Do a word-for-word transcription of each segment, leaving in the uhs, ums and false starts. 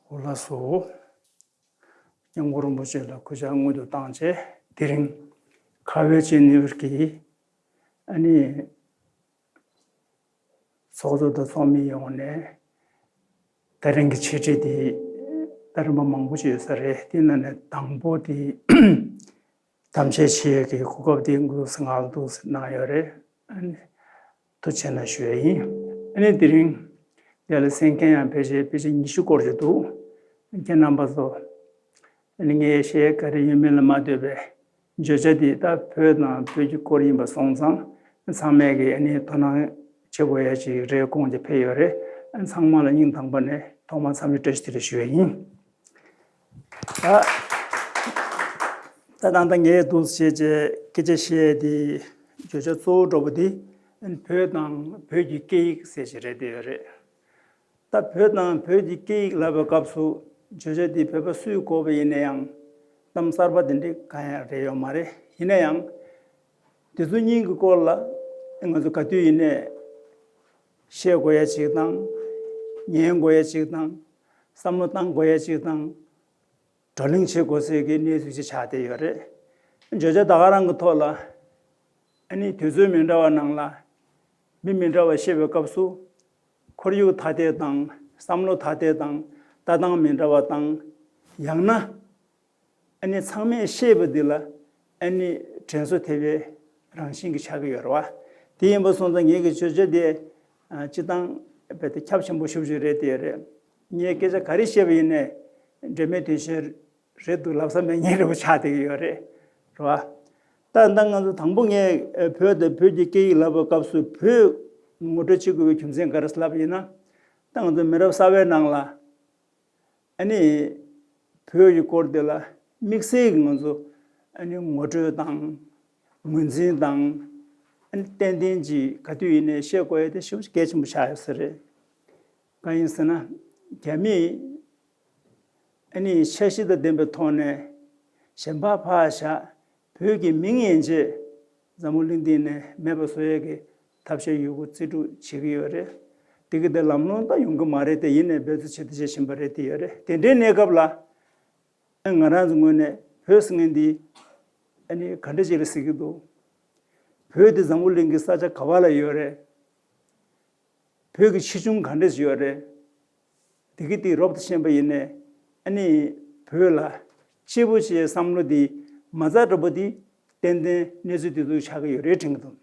འོ་ལགས་སོ། སྐྱབས་མགོན་རིན་པོ་ཆེ་ལ་གུས་ཕྱག་སྔོན་དུ་བཏང་བྱས། དེ་རིང་ཁ་བའི་ཆེན་ནིའུ་ཡོག་གི་ཨ་ནི་ཚོགས་གཙོ་དང་ཚོགས་མི་ཡོངས་ནས་ད་རིང་གི་འཆད་ཁྲིད་དེ་ད་རིམ་པ་མང་པོ་ཞིག་ཡོད་ས་རེད། དེ་ནང་ནས་དང་པོ་དེ་དམ་བཅའ་བྱེད་ཡས་ཀྱི་གོ་སྐབས་དེ་འགོ་སེ་ང་ལ་འདུག་སེ་གནང་ཡོད་རེད། ཨ་ནི་ཐུགས་རྗེ་ཆེ་གནང་ཞུ་ཡས་ཡིན། ཨ་ནི་དེ་རིང་འདི་ལ་གསན་མཁན་ཡང་ཕལ་ཆེར་ཕལ་ཆེར་ཉི་ཤུ་སྐོར་ཞིག་འདུག། ཁྱེད་རྣམ་པ་ཚོ་ཨ་ནི་ངས་བཤད་ཡས་ག་རེ་ཡོད་མེད་ལ་མ་ལྟོས་པའི་བརྗོད་བྱ་འདི་ད་བོད་དང་བོད་ཀྱི་སྐོར་ཡིན་པ་སོང་ཙང་ཚང་མས་ཀྱི་ཨ་ནི་དོ་སྣང་བྱེད་དགོས་ཡ་ཅིག་རེད། དགོངས་ཀྱི་ཕེབས་ཡོད་རེད། ཨ་ནི་ཚང་མ་ལ་སྙིང་ཐག་པ་ནས་ཐོག་མར་འཚམས་འདྲི་བཀྲ་ཤིས་བདེ་ལེགས་ཞུ་ཡ་ཡིན། ད་ད་ལྟ་ད་ངས་འདུག་བྱས་བྱས་སྐད་ཆ་བཤད་ཡ་དེ་བརྗོད་བྱ་གཙོ་བོ་འདྲ་པོ་དེ་ཨ་ནི་བོད་དང་བོད་ཀྱི་སྐད་ཡིག་ཟེར་བྱས་རེད་བསྡད་ཡོད་རེད། ད་བོད་དང་བོད་ཀྱི་སྐད་ཡིག་ལབ་པའི་སྐབས་སུ་བརྗོད་བྱ་འདི་བོད་པ་སུས་གོ་བ་ཡིན་ན་ཡང་གཏམ་གསར་པ་དེ་འདྲ་གང་ཡང་རེད་ཡོད་མ་རེད། ཡིན་ན་ཡང་དེ་ཚོ་གཉིས་ཀྱི་སྐོར་ལ་ང་ཚོ་ག་དུས་ཡིན་ནའི་བཤད་དགོས་ཡ་ཅིག་དང་། ཉན་དགོས་ཡ་ཅིག་དང་། བསམ་བློ་བཏང་དགོས་ཡ་ཅིག་དང་། བགྲོ་གླེང་བྱེད་དགོས་སའི་གི་གནས་ཚུལ་ཅིག་ཆགས་བསྡད་ཡོད་རེད། བརྗོད་བྱ་ད་ག་རང་གི་ཐོག་ལ་ཨ་ནི་དུས་ཚོད་མི་འདྲ་བ་ནང་ལ་མི་མི་འདྲ་བ་བཤད་པའི་སྐབས་སུ་ཁོར་ཡུག་ཐ་དད་དང་བསམ་བློ་ཐ་དད་དང་ལྟ་སྟངས་མི་འདྲ་བ་དང་། ཡང་ན་ཨ་ནི་ཚང་མས་བཤད་པ་འདི་ལ་ཨ་ནི་དྲན་གསོ་ཐེབས་པའི་རང་བཞིན་གྱི་ཆགས་ཀྱི་ཡོད་རེད་བ། དེ་ཡིན་པ་སོང་ཙང་ངེད་ཀྱི་བརྗོད་བྱ་དེ་ཨ་སྤྱིར་བཏང་རྦད་དེ་ཁྱབ་ཆེན་པོ་ཞེ་པོ་ཅིག་རེད་དེ་རེད། ངས་སྐད་ཆ་ག་རེ་བཤད་པ་ཡིན་ནའི་འབྲེལ་མེད་དོན་གཞན་རེད་འདུག་ལབ་ས་མེད་མཁན་འདྲ་པོ་ཆགས་བསྡད་ཀྱི་ཡོད་རེད། རེད་བ། ད་ད་ང་ཚོ་དང་པོ་ངས་ཨ་བོད་དང་བོད་ཀྱི་སྐད་ཡིག་ལབ་པའི་སྐབས་སུ་བོད་ངོ་སྤྲོད་བྱེད་དགོས་པའི་རྒྱུ་མཚན་ག་རེ་ལབ་ཡིན་ན། ད་ང་ཚོ་མི་རབས་གསར་པའི་ནང་ལ་ཨ་ནི་བོད་ཀྱི་སྐོར་དེ་ལ་དམིགས་བསལ་གྱི་ང་ཚོ་ཨ་ནི་ངོ་སྤྲོད་དང་ངོས་འཛིན་དང་། ཨ་ནི་ཏན་ཏན་ཅིག་ག་དུས་ཡིན་ནའི་བཤད་དགོས་ཡ་དེ་ཞེ་པོ་ཅིག་གལ་ཆེན་པོ་ཆགས་ཡོད་ས་རེད། གང་ཡིན་ཟེར་ན། རྒྱ་མིས་ཨ་ནི་འཆར་གཞི་དང་ལྡན་པའི་ཐོག་ནས་གཞན་ཕར་ཕར་བཞག་བོད་ཀྱི་མིང་ཡན་ཆད་འཛམ་བུ་གླིང་འདི་ནས་མེད་པ་བཟོ་ཡས་ཀྱི་ཐབས་ཤེས་ཡོད་རྒུ་རྩིས་སྤྲོད་བྱེད་ཀྱི་ཡོད་རེད། དེ་གི་དེ་ལམ་ལྷོང་ད་ཡོང་གི་མ་རེད་དེ། ཡིན་ནའི་འབད་རྩོལ་བྱེད་དེ་བྱེད་བཞིན་པ་རེད་དེ་ཡོད་རེད། དེ་འདྲའི་གནས་སྐབས་ལ་ཨ་ང་རང་ཚོ་ངོས་ནས་བོད་ཟེར་མཁན་འདི་ཨ་ནི་ག་འདྲ་ཅིག་ལ་ཟེར་གྱི་འདུག། བོད་དེ་འཛམ་བུ་གླིང་གི་ས་ཆ་ག་བ་ལ་ཡོད་རེད། བོད་ཀྱི་ཆེ་ཆུང་ག་འདྲས་ཡོད་རེད། དེ་གི་དེ་རོབ་ཏུ་ཕྱིན་པ་ཡིན་ནའི་ཨ་ནི་བོད་ལ་སྐྱིད་པོ་བྱེད་བསམ་བློ་དེ་མ་རྩ་འདྲ་པོ་དེ་ཏན་ཏན་གནས་ཚུལ་དེ་ཚོ་ཆགས་ཀྱི་ཡོད་རེད་དྲན་གྱི་འདུག།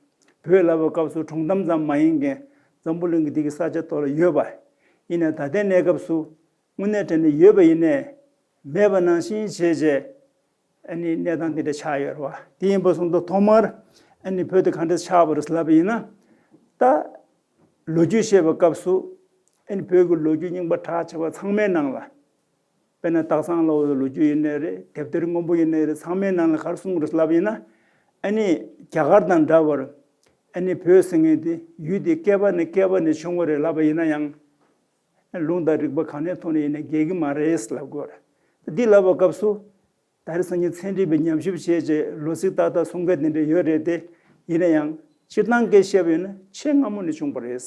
བོད་ལབ་པའི་སྐབས་སུ་གྲོང་གཏམ་ཙམ་མ་ཡིན་མཁན་འཛམ་བུ་གླིང་གི་དེ་གི་ས་ཆ་ཐོག་ལ་ཡོད་པ་ཡིན་ནའི་ད་ལྟའི་གནས་སྐབས་སུ་དངོས་གནས་དྲང་གནས་ཡོད་པ་ཡིན་ནའི་མེད་པ་ནང་བཞིན་བྱས་བྱས། ཨ་ནི་གནས་སྟངས་འདི་འདྲ་ཆགས་ཡོད་རེད་བ། དེ་ཡིན་པ་སོང་ཙང་ཐོག་མར་ཨ་ནི་བོད་དེ་ག་འདྲ་ཆགས་པ་རེད་ལབ་པ་ཡིན་ན། ད་ལོ་རྒྱུས་བཤད་པའི་སྐབས་སུ་ཨ་ནི་བོད་ཀྱི་ལོ་རྒྱུས་རྙིང་པ་གྲགས་ཆེ་བ་ཚང་མའི་ནང་ལ། དཔེར་ན་སྟག་ཚང་ལ་འོ་ལོ་རྒྱུས་ཡིན་ནའི་རེད། དེབ་ཐེར་སྔོན་པོ་ཡིན་ནའི་རེད། ཚང་མའི་ནང་ལ་ག་རེ་གསུངས་རེད་ལབ་པ་ཡིན་ན། ཨ་ནི་རྒྱ་གར་དང་འདྲ་བར་ཨ་ནི་བོད་ཟེར་མཁན་དེ་ཡུལ་དེ་བསྐལ་པ་ནས་བསྐལ་པ་ནས་བྱུང་བ་རེད་ལབ་པ་ཡིན་ན་ཡང་། ལུང་དང་རིགས་པ་གང་ནས་ཐོན་ནས་ཡིན་ནའི་འགལ་གྱི་མ་རེད་ལབ་དགོས་རེད། འདི་ལབ་པའི་སྐབས་སུ། ད་རེས་སང་ཉིན་ཚན་རིག་པས་ཉམས་ཞིབ་བྱས་རྗེས་ལོ་ཚིགས་ཏག་ཏག་གསུང་མཁན་དེ་འདྲ་ཡོད་རེད་དེ། ཡིན་ན་ཡང་སྤྱིར་བཏང་སྐད་བཤད་པ་ཡིན་ན་ཆེས་སྔ་མོ་ནས་བྱུང་བ་རེད།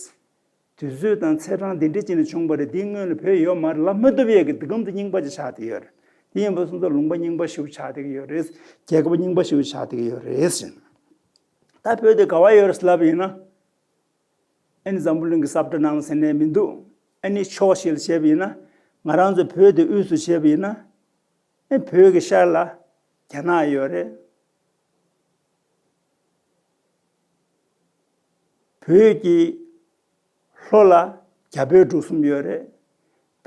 དུས་ཚོད་དང་ཚེས་གྲངས་འདི་འདྲ་ཅིག་ནས་བྱུང་བ་རེད། འདིའི་སྔོན་ལ་བོད་ཡོད་མ་རེད་ལབ་མི་ཐུབ་ཡས་ཀྱི་འདི་གམ་དུ་རྙིང་པ་ཅིག་ཆགས་བསྡད་ཡོད་རེད། དེ་ཡིན་པ་སོང་ཙང་ལུང་པ་རྙིང་པ་ཞིག་ཆགས་བསྡད་ཀྱི་ཡོད་རེད། རྒྱལ་ཁབ་རྙིང་པ་ཞིག་ཆགས་བསྡད་ཀྱི་ཡོད་རེད་ཟེར། ད་བོད་དེ་ག་བ་ཡོད་རེད་ལབ་ཡིན་ན། ཨ་ནི་འཛམ་བུ་གླིང་གི་ས་བཀྲ་ནང་ཟེར་ནས་མི་འདུག། ཨ་ནི་ཕྱོགས་ཞིག་ལ་བྱས་པ་ཡིན་ན། ང་རང་ཚོ་བོད་དེ་དབུས་སུ་བྱས་པ་ཡིན་ན། ཨ་ནི་བོད་ཀྱི་ཤར་ལ་རྒྱ་ནག་ཡོད་རེད། བོད་ཀྱི་ལྷོ་ལ་རྒྱ་བོད་འབྲུག་གསུམ་ཡོད་རེད།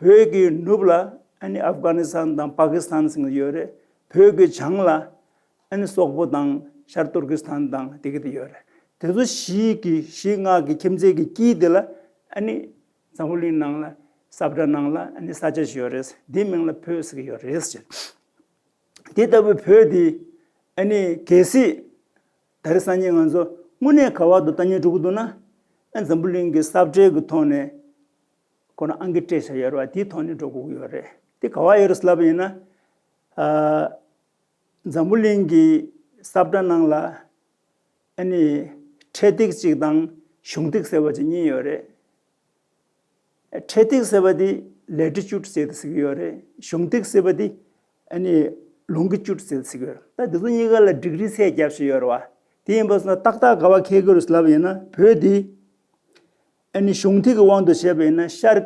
བོད་ཀྱི་ནུབ་ལ་ཨ་ནི་ཨབ་གྷ་ནི་སི་ཐན་དང་པ་ཀི་སི་ཐན་ཟེར་ཡོད་རེད། བོད་ཀྱི་བྱང་ལ་ཨ་ནི་སོག་པོ་དང་ཤར་ཏུར་ཀི་སི་ཐན་དང་དེ་ག་དེ་ཡོད་རེད། དེ་ཚོ་བཞི་གི་བཞི་ལྔ་གི་ཁྱིམ་མཚེས་ཀྱི་དཀྱིལ་དེ་ལ་ཨ་ནི་འཛམ་བུ་གླིང་ནང་ལ་ས་བཀྲ་ནང་ལ་ཨ་ནི་ས་ཆ་ཞིག་ཡོད་རེད། འདིའི་མིང་ལ་བོད་ཟེར་གྱི་ཡོད་རེད་ཟེར། དེ་ལྟ་བུའི་བོད་འདི་ཨ་ནི་གལ་སྲིད་ད་རེས་སང་ཉིན་ང་ཚོ་དངོས་གནས་ག་བ་དུ་ལྟ་ཉན་འགྲོ་གི་འདུག་ན། ཨ་འཛམ་བུ་གླིང་གི་ས་བཀྲའི་གི་ཐོག་ནས་ཁོ་ན་ཨང་ཀི་སྤྲད་བཞག་ཡོད་རེད་བ། དེའི་ཐོག་ནས་འགྲོ་དགོས་ཀྱི་ཡོད་རེད། དེ་ག་བ་ཡོད་རེད་ལབ་པ་ཡིན་ན། ཨ། འཛམ་བུ་གླིང་གི་ས་བཀྲ་ནང་ལ་ཨ་ནི་འཕྲེད་ཐིག་ཅིག་དང་གཞུང་ཐིག་ཟེར་བ་ཅིག་གཉིས་ཡོད་རེད། འཕྲེད་ཐིག་ཟེར་བ་དེ་ ལེ་ཊི་ཅུཌ་ཟེར་དུ་ཟེར་གྱི་ཡོད་རེད། གཞུང་ཐིག་ཟེར་བ་དེ་ཨ་ནི་ལོང་གི་ཅུཌ་ཟེར་དུ་ཟེར་གྱི་ཡོད་རེད། ད་འདི་ཚོ་གཉིས་ཀ་ལ་ཌིག་རི་ཚད་རྒྱབ་བཞིན་ཡོད་རེད་བ། དེ་ཡིན་པ་སོང་ན་ཏག་ཏག་ག་བ་འཁེལ་གྱི་རེད་ལབ་ཡིན་ན། བོད་འདི་ཨ་ནི་གཞུང་ཐིག་གི་དབང་དུ་བྱས་པ་ཡིན་ན་ཤར་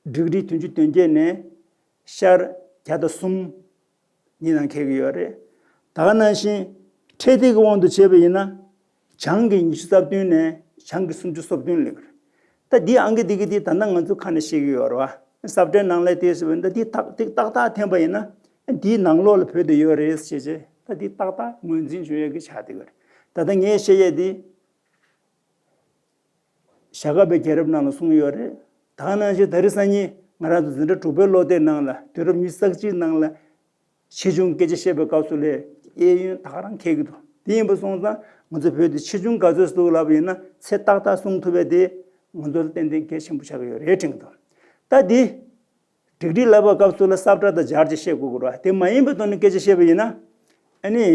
ཌིག་རི་བདུན་ཅུ་དོན་བརྒྱད་ནས་ཤར་བརྒྱ་དང་གསུམ་གཉིས་ནང་འཁེལ་གྱི་ཡོད་རེད། ད་ག་ནང་བཞིན་འཕྲེད་ཐིག་གི་དབང་དུ་བྱས་པ་ཡིན་ན་བྱང་གི་ཉི་ཤུ་རྩ་བདུན་ནས་བྱང་གི་སུམ་ཅུ་སོ་བདུན་ལ་ཡོད་རེད། ད་འདི་ཨང་ཀི་འདི་གི་འདི་ད་ལྟ་ང་ཚོ་ཁ་ནས་ཤེས་ཀྱི་ཡོད་རེད་བ། ས་བཀྲའི་ནང་ལ་དེ་ཟེར་བ་ཡིན་ན་ད་འདི་ཏག་ཏིག་ཏག་ཏག་འཐེན་པ་ཡིན་ན་འདིའི་ནང་ལོགས་ལ་བོད་དེ་ཡོད་རེད་ཟེར་བྱས། ད་འདི་ཏག་ཏག་ངོས་འཛིན་བྱུང་ཡོད་ཀྱི་ཆགས་བསྡད་ཀྱི་རེད། ད་ལྟ་ངས་བཤད་ཡས་འདི་ཞྭ་སྒབ་པའི་རྒྱལ་རབས་ནང་ལ་གསུངས་ཡོད་རེད། ད་ག་ནང་བཞིན་ད་རེས་སང་ཉིན་ང་རང་ཚོ་འཛིན་གྲྭ་དྲུག་པའི་སློབ་དེབ་ནང་ལ་དུས་རབས་ཉི་ཤུ་རྩ་གཅིག་ནང་ལ་ཆེ་ཆུང་སྐད་ཆ་བཤད་པའི་སྐབས་སུ་ལས་གཡས་གཡོན་ད་ག་རང་འཁེལ་གྱི་འདུག་དེ་ཡིན་པ་སོང་ཙང་ང་ཚོ་བོད་དེ་ཆེ་ཆུང་ག་ཚོད་འདུག་ལབ་པ་ཡིན་ན་ཚད་ཏག་ཏག་གསུང་ཐུབ་པ་དེ་ང་ཚོ་ལ་ཏན་ཏན་གལ་ཆེན་པོ་ཆགས་ཀྱི་ཡོད་རེད་དྲན་གྱི་འདུག་ད་འདི་ཌིག་རི་ལབ་པའི་སྐབས་སུ་ལ་ས་བཀྲ་དང་སྦྱར་ཅིག་བཤད་དགོས་ཀྱི་རེད་བ། དེ་མ་ཡིན་པའི་ཐོག་ནས་སྐད་ཆ་བཤད་པ་ཡིན་ན་ཨ་ནི།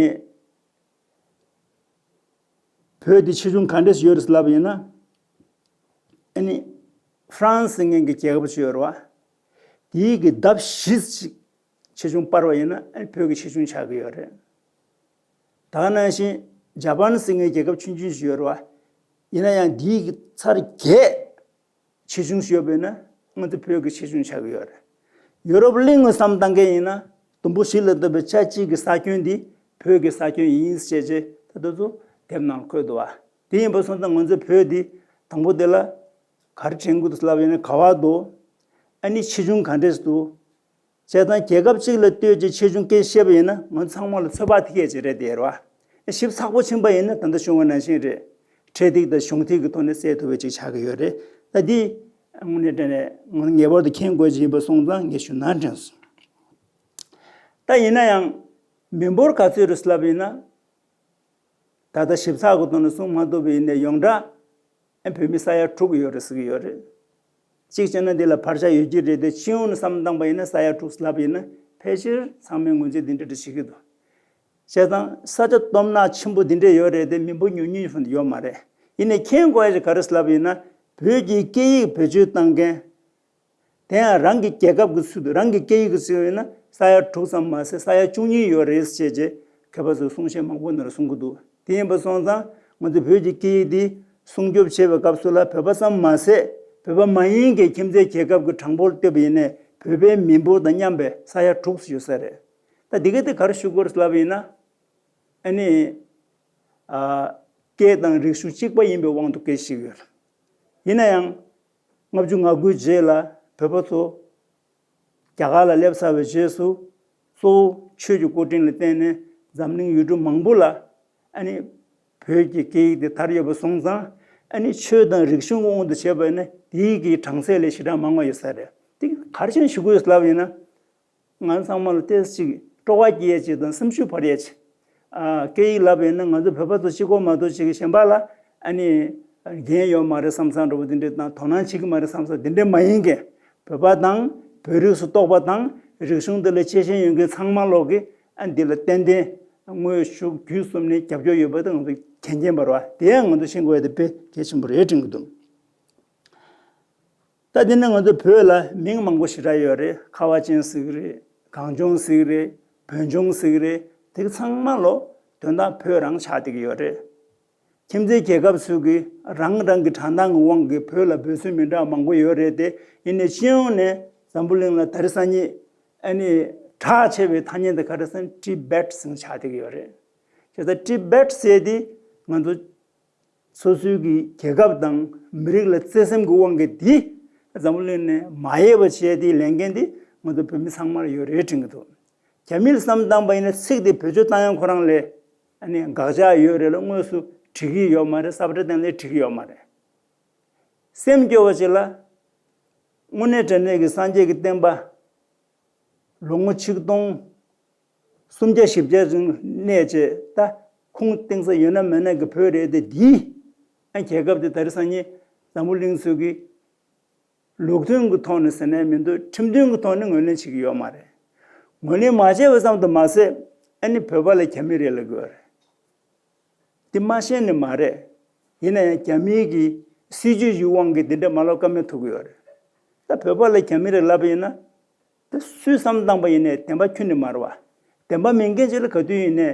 བོད་འདི་ཆེ་ཆུང་ག་འདྲས་ཡོད་རེད་ལབ་ཡིན་ན། ཨ་ནི་ཧྥ་རན་སི་ཟེར་མཁན་གྱི་རྒྱལ་ཁབ་ཅིག་ཡོད་རེད་བ། དེའི་གི་ལྡབ་བཞི་ཅིག་ཆེ་ཆུང་སྤར་བ་ཡིན་ན་ཨ་ནི་བོད་ཀྱི་ཆེ་ཆུང་ཆགས་ཀྱི་ཡོད་རེད། ད་ག་ནང་བཞིན་ཇ་པན་ཟེར་མཁན་རྒྱལ་ཁབ་ཆུང་ཆུང་ཞིག་ཡོད་རེད་བ། ཡིན་ན་ཡང་དེའི་གི་ཚར་བརྒྱད་ཆེ་ཆུང་ཞིག་ཡོད་པས་ན་ང་ཚོ་བོད་ཀྱི་ཆེ་ཆུང་ཆགས་ཀྱི་ཡོད་རེད། ཡོ་རོབ་གླིང་ལ་བསམ་བཏང་མཁན་ཡིན་ན་དུམ་བུ་བཞི་ལ་ལྡབ་པའི་ཆ་གཅིག་གི་ས་ཁྱོན་འདི་བོད་ཀྱི་ས་ཁྱོན་ཡིན་ཞེས་བྱས་ད་དུང་ཚོ་དེབ་ནང་འཁོད་འདུག་བ། དེ་ཡིན་པ་སོང་ཙང་ང་ཚོ་བོད་འདི་དང་པོ་དེ་ལ་ག་རེ་དྲན་དགོས་འདུག་ལབ་ཡིན་ན་ག་བ་འདུག་ཨ་ནི་ཆེ་ཆུང་ག་འདྲས་འདུག་བྱས་ཙང་རྒྱལ་ཁབ་གཅིག་ལ་ལྟོས་ཀྱི་ཆེ་ཆུང་སྐད་བཤད་པ་ཡིན་ན་ང་ཚོ་ཚང་མ་ལ་ཚོད་དཔག་ཐིག་ཡས་ཅིག་རེད་དེ་རེད་བ། ཞིབ་ཚགས་པོ་ཕྱིན་པ་ཡིན་ན་ད་ལྟ་ཞུ་བ་ནང་བཞིན་རེད། འཕྲེད་ཐིག་དང་གཞུང་ཐིག་གི་ཐོག་ནས་གསལ་ཐུབ་པ་ཅིག་ཆགས་ཀྱི་ཡོད་རེད། ད་འདི་དངོས་གནས་དྲང་གནས་ངེས་པར་དུ་མཁྱེན་དགོས་ཀྱི་ཡིན་པ་སོང་ཙང་ངས་ཞུ་ན་དྲན་སོང་། ད་ཡིན་ན་ཡང་མི་འབོར་ག་ཚོད་རེད་ལབ་ཡིན་ན། ད་ལྟ་ཞིབ་ཚགས་ཀྱི་ཐོག་ནས་གསུང་མ་ཐུབ་པ་ཡིན་ནའི་ཡོངས་གྲགས་ཨ་བོད་མི་ས་ཡ་དྲུག་ཡོད་རེད་ཟེར་གྱི་ཡོད་རེད། གཅིག་བྱས་ན་འདི་ལ་བར་ཆད་ཡོད་ཀྱི་རེད་དེ་སྤྱི་ཡོངས་ནས་བསམ་བཏང་པ་ཡིན་ན་ས་ཡ་དྲུག་ལབ་ཡིན་ན་ཕལ་ཆེར་ཚང་མས་ངོས་འཛིན་འདི་འདྲ་འདྲ་བྱེད་ཀྱི་འདུག་བྱས་ཙང་ས་ཆ་སྟོབས་ནག་ཆེན་པོ་འདི་འདྲ་ཡོད་རེད་དེ་མི་འབོར་ཉུང་ཉུང་ཡོད་མ་རེད། ཡིན་ནའི་མཁྱེན་དགོས་ཡ་ཞིག་ག་རེ་ལབ་ཡིན་ན་བོད་ཀྱི་སྐད་ཡིག་བེད་སྤྱོད་བཏང་མཁན། དེ་ཡང་རང་གི་རྒྱལ་ཁབ་ཀྱི་ཚུལ་དུ་རང་གི་སྐད་ཡིག་གི་ཚུལ་ཡིན་ན་ས་ཡ་དྲུག་ཙམ་མ་ཟད་ས་ཡ་བཅུ་གཉིས་ཡོད་རེད་ཅེས་བྱས་མཁས་པ་ཚོས་གསུང་བཤད་མང་པོ་ནང་གསུང་གི་འདུག་དེ་ཡིན་པ་སོང་ཙང་ང་ཚོ་བོད་ཀྱི་སྐད་ཡིག་འདི་སྲུང་སྐྱོབ་བྱེད་པའི་སྐབས་སུ་ལ་བོད་པ་ཙམ་མ་ཟད་བོད་པ་མ་ཡིན་གྱི་ཁྱིམ་མཚེས་རྒྱལ་ཁབ་ཀྱི་གྲངས་འབོར་བལྟས་པ་ཡིན་ནའི་བོད་པའི་མི་འབོར་དང་མཉམ་པའི་ས་ཡ་དྲུག་ཙམ་ཡོད་ས་རེད། ད་འདི་ག་དེ་ག་རེ་ཞུ་དགོས་རེད་ལབ་པ་ཡིན་ན། ཨ་ནི། ཨ། སྐད་དང་རིག་གཞུང་གཅིག་པ་ཡིན་པའི་དབང་དུ་སྐད་ཞིག་ཡོད། ཡིན་ན་ཡང་། ལྔ་བཅུ་ང་དགུའི་རྗེས་ལ་བོད་པ་ཚོ་རྒྱ་གར་ལ་སླེབས་ཚར་བའི་རྗེས་སུ་གཙོ་བོ་ཆོས་ཀྱི་སྐུ་དྲིན་ལ་བརྟེན་ནས་འཛམ་གླིང་ཡུལ་གྲུ་མང་པོ་ལ་ཨ་ནི་བོད་ཀྱི་སྐད་ཡིག་དེ་དར་ཡོད་པ་སོང་ཙང་ཨ་ནི་ཆོས་དང་རིག་གཞུང་གི་དབང་དུ་བྱས་པ་ནི་དེའི་གི་གྲངས་ཚད་ལས་ཞེ་དྲག་མང་བ་ཡོད་ས་རེད། དེ་ག་རེ་བྱས་ནས་ཞུ་དགོས་ལབ་ཡིན་ན། ང་ཚང་མ་ལ་ཏོག་ཙམ་ཅིག་སྤྲོ་བ་སྐྱེ་ཡས་ཅིག་དང་སེམས་ཤུགས་འཕར་ཡས་ཅིག་ཨ། སྐད་ཡིག་ལབ་ཡིན་ན་ང་ཚོ་བོད་པ་ཚོ་གཅིག་པོ་མ་གཏོགས་ཅིག་གཞན་པ་ལ་ཨ་ནི་འགན་ཡོད་མ་རེད་བསམ་བསམ་འདྲ་པོ་དེ་འདྲས་དང་དོ་སྣང་བྱེད་ཀྱི་མ་རེད་བསམ་བསམ་དེ་འདྲས་མ་ཡིན་གྱི། བོད་པ་དང་བོད་རིགས་སུ་གཏོགས་པ་དང་རིག་གཞུང་འདི་ལ་གཅེས་ཤིང་ཡོད་མཁན་ཚང་མ་ལོག་གི་ཨ་འདི་ལ་ཏན་ཏན་དངོས་ཤུགས་བརྒྱུད་གསུམ་ནས་རྒྱབ་སྐྱོར་ཡོད་པ་དེ་ང་ཚོ་མཁྱེན་མཁྱེན་པ་རེད་བ། དེ་ཡང་ང་ཚོ་ཤེས་དགོས་ཡ་དེ་དཔེ་གལ་ཆེན་པོ་རེད་དྲན་གྱི་འདུག་ད་དེ་ནི་ང་ཚོ་བོད་ལ་མིང་མང་པོ་ཞེ་དྲག་ཡོད་རེད། ཁ་བ་ཅན་ཟེར་གི་རེད། གངས་ལྗོངས་ཟེར་གི་རེད། བོད་ལྗོངས་ཟེར་གི་རེད། དེ་གི་ཚང་མ་ལོ་དོན་དག་བོད་རང་ཆགས་བསྡད་ཀྱི་ཡོད་རེད། ཁྱིམ་མཚེས་རྒྱལ་ཁབ་ཚོས་གི་རང་རང་གི་དྲང་གཏམ་གི་དབང་གིས་བོད་ལ་འབོད་ཚིག་མི་འདྲ་བ་མང་པོ་ཡོད་རེད་དེ། ཡིན་ནའི་སྤྱི་ཡོངས་ནས་འཛམ་བུ་གླིང་ལ་ད་རེས་སང་ཉིན་ཨ་ནི་གྲགས་ཆེ་བའི་ཐ་སྙད་དེ་ག་རེ་ཟེར་ན་ཊི་བེཊ་ཟེར་ཆགས་བསྡད་ཀྱི་ཡོད་རེད། བྱས་ཙང་ཊི་བེཊ་ཟེར་དེ་ང་ཚོ་སོ་སོའི་གི་རྒྱལ་ཁབ་དང་མི་རིགས་ལ་བརྩེ་སེམས་ཀྱི་དབང་གིས་འདི་འཛམ་བུ་གླིང་ནས་མ་ཡལ་བ་བྱས་དེའི་ལས་འགན་འདི་ང་ཚོ་བོད་མི་ཚང་མར་ཡོད་རེད་དྲན་གྱི་འདུག་རྒྱ་མིས་བསམ་བཏང་པ་ཡིན་ན་ཚིག་དེ་བེད་སྤྱོད་བཏང་ཡང་ཁོ་རང་ལས་ཨ་ནི་དགག་བྱ་ཡོད་རེད་ལ་དངོས་སུ་འགྲིག་གི་ཡོད་མ་རེད། ས་བཀྲ་བསྟན་ལས་འགྲིག་གི་ཡོད་མ་རེད། སེམས་སྐྱོ་བ་ཅིག་ལ་དངོས་གནས་དྲང་གནས་ཀྱི་སངས་རྒྱས་ཀྱི་བསྟན་པ་ལོ་ངོ་ཆིག་སྟོང་། སུམ་བརྒྱ་བཞི་བརྒྱ་རིང་གནས་བྱས་ད་ཁུངས་གཏིང་ཟབ་ཡོད་ན་མེད་ན་གི་བོད་རེད་དེ། འདིའི་ཨ་རྒྱལ་ཁབ་དེ་ད་རེས་སང་ཉིན་འཛམ་བུ་གླིང་ཚོས་ཀྱི་ལུགས་མཐུན་གྱི་ཐོག་ནས་ཟེར་ནས་མི་འདུག་ཁྲིམས་མཐུན་གྱི་ཐོག་ནས་ངོས་ལེན་བྱེད་ཀྱི་ཡོད་མ་རེད། ངོས་ལེན་མ་བྱས་པ་ཙམ་དུ་མ་ཟད་ཨ་ནི་བོད་པ་ལ་རྒྱ་མི་རེད་ལབ་ཀྱི་ཡོད་རེད། དེ་མ་ཤེས་ནི་མ་རེད། ཡིན་ན་ཡང་རྒྱ་མིའི་གི་སྲིད་ཇུས་ཀྱི་དབང་གིས་འདི་འདྲ་མ་ལོག་ཀ་མེད་ཐུག་གི་ཡོད་རེད། ད་བོད་པ་ལ་རྒྱ་མི་རེད་ལབ་པ་ཡིན་ན། ད་སུས་བསམ་བཏང་པ་ཡིན་ནའི་བདེན་པ་ཁྱོན་ནས་མ་རེད་བ། བདེན་པ་མིན་མཁན་ཅིག་ལ་ག་དུས་ཡིན་ནའི་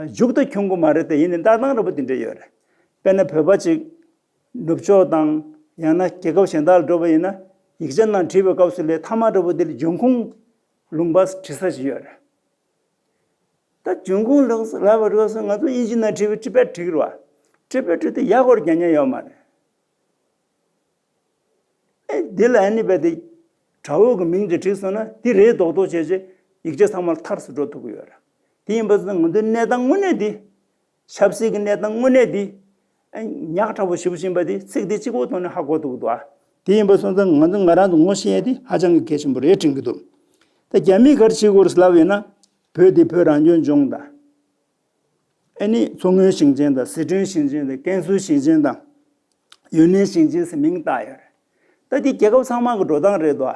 མཇུག་ཏུ་འཁྱོངས་ཀྱི་མ་རེད་དེ། ཡིན་ནའི་ལྟ་སྟངས་འདྲ་པོ་དེ་འདྲ་ཡོད་རེད། དཔེར་ན་བོད་པ་ཅིག་ནུབ་ཕྱོགས་དང་ཡང་ན་རྒྱལ་ཁབ་གཞན་དག་ལ་འགྲོ་བ་ཡིན་ན། ཡིག་ཆ་ནང་བྲིས་པའི་སྐབས་སུ་ལས་མཐའ་མ་འདྲ་པོ་དེ་ལ་འབྱུང་ཁུངས་ལུང་པ་བྲི་ས་ཞིག་ཡོད་རེད། ད་འབྱུང་ཁུངས་ལུང་ལབ་པ་རེད་བ་སོང་། ང་ཚོ་དབྱིན་ཇི་ནང་བྲིས་པའི་ཊི་བེཊ་བྲིས་ཀྱི་རེད་བ། ཊི་བེཊ་བྲིས་དུས་ཡག་པོ་རྒྱག་མཁན་ཡོད་མ་རེད། ཨེ་འདི་ལ་ཨ་ནི་རྦད་དེ་དགྲ་བོ་གི་མིང་དེ་བྲིས་སོང་ན་འདི་རེད་མདོག་མདོག་བྱས་བྱས་ཡིག་ཆ་ཚང་མ་ལ་མཐར་སུ་འགྲོ་ཐུབ་ཀྱི་ཡོད་རེད། དེ་ཡིན་པ་སོང་ན་ང་ཚོའི་གནས་སྟངས་དངོས་གནས་འདི། ཆབ་སྲིད་ཀྱི་གནས་སྟངས་དངོས་གནས་འདི། ཨེ་ཉག་ཕྲ་བོ་ཞེ་པོ་ཅིག་ཡིན་པ་འདི་ཚིག་འདི་གཅིག་པོའི་ཐོག་ནས་ཧ་གོ་ཐུབ་ཀྱི་འདུག་ཨ། དེ་ཡིན་པ་སོང་ཙང་ང་ཚོ་ང་རང་ཚོ་ངོ་ཤེས་ཡ་འདི་ཧ་ཅང་གི་གལ་ཆེན་པོ་རེད་དྲན་གྱི་འདུག་ད་རྒྱ་མིས་ག་རེ་བྱེད་ཀྱི་ཡོད་རེད་ལབ་ཡོད་ན། བོད་འདི་བོད་རང་སྐྱོང་ལྗོངས་དང་། ཨ་ནི་མཚོ་སྔོན་ཞིང་ཆེན་དང་། སི་ཁྲོན་ཞིང་ཆེན་དང་། ཀན་སུའུ་ཞིང་ཆེན་དང་། ཡུན་ནན་ཞིང་ཆེན་ཟེར་མིང་བཏགས་ཡོད་རེད། ད་འདི་རྒྱལ་ཁབ་ཚང་མ་གི་འགྲོ་སྟངས་རེད་དོ།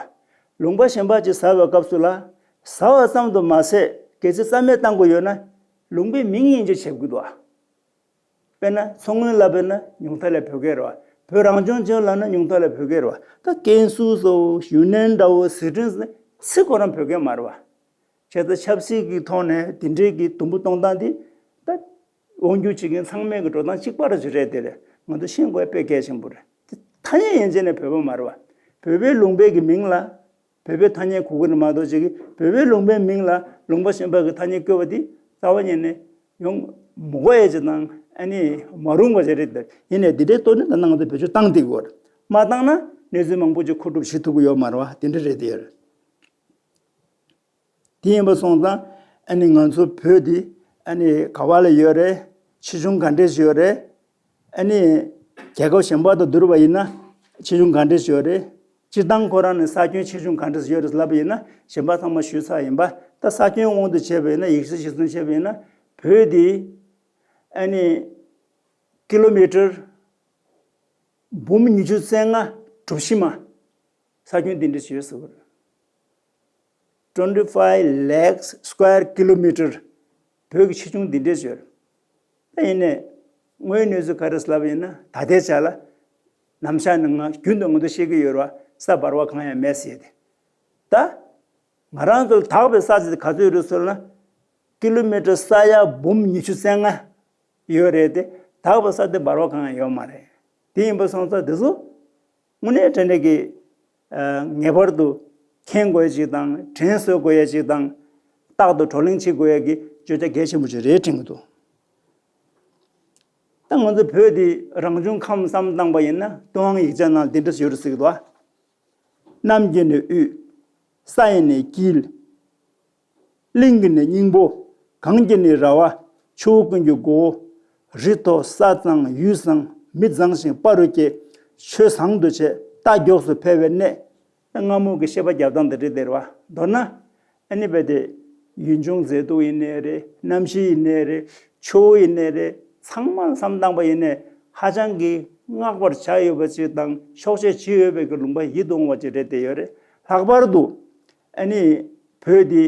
ལུང་པ་གཞན་པ་ཅིག་ཟ་བའི་སྐབས་སུ་ལ། ཟ་བ་ཙམ་དུ་མ་ཟད་གལ་སྲིད་རྩ་མེད་བཏང་དགོས་ཡོད་ན། ལུང་པའི་མིང་དབྱེ་འབྱེད་བྱེད་དགོས་དོ། དཔེར་ན་མཚོ་སྔོན་ལབ་པ་ཡིན་ན་ཉུང་མཐའ་ལ་བོད་སྐད་རེད་བ། བོད་རང་སྐྱོང་ལྗོངས་ལབ་ན་ཉུང་མཐའ་ལ་བོད་སྐད་རེད་བ། ད་ཀན་སུའུ་ཟེར། ཡུན་ནན་འདྲ་བོ། སི་ཁྲོན་ཟེར་ན་ཚིག་ཁོ་རང་བོད་སྐད་མ་རེད་བ། བྱས་ཙང་ཆབ་སྲིད་ཀྱི་ཐོག་ནས་དེ་འདྲའི་གི་དུམ་བུ་གཏོང་སྟངས་དེ། ད་དབང་སྒྱུར་བྱེད་མཁན་ཚང་མའི་གི་འགྲོ་སྟངས་གཅིག་པ་རེད་ཅིག་རེད། དེ་རེད། ང་ཚོ་ཤེས་དགོས་དཔེ་གལ་ཆེན་པོ་རེད། དེ་ཐ་སྙད་ཡན་ཆད་ནས་བོད་པ་མ་རེད་བ། བོད་པའི་ལུང་པའི་གི་མིང་ལ་བོད་པའི་ཐ་སྙད་གོ་གི་རེད་མ་གཏོགས། ཅིག་གིས་བོད་པའི་ལུང་པའི་མིང་ལ་ལུང་པ་གཞན་པ་གི་ཐ་སྙད་བཀོད་པ་དེ་རྩ་བ་ཉིད་ནས་ཡོང་མི་དགོས་ཡ་ཅིག་དང་། ཨ་ནི་མ་རུང་བ་ཅིག་རེད། དེ་ཡིན་ནའི་དེ་འདྲའི་ཐོག་ནས་ད་ནང་དུ་བེད་སྤྱོད་བཏང་བསྡད་ཀྱི་ཡོད་རེད། མ་བཏང་ན་གནས་ཚུལ་མང་པོ་ཅིག་མཁོ་སྒྲུབ་བྱེད་ཐུབ་ཀྱི་ཡོད་མ་རེད་བ། དེ་འདྲ་རེད་དེ་ཡོད་རེད། དེ་ཡིན་པ་སོང་ཙང་། ཨ་ནི་ང་ཚོ་བོད་འདི་ཨ་ནི་ག་བ་ལ་ཡོད་རེད། ཆེ་ཆུང་ག་འདྲས་ཡོད་རེད། ཨ་ནི་རྒྱལ་ཁབ་གཞན་པ་དང་བསྡུར་བ་ཡིན་ན་ཆེ་ཆུང་ག་འདྲས་ཡོད་རེད། སྤྱིར་བཏང་ཁོ་རང་ནི་ས་ཁྱོན་ཆེ་ཆུང་ག་འདྲས་ཡོད་རེད་ལབ་པ་ཡིན་ན། གཞན་པ་ཚང་མ་ཞུས་ཚར་ཡིན་པ། ད་ས་ཁྱོན་དབང་དུ་བྱས་པ་ཡིན་ན། ཡིག་ཆ་གཞིར་བཟུང་བྱས་པ་ཡིན་ན། བོད་འདི་ཨ་ནི་ཀི་ལོ་མི་ཊར་འབུམ་ཉི་ཤུ་རྩ་ལྔ་གྲུ་བཞི་མ། ས་ཁྱོན་འདི་འདྲ་ཞིག་ཡོད་ཟེར་བ་རེད། twenty five lakhs square kilometer. བོད་ཀྱི་ཆེ་ཆུང་འདི་འདྲ་ཞིག་ཡོད་རེད། ད་ཡིན་ནའི་དངོས་ཡོད་གནས་ཚུལ་ག་རེ་ལབ་ཡིན་ན། ད་ལྟའི་ཆ་ལ་ནམ་ཞག་ནས་ང་རྒྱུན་དུ་ང་ཚོ་བཤད་ཀྱི་ཡོད་རེད་བ། ས་འབར་བ་གང་ཡང་མེད་ཟེར་ཏེ། ད་ང་རང་ཚོ་ལ་དག་པའི་ས་ཆ་དེ་ག་ཚོད་རེད་ཟེར་ན། ཀི་ལོ་མི་ཊར་ས་ཡ་འབུམ་ཉི་ཤུ་རྩ་ལྔ་ཡོད་རེད་དེ། དག་པའི་ས་དེ་འབར་བ་གང་ཡང་ཡོད་མ་རེད། དེ་ཡིན་པ་སོང་ཙང་དེ་ཚོ་དངོས་གནས་དྲང་གནས་ཀྱི་ཨ་ངེས་པར་དུ་མཁྱེན་དགོས་ཡ་ཅིག་དང་། དྲན་གསོ་དགོས་ཡ་ཅིག་དང་། རྟག་ཏུ་བགྲོ་གླེང་བྱེད་དགོས་ཡ་གི་བརྗོད་བྱ་གལ་ཆེན་པོ་ཅིག་རེད་དྲན་གྱི་འདུག་ད་ང་ཚོ་བོད་འདི་རང་བྱུང་ཁམས་བསམ་བཏང་པ་ཡིན་ན། ཏུན་ཧོང་ཡིག་ཆ་ནང་འདི་འདྲ་ཞིག་ཡོད་རེད་ཟེར་གྱི་འདུག་ཨ། གནམ་གྱི་ནི་དབུས། ས་ཡི་ནི་དཀྱིལ། གླིང་གི་ནི་སྙིང་པོ། གངས་ཀྱི་ནི་ར་བ། ཆུ་བོ་ཀུན་གྱི་མགོ་བོ། རི་མཐོ་ས་གཙང་ཡུལ་བཟང་། མི་གཙང་ཞིང་དཔའ་རུ་སྐྱེ། ཆོས་བཟང་དུ་བྱེད། རྟ་མགྱོགས་སུ་འཕེལ་བའི་གནས། སྔ་མོ་གི་བཤད་པ་རྒྱབ་སྟངས་དེ་འདྲ་དེ་རེད་བ། མདོར་ན་ཨ་ནི་རྦད་དེ་ཡུལ་ལྗོངས་མཛེས་སྡུག་ཡིན་ནའི་རེད། གནམ་གཤིས་ཡིན་ནའི་རེད། ཆུ་བོ་ཡིན་ནའི་རེད། ཚང་མ་བསམ་བཏང་པ་ཡིན་ནའི་ཧ་ཅང་གི་བསྔགས་པར་བྱ་འོས་པ་ཅིག་དང་། ཆོག་ཤེས་བྱེད་འོས་པའི་གི་ལུང་པ་ཡིད་དུ་འོང་བ་ཅིག་རེད་དེ་ཡོད་རེད། ལྷག་པར་དུ་ཨ་ནི་བོད་འདི་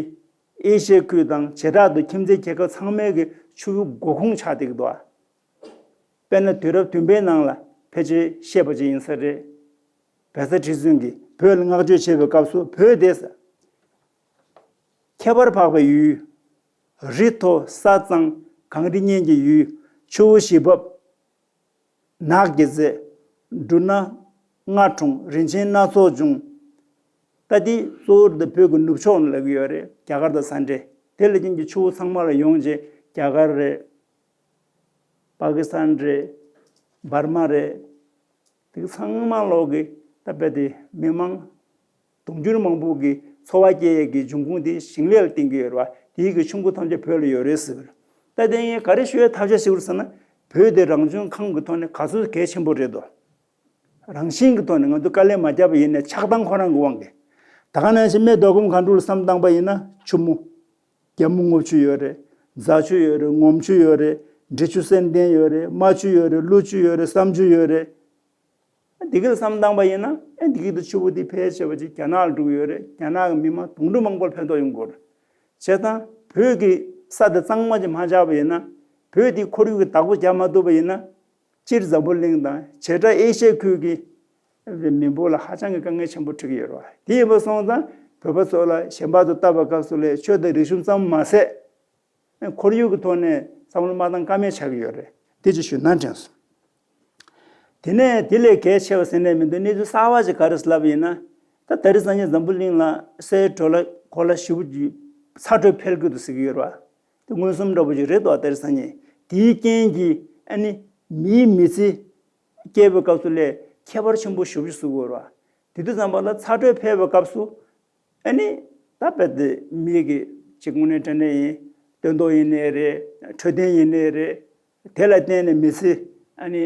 ཨེ་ཤི་ཡ་ཁུལ་དང་བྱེ་བྲག་ཏུ་ཁྱིམ་མཚེས་རྒྱལ་ཁབ་ཚང་མའི་གི་ཆུ་བོའི་མགོ་ཁུངས་ཆགས་བསྡད་ཀྱི་འདུག་ཨ། དཔེར་ན་དུས་རབས་བདུན་པའི་ནང་ལ་ཕལ་ཆེར་བཤད་པ་ཅིག་ཡིན་ས་རེད། བལ་བཟའ་ཁྲི་བཙུན་གྱིས་བོད་ལ་བསྔགས་བརྗོད་བྱེད་པའི་སྐབས་སུ། བོད་དེ་ཁྱད་པར་འཕགས་པའི་ཡུལ། རི་མཐོ་ས་གཙང་གངས་རི་སྙན་གྱི་ཡུལ། ཆུ་བོ་བཞི་འབབ་ནགས་ཀྱི་རྫས། འབྲུ་སྣ་ལྔ་འཁྲུངས་རིན་ཆེན་སྣ་ཚོགས་འབྱུང་། ད་འདི་གཙོ་བོར་འདི་བོད་ཀྱི་ནུབ་ཕྱོགས་ལ་ལབ་ཀྱི་ཡོད་རེད། རྒྱ་གར་དང་ས་འབྲེལ། དེ་ལ་རྐྱེན་གྱིས་ཆུ་བོ་ཚང་མ་ལ་ཡོང་རྗེས་རྒྱ་གར་རེད། པ་ཀི་སི་ཐན་རེད། འབར་མ་རེད། དེ་ཚང་མ་ལོག་གི་ད་རྦད་དེ་མི་མང་དུང་ཕྱུར་མང་པོ་གི་འཚོ་བ་སྐྱེལ་ཡས་ཀྱི་འབྱུང་ཁུངས་དེ་ཞིང་ལས་ལ་བརྟེན་གྱི་ཡོད་རེད་བ། དེའི་གི་ཆུ་མགོ་ཐམས་ཅད་བོད་ལ་ཡོད་རེད་ཟེར་གི་རེད། ད་དེ་ངས་ག་རེ་ཞུ་ཡས་ཐབས་ཤེས་ཞིག་རེད་ཟེར་ན། བོད་དེ་རང་བྱུང་ཁམས་ཀྱི་ཐོག་ནས་ག་ཚོད་གལ་ཆེན་པོ་རེད་དོ། རང་བཞིན་གྱི་ཐོག་ནས་ང་ཚོ་དཀའ་ལས་མ་བརྒྱབ་པ་ཡིན་ནའི་ཆགས་སྟངས་ཁོ་རང་གི་དབང་གིས། ད་ག་ནང་བཞིན་སྨད་མདོ་ཁམས་སྒང་དྲུག་ལ་བསམ་བཏང་པ་ཡིན་ན་ཆུ་མོ། རྒྱ་མོ་རྔུལ་ཆུ་ཡོད་རེད། རྫ་ཆུ་ཡོད་རེད། ངོམ་ཆུ་ཡོད་རེད། འབྲི་ཆུ་སེར་ལྡན་ཡོད་རེད། རྨ་ཆུ་ཡོད་རེད། ཀླུ་ཆུ་ཡོད་རེད། བསམ་ཆུ་ཡོད་རེད། འདི་ག་ལ་བསམ་བཏང་པ་ཡིན་ན། ཨེ་འདི་ག་ལ་ཆུ་བོ་འདི་ཕལ་ཆེ་བ་ཅིག་རྒྱ་ནག་ལ་འགྲོ་གི་ཡོད་རེད། རྒྱ་ནག་གི་མི་མང་དུང་ཕྱུར་མང་པོར་ཕན་ཐོགས་ཡོང་གི་ཡོད་རེད། བྱས་ཙང་བོད་ཀྱི་ས་དེ་གཙང་མ་ཅིག་མ་ཆགས་པ་ཡིན་ན། བོད་འདི་ཁོར་ཡུག་གི་བདག་པོ་རྒྱག་མ་ཐུབ་པ་ཡིན་ན། སྤྱིར་འཛམ་བུ་གླིང་དང་བྱེ་བྲག་ཨེ་ཤི་ཡ་ཁུལ་གྱི་ མི་འབོར་ལ་ཧ་ཅང་གི་དཀའ་ངལ་ཆེན་པོ་འཕྲད་ཀྱི་ཡོད་རེད་བ། དེ་ཡིན་པ་སོང་ཙང་བོད་པ་ཚོ་ལ་གཞན་པ་ཚོ་ལྟ་བའི་སྐབས་སུ་ལས་ཆོས་དང་རིག་གཞུང་ཙམ་མ་ཟད། ཁོར་ཡུག་གི་ཐོག་ནས་བསམ་བློ་མ་བཏང་ཀ་མེད་ཆགས་ཀྱི་ཡོད་རེད། དེ་ཅིག་ཞུ་ན་དྲན་སོང་། དེ་ནས་དེ་ལས་གལ་ཆེ་བ་ཟེར་ནས་མི་འདུག་གནས་ཚུལ་གསར་བ་ཅིག་ག་རེ་ལབ་ཡིན་ན། ད་ད་རེས་སང་ཉིན་འཛམ་བུ་གླིང་ལ་སའི་གོ་ལ་གོ་ལ་ཞེ་པོ་ཅིག་ཚ་དྲོད་འཕེལ་གྱི་འདུག་ཟེར་གྱི་ཡོད་རེད་བ། དེ་མངོན་སུམ་འདྲ་པོ་ཅིག་རེད་དོ། ད་རེས་སང་ཉིན་དེའི་རྐྱེན་གྱིས་ཨ་ནི་མིའི་མི་ཚེ་སྐྱེལ་བའི་སྐབས་སུ་ལས་ཁྱད་པར་ཆེན་པོ་ཞེ་པོ་ཅིག་བཟོ་གི་ཡོད་རེད་བ། དེ་དུས་ཙམ་པ་ལ་ཚ་དྲོད་འཕེལ་བའི་སྐབས་སུ། ཨ་ནི་ད་རྦད་དེ་མི་གི་ཅིག་དངོས་གནས་དྲང་གནས་ཡིན། སྟོན་ཐོག་ཡིན་ནའི་རེད། འཕྲོད་བསྟེན་ཡིན་ནའི་རེད། དེ་ལ་བརྟེན་ནས་མི་ཚེ་ཨ་ནི་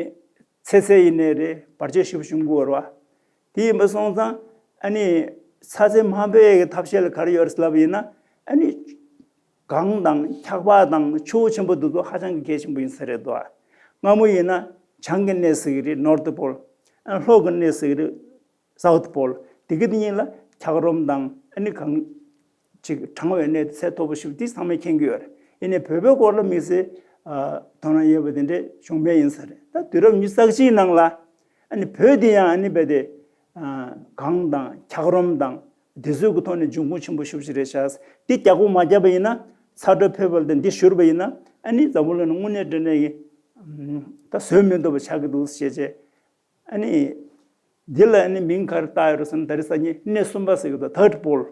ཚེ་ཚད་ཡིན་ནའི་རེད། བར་ཆད་ཞེ་པོ་བྱུང་གི་ཡོད་རེད་བ། དེ་ཡིན་པ་སོང་ཙང་ཨ་ནི་ཚ་ཚད་མ་འཕེལ་ཡས་ཀྱི་ཐབས་ཤེས་ལ་ག་རེ་ཡོད་རེད་ལབ་ཡིན་ན། ཨ་ནི་གངས་དང་འཁྱགས་པ་དང་ཆུ་བོ་ཆེན་པོ་འདི་ཚོ་ཧ་ཅང་གི་གལ་ཆེན་པོ་ཡིན་ས་རེད་དོ། སྔ་མོ་ཡིན་ན་བྱང་གི་གནས་ཟེར་གི་རེད། ནོར་ཐི་པོལ། ཨ་ལྷོ་གི་གནས་ཟེར་གི་རེད། སའུ་ཐི་པོལ། དེ་གི་དེ་གཉིས་ལ་འཁྱགས་རོམ་དང་ཨ་ནི་གངས་ཅིག་གྲང་བའི་གནས་ཚད་མཐོ་པོ་ཞིག་དེ་ཚང་མས་མཁྱེན་གྱི་ཡོད་རེད། ཡིན་ནའི་བོད་པའི་སྐོར་ལ་དམིགས་བསལ་ཨ་དོ་སྣང་ཡོད་པ་དེ་འདྲས་བྱུང་མེད་ཡིན་ས་རེད། ད་དུས་རབས་ཉི་ཤུ་རྩ་གཅིག་ནང་ལ་ཨ་ནི་བོད་དེ་ཡང་ཨ་ནི་རྦད་དེ་ཨ་གངས་དང་འཁྱགས་རོམ་དང་དེ་ཚོའི་གི་ཐོག་ནས་འབྱུང་ཁུངས་ཆེན་པོ་ཞེ་པོ་ཅིག་རེད་ཤག་དེ་རྒྱག་པོ་མ་བརྒྱབ་པ་ཡིན་ན། ཚ་དྲོད་འཕེལ་བ་དང་འདི་བཞུར་བ་ཡིན་ན། ཨ་ནི་འཛམ་བུ་གླིང་ལ་དངོས་གནས་དྲང་གནས་ཀྱི་ད་བཟོད་མི་ཐུབ་པ་ཆགས་ཀྱི་འདུག་ཞེས་བྱས། ཨ་ནི་འདི་ལ་ཨ་ནི་མིང་ག་རེ་བཏགས་ཡོད་རེད་ཟེར་ན། ད་རེས་སང་ཉིན་གནས་གསུམ་པ་ཟེར་གྱི་འདུག་ཐར་ཌི་པོལ།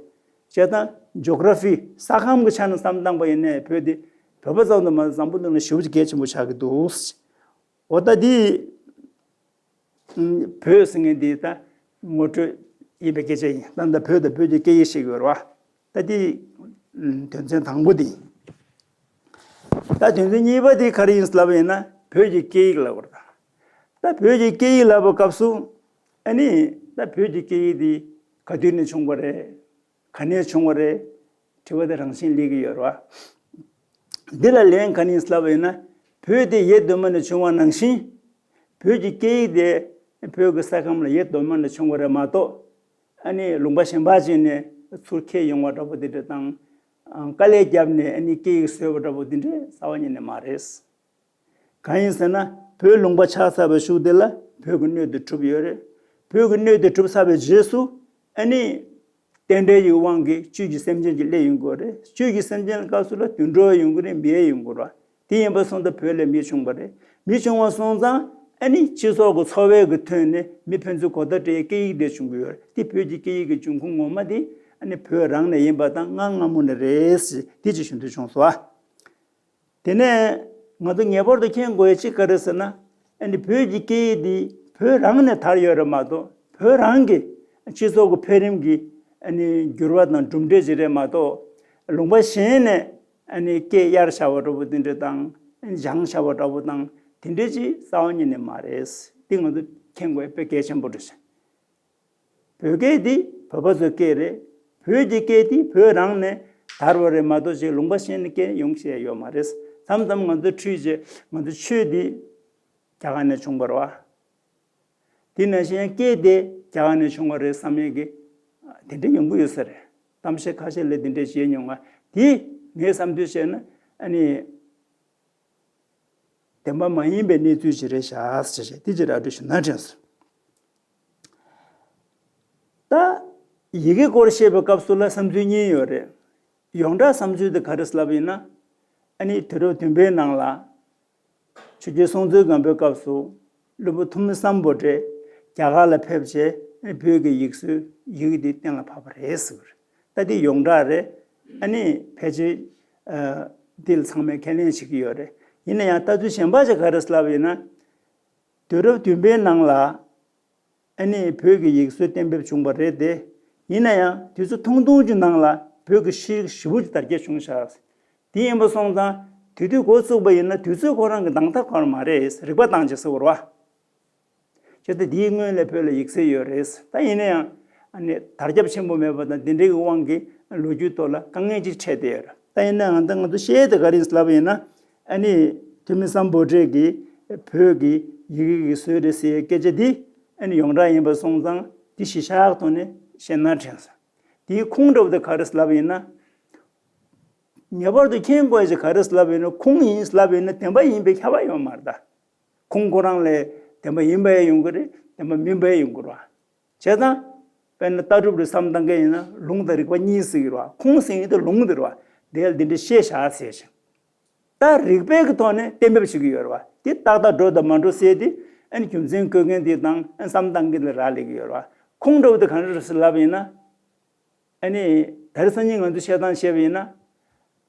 བྱས་ཙང་ཇོ་གྷ་ར་ཕི་ས་ཁམས་ཀྱི་ཆ་ནས་བསམ་བཏང་པ་ཡིན་ནའི་བོད་འདི་བོད་པ་ཙམ་དུ་མ་ཟད་འཛམ་བུ་གླིང་ལ་ཞེ་པོ་ཅིག་གལ་ཆེན་པོ་ཆགས་ཀྱི་འདུག་འོ་ད་འདི་བོད་ཟེར་མཁན་འདི་ད་ངོ་སྤྲོད་ཡིན་པའི་སྐད་ཆ་ཡིན། ད་ལྟ་བོད་དང་བོད་ཀྱི་སྐད་ཡིག་ཤེས་དགོས་རེད་བ། ད་འདི་དོན་ཚན་དང་པོ་འདི་ཡིན། ད་དོན་ཚན་གཉིས་པ་འདི་ག་རེ་ཡིན་ལབ་པ་ཡིན་ན་བོད་ཀྱི་སྐད་ཡིག་ལབ་པ་རེད། ད་བོད་ཀྱི་སྐད་ཡིག་ལབ་པའི་སྐབས་སུ་ཨ་ནི་ད་བོད་ཀྱི་སྐད་ཡིག་འདི་ག་དུས་ནས་བྱུང་བ་རེད། ག་ནས་བྱུང་བ་རེད། དྲི་བ་དེ་རང་བཞིན་སླེབས་ཀྱི་ཡོད་རེད་བ། འདི་ལ་ལན་ག་ནས་ལབ་པ་ཡིན་ན། བོད་དེ་ཡུལ་གདོད་མ་ནས་བྱུང་བ་ནང་བཞིན། བོད་ཀྱི་སྐད་ཡིག་དེ་བོད་ཀྱི་ས་ཁམས་ལ་ཡུལ་གདོད་མ་ནས་བྱུང་བ་རེད་མ་གཏོགས། ཨ་ནི་ལུང་པ་གཞན་པ་ཅིག་ནས་ཚུར་འཁྱེར་ཡོང་བ་འདྲ་པོ་དེ་འདྲ་དང་། དཀའ་ལས་བརྒྱབ་ནས་ཨ་ནི་སྐད་ཡིག་བཟོས་པ་འདྲ་པོ་དེ་འདྲ་རྩ་བ་ཉིད་ནས་མ་རེད། གང་ཡིན་ཟེར་ན། བོད་ལུང་པ་ཆགས་ཚར་བའི་གཞུག་དེ་ལ་བོད་ཀྱི་སྣོད་དེ་གྲུབ་ཡོད་རེད། བོད་ཀྱི་སྣོད་དེ་གྲུབ་ཚར་བའི་རྗེས་སུ་ཨ་ནི་རྟེན་འབྲེལ་གྱི་དབང་གིས་བཅུད་ཀྱི་སེམས་ཅན་ཅིག་སླེབས་ཡོང་གི་ཡོད་རེད། བཅུད་ཀྱི་སེམས་ཅན་ལ་སྐབས་སུ་ལ་དུད་འགྲོ་ཡོང་གི་རེད། མི་ཡོང་གི་རེད། དེ་ཡིན་པ་སོང་ཙང་བོད་ལ་མི་བྱུང་བ་རེད། མི་བྱུང་བ་སོང་ཙང་ཨ་ནི་སྤྱི་ཚོགས་ཀྱི་འཚོ་བའི་གི་ཐོག་ནས་མི་ཕན་ཚུན་གོ་བརྡ་སྤྲད་སྐད་ཡིག་དེ་བྱུང་གི་ཡོད་རེད། དེ་བོད་ཀྱི་སྐད་ཡིག་གི་འབྱུང་ཁུངས་ངོ་མ་དེ་ཨ་ནི་བོད་རང་ནས་ཡིན་པ་དང་སྔ་སྔ་མོ་ནས་རེད་ཟེར་དེ་ཅིག་ཞུ་འདོད་བྱུང་སོང་ཨ། དེ་ནས་ང་ཚོ་ངེས་པར་དུ་མཁྱེན་དགོས་ཡ་གཅིག་ག་རེ་ཟེར་ན། ཨ་ནི་བོད་ཀྱི་སྐད་ཡིག་འདི་བོད་རང་ནས་དར་ཡོད་རེད་མ་གཏོགས། བོད་རང་གི་སྤྱི་ཚོགས་ཀྱི་འཕེལ་རིམ་གྱི་ཨ་ནི་འགྱུར་བ་དང་གྲུབ་འབྲས་ཅིག་རེད་མ་གཏོགས། ལུང་པ་གཞན་ནས་ཨ་ནི་སྐད་གཡར་བཞག་པ་འདྲ་པོ་དེ་འདྲ་དང་སྦྱངས་བཞག་པ་འདྲ་པོ་དང་དེ་འདྲ་ཅིག་རྩ་བ་ཉིད་ནས་མ་རེད། འདི་ང་ཚོ་མཁྱེན་དགོས་དཔེ་གལ་ཆེན་པོ་རེད། བོད་སྐད་འདི་བོད་པ་ཚོའི་སྐད་རེད། བོད་ཀྱི་སྐད་འདི་བོད་རང་ནས་དར་བ་རེད་མ་གཏོགས་ཅིག་ལུང་པ་གཞན་ནས་སྐད་ཡོང་ཤེས་ཡོད་མ་རེད། མཚམས་མཚམས་ང་ཚོ་ཁྲུས་བྱེད། ང་ཚོ་ཆོས་འདི་རྒྱ་གར་ནས་བྱུང་བ་རེད་བ། དེ་ནང་བཞིན་སྐད་དེ་རྒྱ་གར་ནས་བྱུང་བ་རེད་བསམ་ཡས་ཀྱི་དེ་འདྲ་ཡོང་གི་ཡོད་ས་རེད། གཏམ་བཤད་ཁ་ཤས་ལ་དེ་འདྲ་བྱས་མྱོང་བ་དེ་ངས་བསམ་ཚུལ་བཤད་ན་ཨ་ནི། བདེན་པ་མ་ཡིན་པའི་གནས་ཚུལ་ཞིག་རེད་ཤག་ཟེར་བྱས་དེ་ཅིག་ར་སྤྲོད་ཞུ་ན་དྲན་སོང་། ད་ཡི་གེ་སྐོར་བཤད་པའི་སྐབས་སུ་ལ་བསམ་ཚུལ་གཉིས་ཡོད་རེད། ཡོངས་གྲགས་བསམ་ཚུལ་དེ་ག་རེ་ལབ་ཡིན་ན། ཨ་ནི་དུས་རབས་བདུན་པའི་ནང་ལ་ཆོས་རྒྱལ་སྲོང་བཙན་སྒམ་པོའི་སྐབས་སུ་བློན་པོ་ཐོན་མི་སམ་བྷོ་ཊས་རྒྱ་གར་ལ་ཕེབས་བྱས་ཨ་ནི་བོད་ཀྱི་ཡིག་སྲོལ་ཡི་གེ་འདི་གཏན་ལ་ཕབ་པ་རེད་ཟེར་གྱི་རེད། ད་འདི་ཡོངས་གྲགས་རེད། ཨ་ནི་ཕལ་ཆེར་ཨ་འདི་ལ་ཚང་མས་ཁས་ལེན་བྱེད་ཀྱི་ཡོད་རེད། ཡིན་ན་ཡང་ལྟ་ཚུལ་གཞན་པ་ཞིག་ག་རེ་ལབ་ཡིན་ན། དུས་རབས་བདུན་པའི་ནང་ལ་ཨ་ནི་བོད་ཀྱི་ཡིག་སྲོལ་གཏན་འབེབས་བྱུང་བ་རེད་དེ། ཡིན་ན་ཡང་དུས་ཚོད་ཐུང་ཐུང་གི་ནང་ལ་བོད་ཀྱི་ཤེས་རིག་ཞེ་པོ་ཅིག་དར་རྒྱས་བྱུང་ཤག་དེ་ཡིན་པ་སོང་ཙང་དེ་དུས་འགོ་བཙུགས་པ་ཡིན་ན་དུས་ཚོད་ཁོ་རང་གི་འདང་ཐག་གོ་བ་མ་རེད། རིག་པ་བཏང་བྱས་ཟེར་བ་རེད་བ། བྱས་ཙང་དེའི་སྔོན་ལ་བོད་ལ་ཡིག་སྲོལ་ཡོད་རེད། ད་ཡིན་ན་ཡང་ཨ་ནི་དར་ཁྱབ་ཆེན་པོ་མེད་པ་དང་དེ་འདྲའི་གི་དབང་གིས་ལོ་རྒྱུས་ཐོག་ལ་དཀའ་ངལ་ཅིག་འཕྲད་བསྡད་ཡོད་རེད། ད་ཡིན་ན་ཡང་ད་ང་ཚོ་བཤད་དེ་ག་རེ་ལབ་ཡིན་ན། ཨ་ནི་ཐོན་མི་སམ་བྷོ་ཊས་ཀྱིས་བོད་ཀྱི་ཡི་གེ་གི་སྲོལ་རེད་ཟེར་བའི་སྐད་ཆ་འདི་ཨ་ནི་ཡོངས་གྲགས་ཡིན་པ་སོང་ཙང་འདི་གཞི་བཞག་ཐོག་ནས་བཤད་ན་དྲན་སོང་། དེའི་ཁུངས་འདྲ་པོ་དེ་ག་རེ་ལབ་ཡིན་ན། ངེས་པར་དུ་མཁྱེན་དགོས་ཀྱི་ག་རེ་ལབ་ཡིན་ན། ཁུངས་ཡིན་ལབ་ཡིན་ན་བདེན་པ་ཡིན་པའི་ཁྱབ་པ་ཡོད་མ་རེད་ད། ཁུངས་ཁོ་རང་ལས་བདེན་པ་ཡིན་པ་ཡང་ཡོང་གི་རེད། བདེན་པ་མིན་པ་ཡང་ཡོང་གི་རེད་ བྱས་ཙང་། དཔེར་ན་ལྟ་གྲུབ་རེ་བསམ་བཏང་མཁན་ཡིན་ན་ལུང་དང་རིགས་པ་གཉིས་ཟེར་གྱི་རེད་བ། ཁུངས་ཟེར་མཁན་དེ་ལུང་དེ་རེད་བ། དེ་ལ་འདི་འདྲ་བཤད་བཞག་ཟེར་ཞིང་། ད་རིགས་པའི་གི་ཐོག་ནས་གཏན་འབེབས་བྱེད་ཀྱི་ཡོད་རེད་བ། དེ་ཏག་ཏག་འགྲོ་དང་མ་འགྲོ་ཟེར་དེ་ཨ་ནི་རྒྱུ་མཚན་བཀོད་མཁན་དེ་དང་ཨ་ནི་བསམ་བཏང་མཁན་དེ་ལ་རག་ལས་ཀྱི་ཡོད་རེད་བ། ཁུངས་འདྲ་བོ་དེ་ག་འདྲ་རེད་ཟེར་ལབ་ཡིན་ན། ཨ་ནི་ད་རེས་སང་ཉིན་ང་ཚོས་བཤད་སྟངས་བཤད་པ་ཡིན་ན།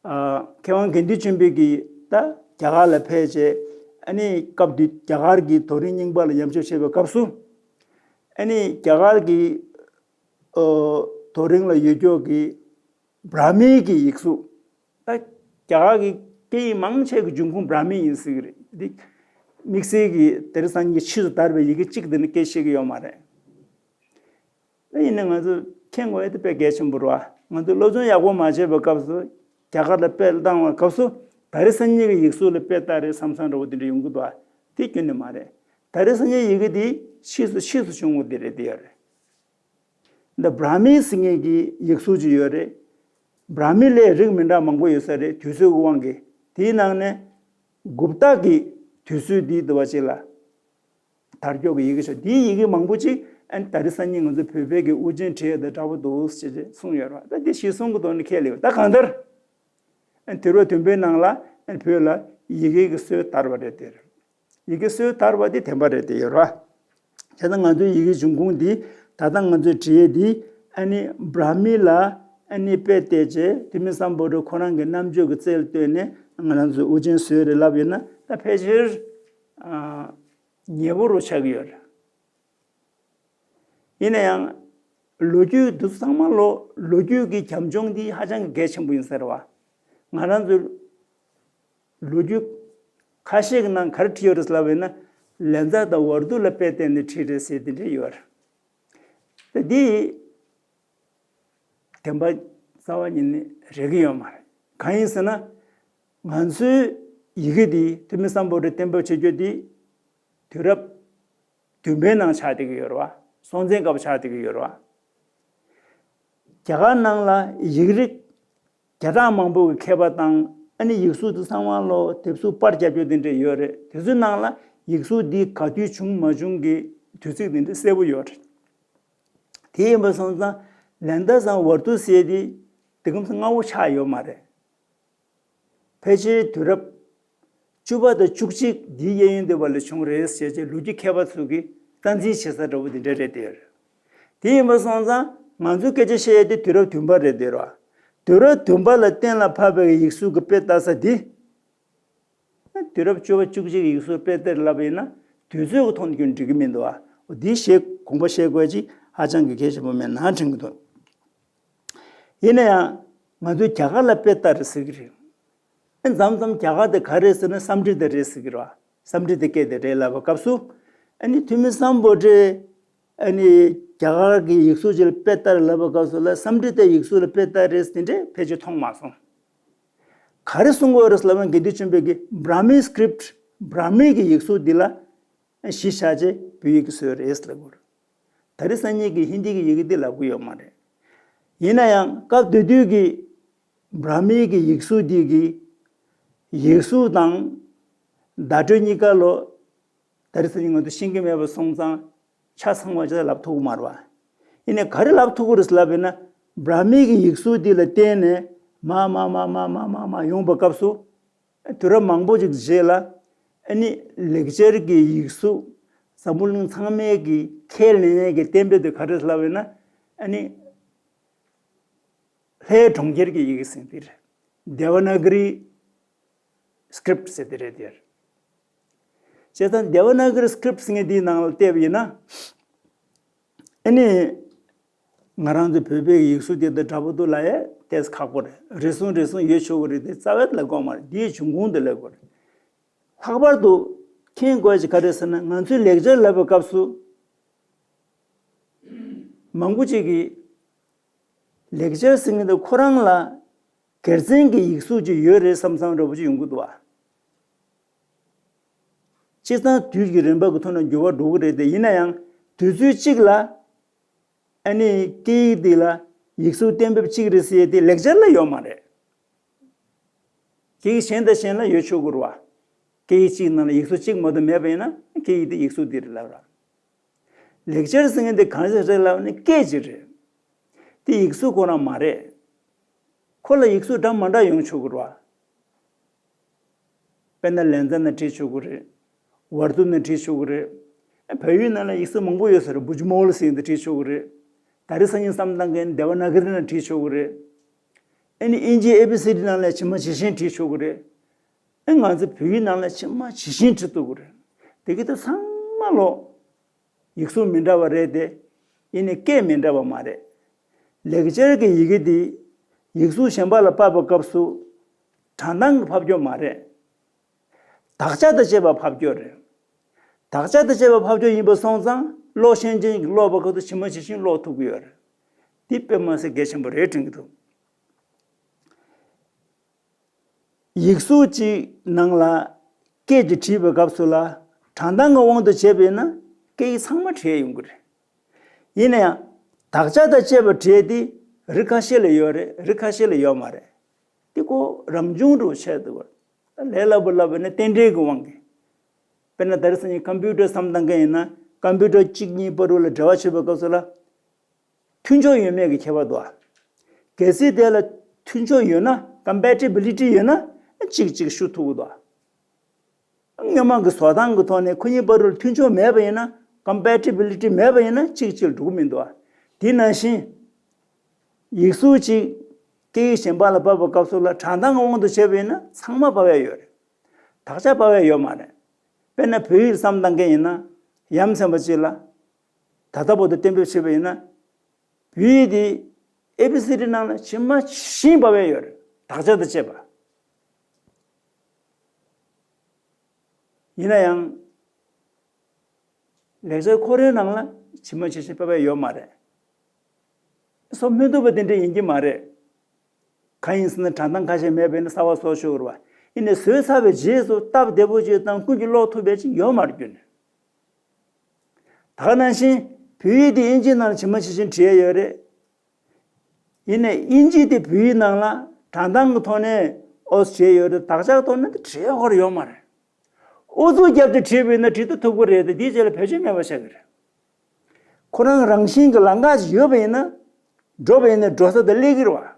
ཨ། མཁས་དབང་དགེ་འདུན་ཆོས་འཕེལ་གྱིས་ད་རྒྱ་གར་ལ་ཕེབས་རྗེས། ཨ་ནི་སྐབས་དེ་རྒྱ་གར་གྱི་རྡོ་རིང་རྙིང་པ་ལ་ཉམས་ཞིབ་བྱེད་པའི་སྐབས་སུ། ཨ་ནི་རྒྱ་གར་གྱི་ཨ། རྡོ་རིང་ལ་ཡོད་ཀྱོག་གི་བྲ་མིའི་གི་ཡིག་གཟུགས། ད་རྒྱ་གར་གྱི་སྐད་ཡིག་མང་ཆེ་གི་འབྱུང་ཁུངས་བྲ་མི་ཡིན་ཟེར་གྱི་རེད། འདི་དམིགས་བསལ་གྱི་དེ་རིང་སང་ཉིན་ཕྱིས་སུ་དར་བའི་ཡི་གེ་གཅིག་དེ་ནི་སྐད་ཤེས་ཀྱི་ཡོད་མ་རེད། ད་ཡིན་ན་ང་ཚོ་མཁྱེན་དགོས་ཡ་དེ་དཔེ་གལ་ཆེན་པོ་རེད་བ། ང་ཚོ་སློབ་སྦྱོང་ཡག་པོ་མ་བྱས་པའི་སྐབས་སུ། རྒྱ་གར་ལ་དཔེ་བཏང་བའི་སྐབས་སུ། ད་རེས་སང་ཉིན་གྱི་ཡིག་གཟུགས་ལ་དཔེ་ལྟ་རེད་བསམ་བསམ་འདྲ་བོ་དེ་འདྲ་ཡོང་གི་འདུག་བ། དེ་ཁྱོན་ནས་མ་རེད། ད་རེས་སང་ཉིན་ཡི་གེ་དེ་ཕྱིས་སུ་ཕྱིས་སུ་བྱུང་བ་དེ་རེད། དེ་ཡོད་རེད། འདི་བྲ་མི་ཟེར་མཁན་གྱི་ཡིག་གཟུགས་ཅིག་ཡོད་རེད། བྲ་མི་ལས་རིགས་མི་འདྲ་མང་པོ་ཡོད་ས་རེད། དུས་ཚོད་ཀྱི་དབང་གིས། དེའི་ནང་ནས་གུབ་ཏ་གི་དུས་ཚོད་འདི་འདུག་བ་ཅིག་ལ། དར་ཀྱོག་གི་ཡི་གེ་ཤོག་འདིའི་ཡི་གེ་མང་པོ་ཅིག་ཨ་ནི་ད་རེས་སང་ཉིན་ང་ཚོ་བོད་པའི་གི་དབུ་ཅན་བྲིས་ཡ་དང་འདྲ་པོ་འདུག་ཅེས་ཅེས་གསུངས་ཡོད་རེད་བ། ད་འདི་གཞིར་བཟུང་གི་ཐོག་ནས་ཁས་ལེན། ད་གང་ལྟར། ཨ་ནི་དུས་རབས་བདུན་པའི་ནང་ལ་ཨ་ནི་བོད་ལ་ཡི་གེ་གི་སྲོལ་དར་བ་རེད་དེ། ཡི་གེ་སྲོལ་དར་བ་དེ་བདེན་པ་རེད་དེ་ཡོད་རེད་བ། བྱས་ཙང་ང་ཚོའི་ཡི་གེ་འབྱུང་ཁུངས་འདི། ད་ལྟ་ང་ཚོས་བྲིས་ཡས་འདི། ཨ་ནི་བྲ་མི་ལ་ཨ་ནི་དཔེ་བལྟས་རྗེས་ཐོན་མི་སམ་བྷོ་ཊ་ཁོ་རང་གི་རྣམ་དཔྱོད་ཀྱི་རྩལ་བཏོན་ནས་ང་རང་ཚོའི་དབུ་ཅན་བཟོས་རེད་ལབ་ཡོད་ན། ད་ཕལ་ཆེར་ཨ། ཉེ་པོ་རུ་ཆགས་ཀྱི་ཡོད་རེད། ཡིན་ན་ཡང་། ལོ་རྒྱུས་འདི་ཚོ་ཚང་མ་ལོ་ལོ་རྒྱུས་ཀྱི་རྒྱབ་ལྗོངས་འདི་ཧ་ཅང་གི་གལ་ཆེན་པོ་ཡིན་ས་རེད་བ། ང་རང་ཚོའི་ལོ་རྒྱུས་ཁ་ཤས་ཀྱི་ནང་ག་རེ་བྲིས་ཡོད་རེད་ལབ་ཡོད་ན། ལན་ཚྭ་དང་ཝར་ཏུ་ལ་དཔེ་བལྟས་ནས་བྲིས་རེད་ཟེར་དེ་འདྲ་ཡོད་རེད། ད་འདི་བདེན་པ་རྩ་བ་ཉིད་ནས་རེག་གི་ཡོད་མ་རེད། གང་ཡིན་ཟེར་ན། ང་ཚོའི་ཡི་གེ་འདི་ཐོན་མི་སམ་བྷོ་ཊས་གཏན་འབེབས་བྱེད་རྒྱུ་འདི་དུས་རབས་བདུན་པའི་ནང་ཆགས་བསྡད་ཀྱི་ཡོད་རེད་བ། སྲོང་བཙན་སྐབས་ཆགས་བསྡད་ཀྱི་ཡོད་རེད་བ། རྒྱ་གར་ནང་ལ་ཡིག་རིགས་བརྒྱ་ཕྲག་མང་པོ་གི་མཁས་པ་དང་ཨ་ནི་ཡིག་གཟུགས་དེ་ཚང་མ་ལོ་དེབ་གཟུགས་པར་རྒྱབ་རྒྱུ་དེ་འདྲ་ཡོད་རེད། དེ་ཚོའི་ནང་ལ་ཡིག་གཟུགས་འདི་ག་དུས་བྱུང་མ་བྱུང་གི་དུས་ཚིགས་དེ་འདྲ་གསལ་པོ་ཡོད་རེད། དེ་ཡིན་པ་སོང་ཙང་ལན་ཏྭ་སམ་ཝར་ཏུ་ཟེར་དེ་དེ་གམ་སང་སྔ་བོ་ཆགས་ཡོད་མ་རེད། ཕལ་ཆེར་དུས་རབས་བཅུ་པ་དང་བཅུ་གཅིག་འདིའི་གཡས་གཡོན་དེ་བར་ལ་བྱུང་རེད་ཟེར་བྱས་ལོ་རྒྱུས་མཁས་པ་ཚོ་གིས་རྩ་འཛིན་བྱེད་ས་འདྲ་བོ་དེ་འདྲ་རེད་དེ། དེ་ཡིན་པ་སོང་ཙང་ང་ཚོས་སྐད་ཆ་བཤད་ཡས་དེ་དུས་རབས་བདུན་པ་རེད་དེ་ར། དུས་རབས་བདུན་པ་ལ་གཏན་ལ་ཕབ་པའི་ཡིག་གཟུགས་ཀྱི་དཔེ་ལྟ་ས་འདི། དུས་རབས་བཅུ་པ་བཅུ་གཅིག་གི་ཡིག་གཟུགས་དཔེ་དེར་ལབ་ཡིན་ན་དུས་ཚོད་ཀྱི་ཐོག་ནས་ཀྱང་འགྲིག་གི་མི་འདུག་ཨ། འོ་འདི་ཞེས་དགོངས་པ་བཞེས་དགོས་ཅིག་ཧ་ཅང་གི་གལ་ཆེན་པོ་མེད་ན་དྲན་གྱི་འདུག་ཡིན་ན་ཡང་ང་ཚོས་རྒྱ་གར་ལ་དཔེ་ལྟ་རེ་ཟེར་གྱི་རེད། ཨ་མཚམས་མཚམས་རྒྱ་གར་དེ་ག་རེད་ཟེར་ན་སཾ་སྐྲྀ་ཏ་རེད་ཟེར་གྱི་རེད་བ། སཾ་སྐྲྀ་ཏ་སྐད་དེ་རེད་ལབ་པའི་སྐབས་སུ། ཨ་ནི་ཐོན་མི་སམ་བྷོ་ཊས་ཨ་ནི་རྒྱ་གར་གྱི་ཡིག་གཟུགས་ཅིག་ལ་དཔེ་ལྟ་རེ་ལབ་པའི་སྐབས་སུ་ལ་སཾ་སྐྲྀ་ཏའི་ཡིག་གཟུགས་ལ་དཔེ་ལྟ་རེད་ཟེར་དེ་འདྲས་ཕལ་ཆེར་མཐོང་མ་སོང་། ག་རེ་གསུང་གི་ཡོད་རེད་ལབ་ན་དགེ་འདུན་ཆོས་འཕེལ་གྱིས་བྲ་མི་སི་ཀྲིབ་བྲ་མི་གི་ཡིག་གཟུགས་འདི་ལ་གཞི་བཞག་བྱས་བོད་ཡིག་གི་བཟོས་རེད་ལབ་དགོས་རེད། ད་རེས་སང་ཉིན་གྱི་ཧིན་དི་གི་ཡི་གེ་འདི་ལབ་གི་ཡོད་མ་རེད། ཡིན་ན་ཡང་སྐབས་དེ་དུས་ཀྱི་བྲ་མི་གི་ཡིག་གཟུགས་འདི་གི་ཡིག་གཟུགས་དང་བརྡ་སྤྲོད་གཉིས་ཀ་ལོ། ད་རེས་སང་ཉིན་ང་ཚོ་ཤེས་ཀྱི་མེད་པ་སོང་ཙང་ཆ་ཚང་བ་ཅིག་ལབ་ཐུབ་ཀྱི་མ་རེད་བ། ཡིན་ནའི་ག་རེ་ལབ་ཐུབ་ཀྱི་རེད་ལབ་ཡིན་ན་བྲ་མི་གི་ཡིག་གཟུགས་འདི་ལ་བརྟེན་ནས་མ་མ་མ་ཡོང་བའི་སྐབས་སུ། དུས་རབས་མང་པོ་ཅིག་རྗེས་ལ་ཨ་ནི་ལེགས་སྦྱར་གྱི་ཡིག་གཟུགས་འཛམ་བུ་གླིང་ཚང་མས་ཀྱི་ཁས་ལེན་ཡས་ཀྱི་གཏན་འབེབས་དེ་ག་རེ་ལབ་ཡིན་ན་ཨ་ནི་ལྷའི་གྲོང་ཁྱེར་གྱི་ཡི་གེ་ཟེར་དེ་རེད། དེ་ཝ་ན་ག་རི་སི་ཀྲིབ་ཟེར་དེ་རེད་དེ། བྱས་ཙང་དེ་ཝ་ན་ག་རི་སི་ཀྲིབ་ཟེར་མཁན་དེའི་ནང་ལ་བལྟས་པ་ཡིན་ན། ཨ་ནི། ང་རང་ཚོ་བོད་པའི་ཡིག་གཟུགས་དེ་དང་འདྲ་པོ་འདུག་ལབ་ཡས་ཏོག་ཙམ་ཁག་པོ་རེད། རེ་ཟུང་རེ་ཟུང་ཡོད་ཆོག་གི་རེད་དེ་རྩ་བའི་ལབ་དགོས་མ་རེད། འདིའི་འབྱུང་ཁུངས་དེ་ལབ་དགོས་རེད། ལྷག་པར་དུ་མཁྱེན་དགོས་ཅིག་ག་རེ་ཟེར་ན་ང་ཚོས་ལེགས་སྦྱར་ལབ་པའི་སྐབས་སུ། མང་པོ་ཅིག་གིས་ལེགས་སྦྱར་ཟེར་མཁན་དེ་ཁོ་རང་ལ་སྒེར་བཙན་གྱི་ཡིག་གཟུགས་ཅིག་ཡོད་རེད་བསམ་བསམ་འདྲ་པོ་ཅིག་ཡོང་གི་འདུག་བ། སྤྱིར་བཏང་དུས་ཀྱི་རིམ་པ་གི་ཐོག་ནས་འགྱུར་བ་འགྲོ་གི་རེད་དེ། ཡིན་ན་ཡང་དུས་ཚོད་གཅིག་ལ་ཨ་ནི་སྐད་ཡིག་འདི་ལ་ཡིག་གཟུགས་གཏན་འབེབས་གཅིག་རེད་ཟེར་ཡས་དེ་ལེགས་སྦྱར་ལ་ཡོད་མ་རེད། སྐད་ཡིག་གཞན་དང་གཞན་ལ་ཡོད་ཆོག་གི་རེད་བ། སྐད་ཡིག་གཅིག་ནང་ལ་ཡིག་གཟུགས་གཅིག་མ་གཏོགས་མེད་པ་ཡིན་ན་སྐད་ཡིག་དེ་ཡིག་གཟུགས་འདི་རེད་ལབ་ར། ལེགས་སྦྱར་ཟེར་མཁན་དེ་གང་ཟེར་རེད་ལབ་ན་སྐད་ཅིག་རེད། དེ་ཡིག་གཟུགས་ཁོ་རང་མ་རེད། ཁོ་ལ་ཡིག་གཟུགས་འདྲ་མ་འདྲ་ཡོང་ཆོག་གི་རེད་བ། དཔེར་ན་ལེ་ཚན་ནང་བྲིས་ཆོག་གི་རེད། ཝར་ཏུ་ནང་བྲིས་ཆོག་གི་རེད། བལ་ཡུལ་ནང་ལ་ཡིག་གཟུགས་མང་པོ་ཡོད་ས་རེད། བུ་ཇི་མོལ་ཟེར་དེ་བྲིས་ཆོག་གི་རེད། ད་རེས་སང་ཉིན་བསམ་བཏང་མཁན་དེ་བ་ན་གི་རི་ནང་བྲིས་ཆོག་གི་རེད། ཨ་ནི་ཨིན་ཇི་ཨེ་བི་སི་ཌི་ནང་ལ་ཇི་མ་ཇི་བཞིན་བྲིས་ཆོག་གི་རེད། ཨ་ང་ཚོ་བོད་ཡིག་ནང་ལ་ཇི་མ་ཇི་བཞིན་བྲིས་ཐུབ་ཀྱི་རེད། དེ་གི་དེ་ཚང་མ་ལོ། ཡིག་གཟུགས་མི་འདྲ་བ་རེད་དེ། ཡིན་ནའི་སྐད་མི་འདྲ་བ་མ་རེད། ལེགས་སྦྱར་གྱི་ཡི་གེ་འདི་ཡིག་གཟུགས་གཞན་པ་ལ་ཕབ་པའི་སྐབས་སུ་བྲང་ཐང་གི་ཕབ་སྐྱོར་མ་རེད། དག་ཆ་དང་བཅས་པ་ཕབ་སྐྱོར་རེད། དག་ཆ་དང་བཅས་པ་ཕབ་སྐྱོར་ཡིན་པ་སོང་ཙང་ཀློག་ཤེས་མཁན་གྱིས་ཀློག་པའི་སྐབས་སུ་ཇི་མ་ཇི་བཞིན་ཀློག་ཐུབ་ཀྱི་ཡོད་རེད། འདི་དཔེ་མ་སྲིད་གལ་ཆེན་པོ་རེད་དྲན་གྱི་འདུག་ཡིག་གཟུགས་གཅིག་ནང་ལ་སྐད་ཅིག་བྲིས་པའི་སྐབས་སུ་ལ་བྲང་ཐང་གི་དབང་དུ་བྱས་པས་ན་སྐད་ཡིག་ཚང་མ་བྲིས་ཡོང་གི་རེད། ཡིན་ན་ཡང་དག་ཆ་དང་བཅས་པ་བྲིས་ཏེ་རིགས་ཁ་ཤས་ལ་ཡོད་རེད། རིགས་ཁ་ཤས་ལ་ཡོད་མ་རེད། འདི་ཁོ་རང་བྱུང་རུ་བྱས་འདུག་བ། ལས་སླ་པོ་སླ་པོ་ནི་རྟེན་འབྲེལ་གྱི་དབང་གིས། དཔེར་ན་ད་རེས་སང་ཉིན་ཀམ་པུ་ཊར་བསམ་བཏང་མཁན་ཡིན་ན་ཀམ་པུ་ཊར་གཅིག་གཉིས་བར་དུ་ལ་འབྲེལ་བ་བྱེད་པའི་སྐབས་སུ་ལ། མཐུན་ཕྱོགས་ཡོད་མེད་ཀྱི་ཁྱད་པར་འདུག་ཨ། གལ་སྲིད་དེ་ལ་མཐུན་ཕྱོགས་ཡོད་ན་ཀམ་པེ་ཊི་བི་ལི་ཊི་ཡོད་ན་གཅིག་གཅིག་ཞུ་ཐུབ་ཀྱི་འདུག་ཨ། སྔོན་མ་གི་བཟོ་སྟངས་ཀྱི་ཐོག་ནས་ཁོ་གཉིས་བར་དུ་མཐུན་ཕྱོགས་མེད་པ་ཡིན་ན་ཀམ་པེ་ཊི་བི་ལི་ཊི་མེད་པ་ཡིན་ན་གཅིག་གཅིག་འགྲོ་གི་མི་འདུག་ཨ། དེ་ནང་བཞིན་ཡིག་གཟུགས་གཅིག་སྐད་ཡིག་གཞན་པ་ལ་ཕབ་པའི་སྐབས་སུ་ལ་བྲང་ཐང་གི་དབང་དུ་བྱས་པ་ཡིན་ན་ཚང་མ་ཕབ་ཡ་ཡོད་རེད། དག་ཆ་ཕབ་ཡ་ཡོད་མ་རེད། དཔེར་ན་བོད་ཡིག་བསམ་བཏང་མཁན་ཡིན་ན་ཡ་མཚན་པ་གཅིག་ལ། ད་ལྟ་བར་དུ་གཏན་འབེབས་བྱས་པ་ཡིན་ན། བོད་ཡིག་དེ་ཨེ་བི་སི་ཌི་ནང་ལ་ཇི་མ་ཇི་བཞིན་ཕབ་ཡ་ཡོད་རེད། དག་ཆ་དང་བཅས་པ། ཡིན་ན་ཡང་། ལེགས་སྦྱར་ཁོ་རའི་ནང་ལ་ཇི་མ་ཇི་བཞིན་ཕབ་ཡ་ཡོད་མ་རེད། བཟོ་མི་ཐུབ་པ་དེ་འདྲ་ཡིན་གྱི་མ་རེད། གང་ཡིན་ཟེར་ན་བྲང་ཐང་ཁ་ཤས་མེད་པས་ན་གསར་པ་བཟོ་ཆོག་གི་རེད་བ། ཡིན་ནའི་བཟོས་ཚར་བའི་རྗེས་སུ་སྟབས་བདེ་པོ་ཅིག་དང་ཀུན་གྱིས་ཀློག་ཐུབ་པ་ཅིག་ཡོད་མ་རེད་རྒྱུན་ནས། ད་ག་ནང་བཞིན་བོད་ཡིག་དེ་དབྱིན་ཇིའི་ནང་ལ་ཇི་མ་ཇི་བཞིན་བྲིས་ཡ་ཡོད་རེད། ཡིན་ནའི་དབྱིན་ཇི་དེ་བོད་ཡིག་ནང་ལ་བྲང་ཐང་གི་ཐོག་ནས་ཨོ་བྲིས་ཡོད་རེད། དག་ཆའི་ཐོག་ནས་དེ་བྲིས་ཡ་ཧོར་ཡོད་མ་རེད། ཨུ་ཚུགས་རྒྱབ་སྟེ་བྲིས་པ་ཡིན་ན་བྲིས་ཏེ་ཐུབ་ཀྱི་རེད་དེ་དེའི་རྗེས་ལ་བེད་སྤྱོད་མེད་པ་ཆགས་ཀྱི་རེད། ཁོ་རང་རང་བཞིན་གྱི་ལམ་ཁ་ཅིག་ཡོད་པ་ཡིན་ན། འགྲོ་བ་ཡིན་ན་འགྲོ་ས་དེ་སླེབས་ཀྱི་རེད་བ།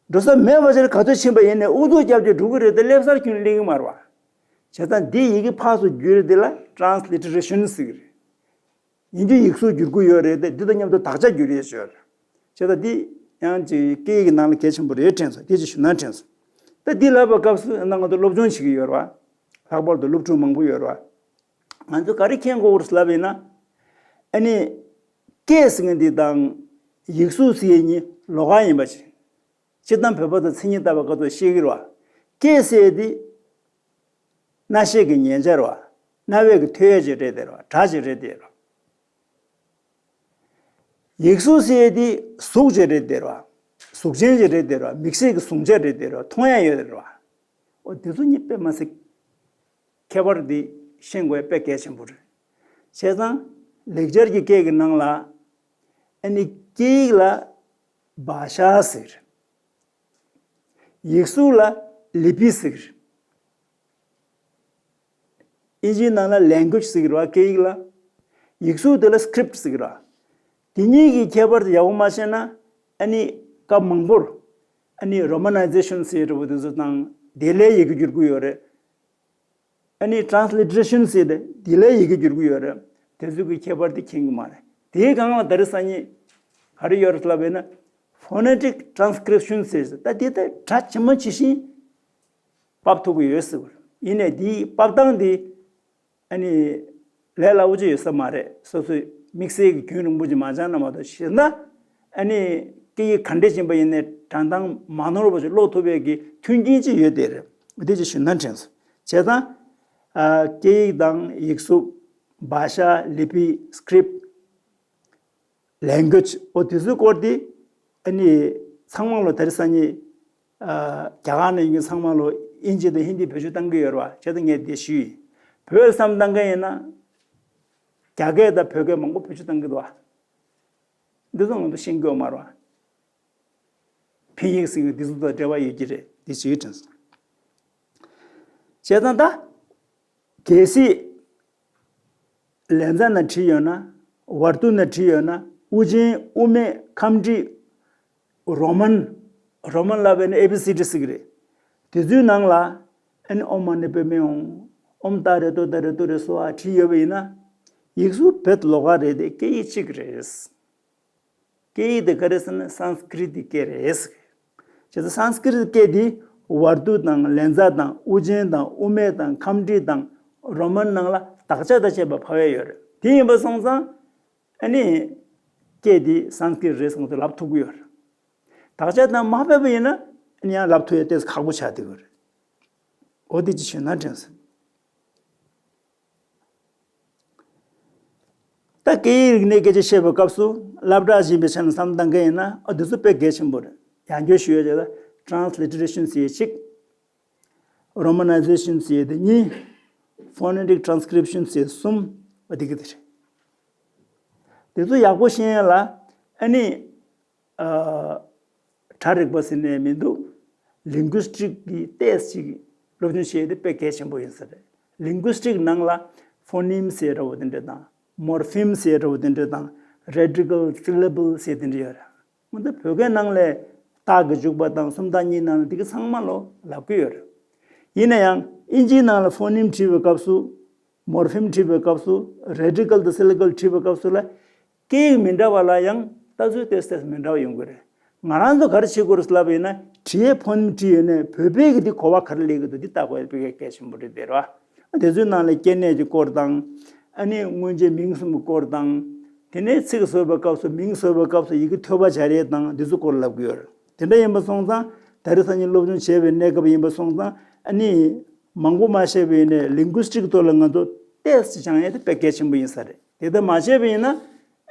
འགྲོ་ས་མེད་པ་ཅིག་ལ་ག་ཚོད་ཕྱིན་པ་ཡིན་ནའི་ཨུ་ཚུགས་རྒྱབ་སྟེ་འགྲོ་གི་རེད་དེ་སླེབས་སར་ཁྱོན་སླེབས་ཀྱི་མ་རེད་བ། བྱས་ཙང་འདི་ཡི་གེ་ཕར་ཚུར་བསྒྱུར་དེ་ལ་ཊེ་རན་སི་ལི་ཊི་རེ་ཤན་ཟེར་གྱི་རེད། ཡིན་གྱི་ཡིག་གཟུགས་བསྒྱུར་གྱི་ཡོད་རེད་དེ་འདི་དང་མཉམ་དུ་དག་ཆ་བསྒྱུར་ཡས་ཡོད་རེད། བྱས་ཙང་འདི་ཡང་ཅིག་སྐད་ཡིག་གི་ནང་ལ་གལ་ཆེན་པོ་རེད་དྲན་སོང་། དེ་ཅིག་ཞུ་ན་དྲན་སོང་། ད་འདི་ལབ་པའི་སྐབས་སུ་ཡང་ན་ང་ཚོ་སློབ་སྦྱོང་བྱེད་ཀྱི་ཡོད་རེད་བ། ལྷག་པར་དུ་སློབ་ཕྲུག་མང་པོ་ཡོད་རེད་བ། ང་ཚོས་ག་རེ་མཁྱེན་དགོས་རེད་ལབ་ཡིན་ན། ཨ་ནི། སྐད་ཟེར་མཁན་འདི་དང་ཡིག་གཟུགས་ཟེར་ཡས་གཉིས་ལོགས་ཀ་ཡིན་པ་ཞིག་སྤྱིར་བཏང་བོད་པ་ཚོ་མཚན་ཉིད་བཏགས་པའི་སྐབས་སུ་ཤེས་ཀྱི་རེད་བ། སྐད་ཟེར་ཡས་འདི། རྣ་ཤེས་ཀྱི་ཉན་བྱ་རེད་བ། རྣ་བས་ཀྱི་ཐོས་ཡས་ཅིག་རེད་དེ་རེད་བ། སྒྲ་ཅིག་རེད་དེ་རེད་བ། ཡིག་གཟུགས་ཟེར་ཡས་འདི་གཟུགས་ཅིག་རེད་དེ་རེད་བ། གཟུགས་ཅན་ཅིག་རེད་དེ་རེད་བ། མིག་ཤེས་ཀྱི་གཟུང་བྱ་རེད་དེ་རེད་བ། མཐོང་ཡས་ཡོད་དེ་རེད་བ། འོ་དེ་ཚོ་གཉིས་དཔེ་མ་སྲིད། ཁྱད་པར་འདི་ཤེས་དགོས་ཡ་དཔེ་གལ་ཆེན་པོ་རེད། བྱས་ཙང་ལེགས་སྦྱར་གྱི་སྐད་ཀྱི་ནང་ལ། ཨ་ནི་སྐད་ཡིག་ལ་བྷ་ཤ་ཟེར། ཡིག་གཟུགས་ལ་ལི་པི་ཟེར། ཨིན་ཇིའི་ནང་ལ་ལེང་གུ་ཨེཇ་ཟེར་གྱི་རེད་བ། སྐད་ཡིག་ལ། ཡིག་གཟུགས་དེ་ལ་སི་ཀི་རིབ་ཊི་ཟེར་གྱི་རེད་བ། དེ་གཉིས་ཀྱི་ཁྱད་པར་དེ་ཡག་པོ་མ་ཤེས་ན། ཨ་ནི་སྐབས་མང་པོར། ཨ་ནི་རོ་མ་ནའི་ཛེ་ཤན་ཟེར་འདྲ་པོ་དེ་ཚོ་དང་དེ་ལས་ཡི་གེ་བསྒྱུར་གྱི་ཡོད་རེད། ཨ་ནི་ཊེ་རན་སི་ལི་ཊི་རེ་ཤན་ཟེར་ཏེ་དེ་ལས་ཡི་གེ་བསྒྱུར་གྱི་ཡོད་རེད། དེ་ཚོ་གི་ཁྱད་པར་དེ་མཁྱེན་གྱི་མ་རེད། དེའི་སྒང་ལ་ད་རེས་སང་ཉིན་ག་རེ་ཡོད་རེད་ལབ་པས་ན། ཕོ་ནེ་ཊིག་ཊེ་རན་སི་ཀི་རིབ་ཤན་ཟེར་ཟེར། ད་དེ་ལྟར་སྒྲ་ཇི་མ་ཇི་བཞིན་ཕབ་ཐུབ་ཀྱི་ཡོད་ཟེར་བ་རེད། ཡིན་ནའི་དེའི་ཕབ་སྟངས་དེ་ཨ་ནི་ལས་སླ་པོ་ཅིག་ཡོད་ས་མ་རེད། སོ་སོས་དམིགས་བསལ་གྱི་རྒྱུན་རིང་པོ་ཅིག་མ་སྦྱངས་ན་མ་གཏོགས། གཞན་དག་ཨ་ནི་སྐད་ཡིག་ག་འདྲ་ཅིག་ཡིན་པ་ཡིན་ནའི་བྲང་ཐང་མ་ནོར་བ་ཅིག་ཀློག་ཐུབ་པའི་གི་མཐུན་རྐྱེན་ཅིག་ཡོད་དེ་རེད། འདི་ཅིག་ཞུ་ན་དྲན་སོང་། བྱས་ཙང་། ཨ། སྐད་ཡིག་དང་ཡིག་གཟུགས། བྷ་ཤ། ལི་པི། སི་ཀི་རིབ་ཊི། ལེང་གུ་ཨེཇ། འོ་དེ་ཚོའི་སྐོར་དེ་ཨ་ནི་ཚང་མ་ལོ་དེ་རིང་སང་ཉིན། ཨ། རྒྱ་གར་ནས་ཡིན་མཁན་ཚང་མ་ལོ་དབྱིན་ཇི་དང་ཧིན་དི་བེད་སྤྱོད་བཏང་གི་ཡོད་རེད་བ། བྱས་ཙང་ངས་འདི་ཞུས་ཡིན། བོད་བསམ་བཏང་མཁན་ཡིན་ན། རྒྱ་སྐད་དང་བོད་སྐད་མང་པོ་བེད་སྤྱོད་བཏང་གི་འདུག་བ། འདི་ཚོ་ང་ཚོ་ཤེས་ཀྱི་ཡོད་མ་རེད་བ། ཕིན་ཡིག་ཟེར་གྱི་འདི་ཚོ་དང་འབྲེལ་བ་ཡོད་ཀྱི་རེད། འདི་ཞུས་དྲན་སོང་། བྱས་ཙང་ད། གལ་སྲིད། ལན་ཚ་ན་བྲིས་ཡོད་ན། ཝར་ཏུ་ན་བྲིས་ཡོད་ན། དབུ་ཅན་དབུ་མེད་ཁམས་བྲིས། རོ་མན། རོ་མན་ལབ་པ་ཡིན་ན་ཨེ་བི་སི་ཌི་ཟེར་གི་རེད། དེ་ཚོའི་ནང་ལ་ཨ་ནི་ཨོཾ་མ་ཎི་པདྨེ་ཧཱུྃ། ཨོཾ་ཏཱ་རེ་ཏོ་ཏཱ་རེ་ཏུ་རེ་སྭཱ་ཧཱ་བྲིས་ཡོད་པ་ཡིན་ན། ཡིག་གཟུགས་བེད་ལོགས་ཀ་རེད་དེ་སྐད་ཡིག་གཅིག་རེད། སྐད་ཡིག་དེ་ག་རེ་ཟེར་ན་སཾ་སྐྲྀ་ཏའི་སྐད་རེད་ཟེར། བྱས་ཙང་སཾ་སྐྲྀ་ཏའི་སྐད་འདི་ཝར་ཏུ་དང་ལན་ཚ་དང་དབུ་ཅན་དང་དབུ་མེད་དང་ཁམས་བྲིས་དང་རོ་མན་ནང་ལ་དག་ཆ་དང་བཅས་པ་ཕབ་ཡས་ཡོད་རེད། དེ་ཡིན་པ་སོང་ཙང་ཨ་ནི་སྐད་འདི་སཾ་སྐྲྀ་ཏ་རེད་ཟེར་ལབ་ཐུབ་ཀྱི་ཡོད་རེད། དག་ཆ་དང་མ་ཕབ་པ་ཡིན་ན་ཨ་ནི་ཡང་ལབ་ཐུབ་ཡས་ཏོག་ཙམ་ཁག་པོ་ཆགས་བསྡད་ཀྱི་ཡོད་རེད། འོ་དེ་ཅི་ཞུས་ན་དྲན་སོང་། ད་སྐད་ཡིག་རིག་གནས་སྐད་ཆ་བཤད་པའི་སྐབས་སུ་སློབ་གྲྭ་ཞིག་ཡིན་པའི་ཆ་ནས་བསམ་བློ་བཏང་མཁན་ཡིན་ན་ཨ་འདི་ཚོ་དཔེ་གལ་ཆེན་པོ་རེད། ཡང་བསྐྱར་ཞུ་ཡ་བྱས་ན་ཊི་རན་སི་ལི་ཊི་རེ་ཤན་ཟེར་ཡས་གཅིག། རོ་མ་ནའི་ཟེ་ཤན་ཟེར་ཡས་དེ་གཉིས། ཕོ་ནེ་ཊིག་ཊི་རན་སི་ཀི་རིབ་ཤན་ཟེར་ཡས་གསུམ། ཨ་འདི་གི་དེ་རེད། དེ་ཚོ་ཡག་པོ་ཤེས་ཡ་ལ་ཨ་ནི། ཨ། གྲ་རིག་པ་ཟེར་ནས་མི་འདུག་ལིང་གུ་སི་ཊིག་གི་ཏོག་ཙམ་ཅིག་སློབ་སྦྱོང་བྱེད་ཡས་དེ་དཔེ་གལ་ཆེན་པོ་ཡིན་ས་རེད། ལིང་གུ་སི་ཊིག་ནང་ལ་ཕོ་ནིམ་ཟེར་འདྲ་བོ་དེ་འདྲ་དང་། མོར་ཕིམ་ཟེར་འདྲ་བོ་དེ་འདྲ་དང་། རེ་ཊི་ཀལ་སི་ལེ་བལ་ཟེར་དེ་འདྲ་ཡོད་རེད། ང་ཚོ་བོད་སྐད་ནང་ལ་རྟགས་ཀྱི་འཇུག་པ་དང་སུམ་རྟགས་གཉིས་ནང་ལ་དེ་གི་ཚང་མ་ལོ་ལབ་ཀྱི་ཡོད་རེད། ཡིན་ན་ཡང་ཨིན་ཇིའི་ནང་ལ་ཕོ་ནིམ་བྲིས་པའི་སྐབས་སུ། མོར་ཕིམ་བྲིས་པའི་སྐབས་སུ། རེ་ཊི་ཀལ་དང་སི་ལེ་བལ་བྲིས་པའི་སྐབས་སུ་ལ། སྐད་ཡིག་མི་འདྲ་བ་ལ་ཡང་ལྟ་ཚུལ་ཏོག་ཙམ་མི་འདྲ་བ་ཡོང་གི་རེད། ང་རང་ཚོ་ག་རེ་བྱེད་དགོས་རེད་ལབ་པ་ཡིན་ན་བྲིས་ཡས་ཕོ་ནིམ་བྲིས་ཡོད་ནའི་བོད་པའི་གི་འདི་གོ་བ་ག་རེ་སླེབས་ཀྱི་འདུག་འདི་ལྟ་དགོས་ཡས་དཔེ་གལ་ཆེན་པོ་རེད་དེ་རེད་བ། དེ་ཚོའི་ནང་ལ་སྐྱེ་གནས་ཀྱི་སྐོར་དང་། ཨ་ནི་སྔོན་ཆད་མིང་གསུམ་གྱི་སྐོར་དང་། དེ་ནས་ཚིག་བཟོ་བའི་སྐབས་སུ་མིང་བཟོ་བའི་སྐབས་སུ་ཡི་གེ་ཐོལ་པ་སྦྱར་ཡས་དང་འདི་ཚོ་སྐོར་ལབ་ཀྱི་ཡོད་རེད། དེ་འདྲ་ཡིན་པ་སོང་ཙང་ད་རེས་སང་ཉིན་སློབ་སྦྱོང་བྱེད་པའི་གནས་སྐབས་ཡིན་པ་སོང་ཙང་ཨ་ནི། མང་པོ་མ་བཤད་པའི་ནས་ལིང་གུ་སི་ཊིག་ཐོག་ལ་ང་ཚོ་ཏོག་ཙམ་སྦྱང་ཡས་དེ་དཔེ་གལ་ཆེན་པོ་ཡིན་ས་རེད། དེ་ལྟར་མ་བྱས་པ་ཡིན་ན་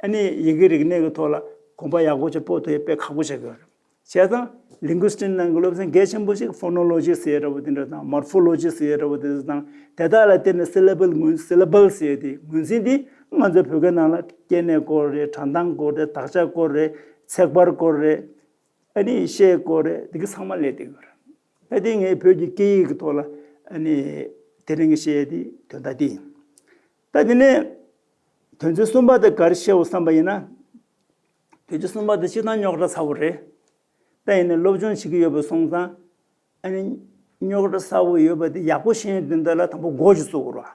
ཨ་ནི་ཡི་གེ་རིག་གནས་ཀྱི་ཐོག་ལ་གོམ་པ་ཡག་པོ་ཅིག་སྤོ་ཐུབ་ཡས་དཔེ་ཁག་པོ་ཆགས་ཀྱི་ཡོད་རེད། བྱས་ཙང་ལིང་གུ་སི་ཊིག་ནང་གི་སློབ་ཚན་གལ་ཆེན་པོ་ཞིག་ཕོ་ནོ་ལོ་ཇི་ཟེར་ཡས་འདྲ་བོ་དེ་འདྲ་དང་མོར་ཕོ་ལོ་ཇི་ཟེར་ཡས་འདྲ་བོ་དེ་འདྲ་དང་དེ་དག་ལ་བརྟེན་ནས་སི་ལེ་བལ་ངོས་སི་ལེ་བལ་ཟེར་ཡས་དེ་ངོས་འཛིན་དེ་ང་ཚོའི་བོད་སྐད་ནང་ལ་སྐྱེ་གནས་སྐོར་རེད། འགྲོ་སྟངས་སྐོར་རེད། དག་ཆ་སྐོར་རེད། ཚེག་བར་སྐོར་རེད། ཨ་ནི་བཤད་སྐོར་རེད། འདི་གི་ཚང་མ་སླེབས་བསྡད་ཡོད་རེད། ད་དེ་ངས་བོད་ཀྱི་སྐད་ཡིག་གི་ཐོག་ལ་ཨ་ནི་དེ་རིང་གི་བཤད་ཡས་དེ་དོན་དག་དེ་ཡིན། ད་དེ་ནས་དོན་ཚན་གསུམ་པ་དེ་ག་རེ་བཤད་འོ་བསམ་པ་ཡིན་ན། དོན་ཚན་གསུམ་པ་དེ་སྤྱིར་བཏང་རྙོག་དྲ་ཚ་བོ་རེད། ད་ཡིན་ནའི་སློབ་སྦྱོང་བྱེད་ཀྱི་ཡོད་པ་སོང་ཙང་ཨ་ནི་རྙོག་དྲ་ཚ་བོ་ཡོད་པ་དེ་ཡག་པོ་ཤེས་ཡོན་དོན་དག་ལ་དང་པོ་མགོ་ཅིག་བཙུགས་དགོས་རེད་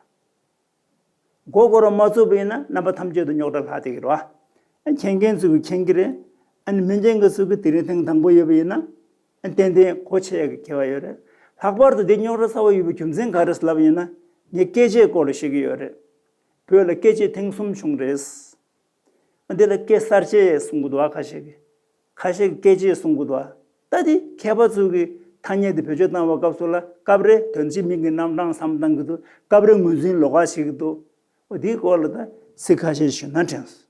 བ། མགོ་སྐོར་བ་མ་བཙུགས་པ་ཡིན་ན་རྣམ་པ་ཐམས་ཅད་དུ་རྙོག་དྲ་ལྷག་བསྡད་ཀྱི་རེད་བ། མཁྱེན་མཁན་ཚོས་ཀྱིས་མཁྱེན་གྱི་རེད། ཨ་ནི་མི་མཁྱེན་མཁན་ཚོས་ཀྱིས་དེ་རིང་ཐེངས་དང་པོ་ཡོད་པ་ཡིན་ན། ཨ་ཏན་ཏན་གོ་ཆོད་ཡག་གི་ཁེལ་བ་ཡོད་རེད། ལྷག་པར་དུ་འདི་རྙོག་དྲ་ཚ་བོ་ཡོད་པའི་རྒྱུ་མཚན་ག་རེ་ལབ་ཡིན་ན། ངས་སྐད་ཆའི་སྐོར་ལ་བཤད་ཀྱི་ཡོད་རེད། བོད་ལ་སྐད་ཆ་ཐེངས་གསུམ་བྱུང་རེད། འདི་ལ་སྐད་གསར་བཅད་གསུང་གི་འདུག་ཨ་ཁ་ཤས་ཀྱིས། ཁ་ཤས་ཀྱིས་སྐད་ཆ་གསུང་གི་འདུག་ཨ། ད་འདི་མཁས་པ་ཚོ་གིས་ཐ་སྙད་འདི་བེད་སྤྱོད་བཏང་བའི་སྐབས་སུ་ལ་སྐབས་རེ་དོན་གཅིག་མིང་གི་རྣམ་གྲངས་སམ་བཏང་གི་འདུག་སྐབས་རེ་ངོས་འཛིན་ལོགས་ཀ་བྱེད་ཀྱི་འདུག་འོ་འདིའི་སྐོར་ལ་ད་ཚིག་ཁ་ཤས་ཞུས་ན་དྲན་སོང་།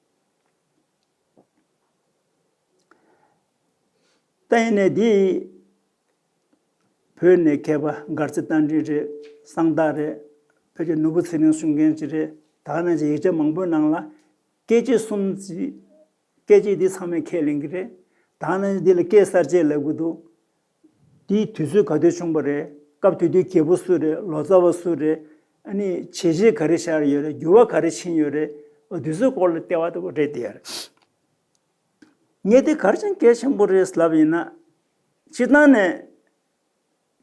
ད་ཡིན་ནའི་འདི་བོད་ནས་མཁས་པ་མགར་རྩེ་རྟ་མགྲིན་རེད། གསང་བདག་རེད། བོད་ཀྱི་ནོར་བུ་ཚེ་རིང་གསུང་མཁན་ཅིག་རེད། ད་ག་ནང་བཞིན་ཡིག་ཆ་མང་པོའི་ནང་ལ་སྐད་ཅིག་གསུམ་ཅིག་སྐད་ཅིག་འདི་ཚང་མས་ཁས་ལེན་གྱི་རེད། ད་ག་ནང་བཞིན་འདི་ལ་སྐད་གསར་བཅད་ལབ་ཀྱི་འདུག་འདིའི་དུས་ཚོད་ག་དུས་བྱུང་བ་རེད། སྐབས་དེ་དུས་རྒྱལ་པོ་སུ་རེད། ལོ་ཙཱ་བ་སུ་རེད། ཨ་ནི་བྱས་རྗེས་ག་རེ་བཞག་ཡོད་རེད། འགྱུར་བ་ག་རེ་ཕྱིན་ཡོད་རེད། འོ་དུས་ཚོད་སྐོར་ལ་ལྟ་བ་ལྟ་བུ་རེད་དེ་ཡར། ངས་དེ་ག་རེ་བྱས་ན་གལ་ཆེན་པོ་རེད་ལབ་ཡིན་ན། སྤྱིར་བཏང་ནས་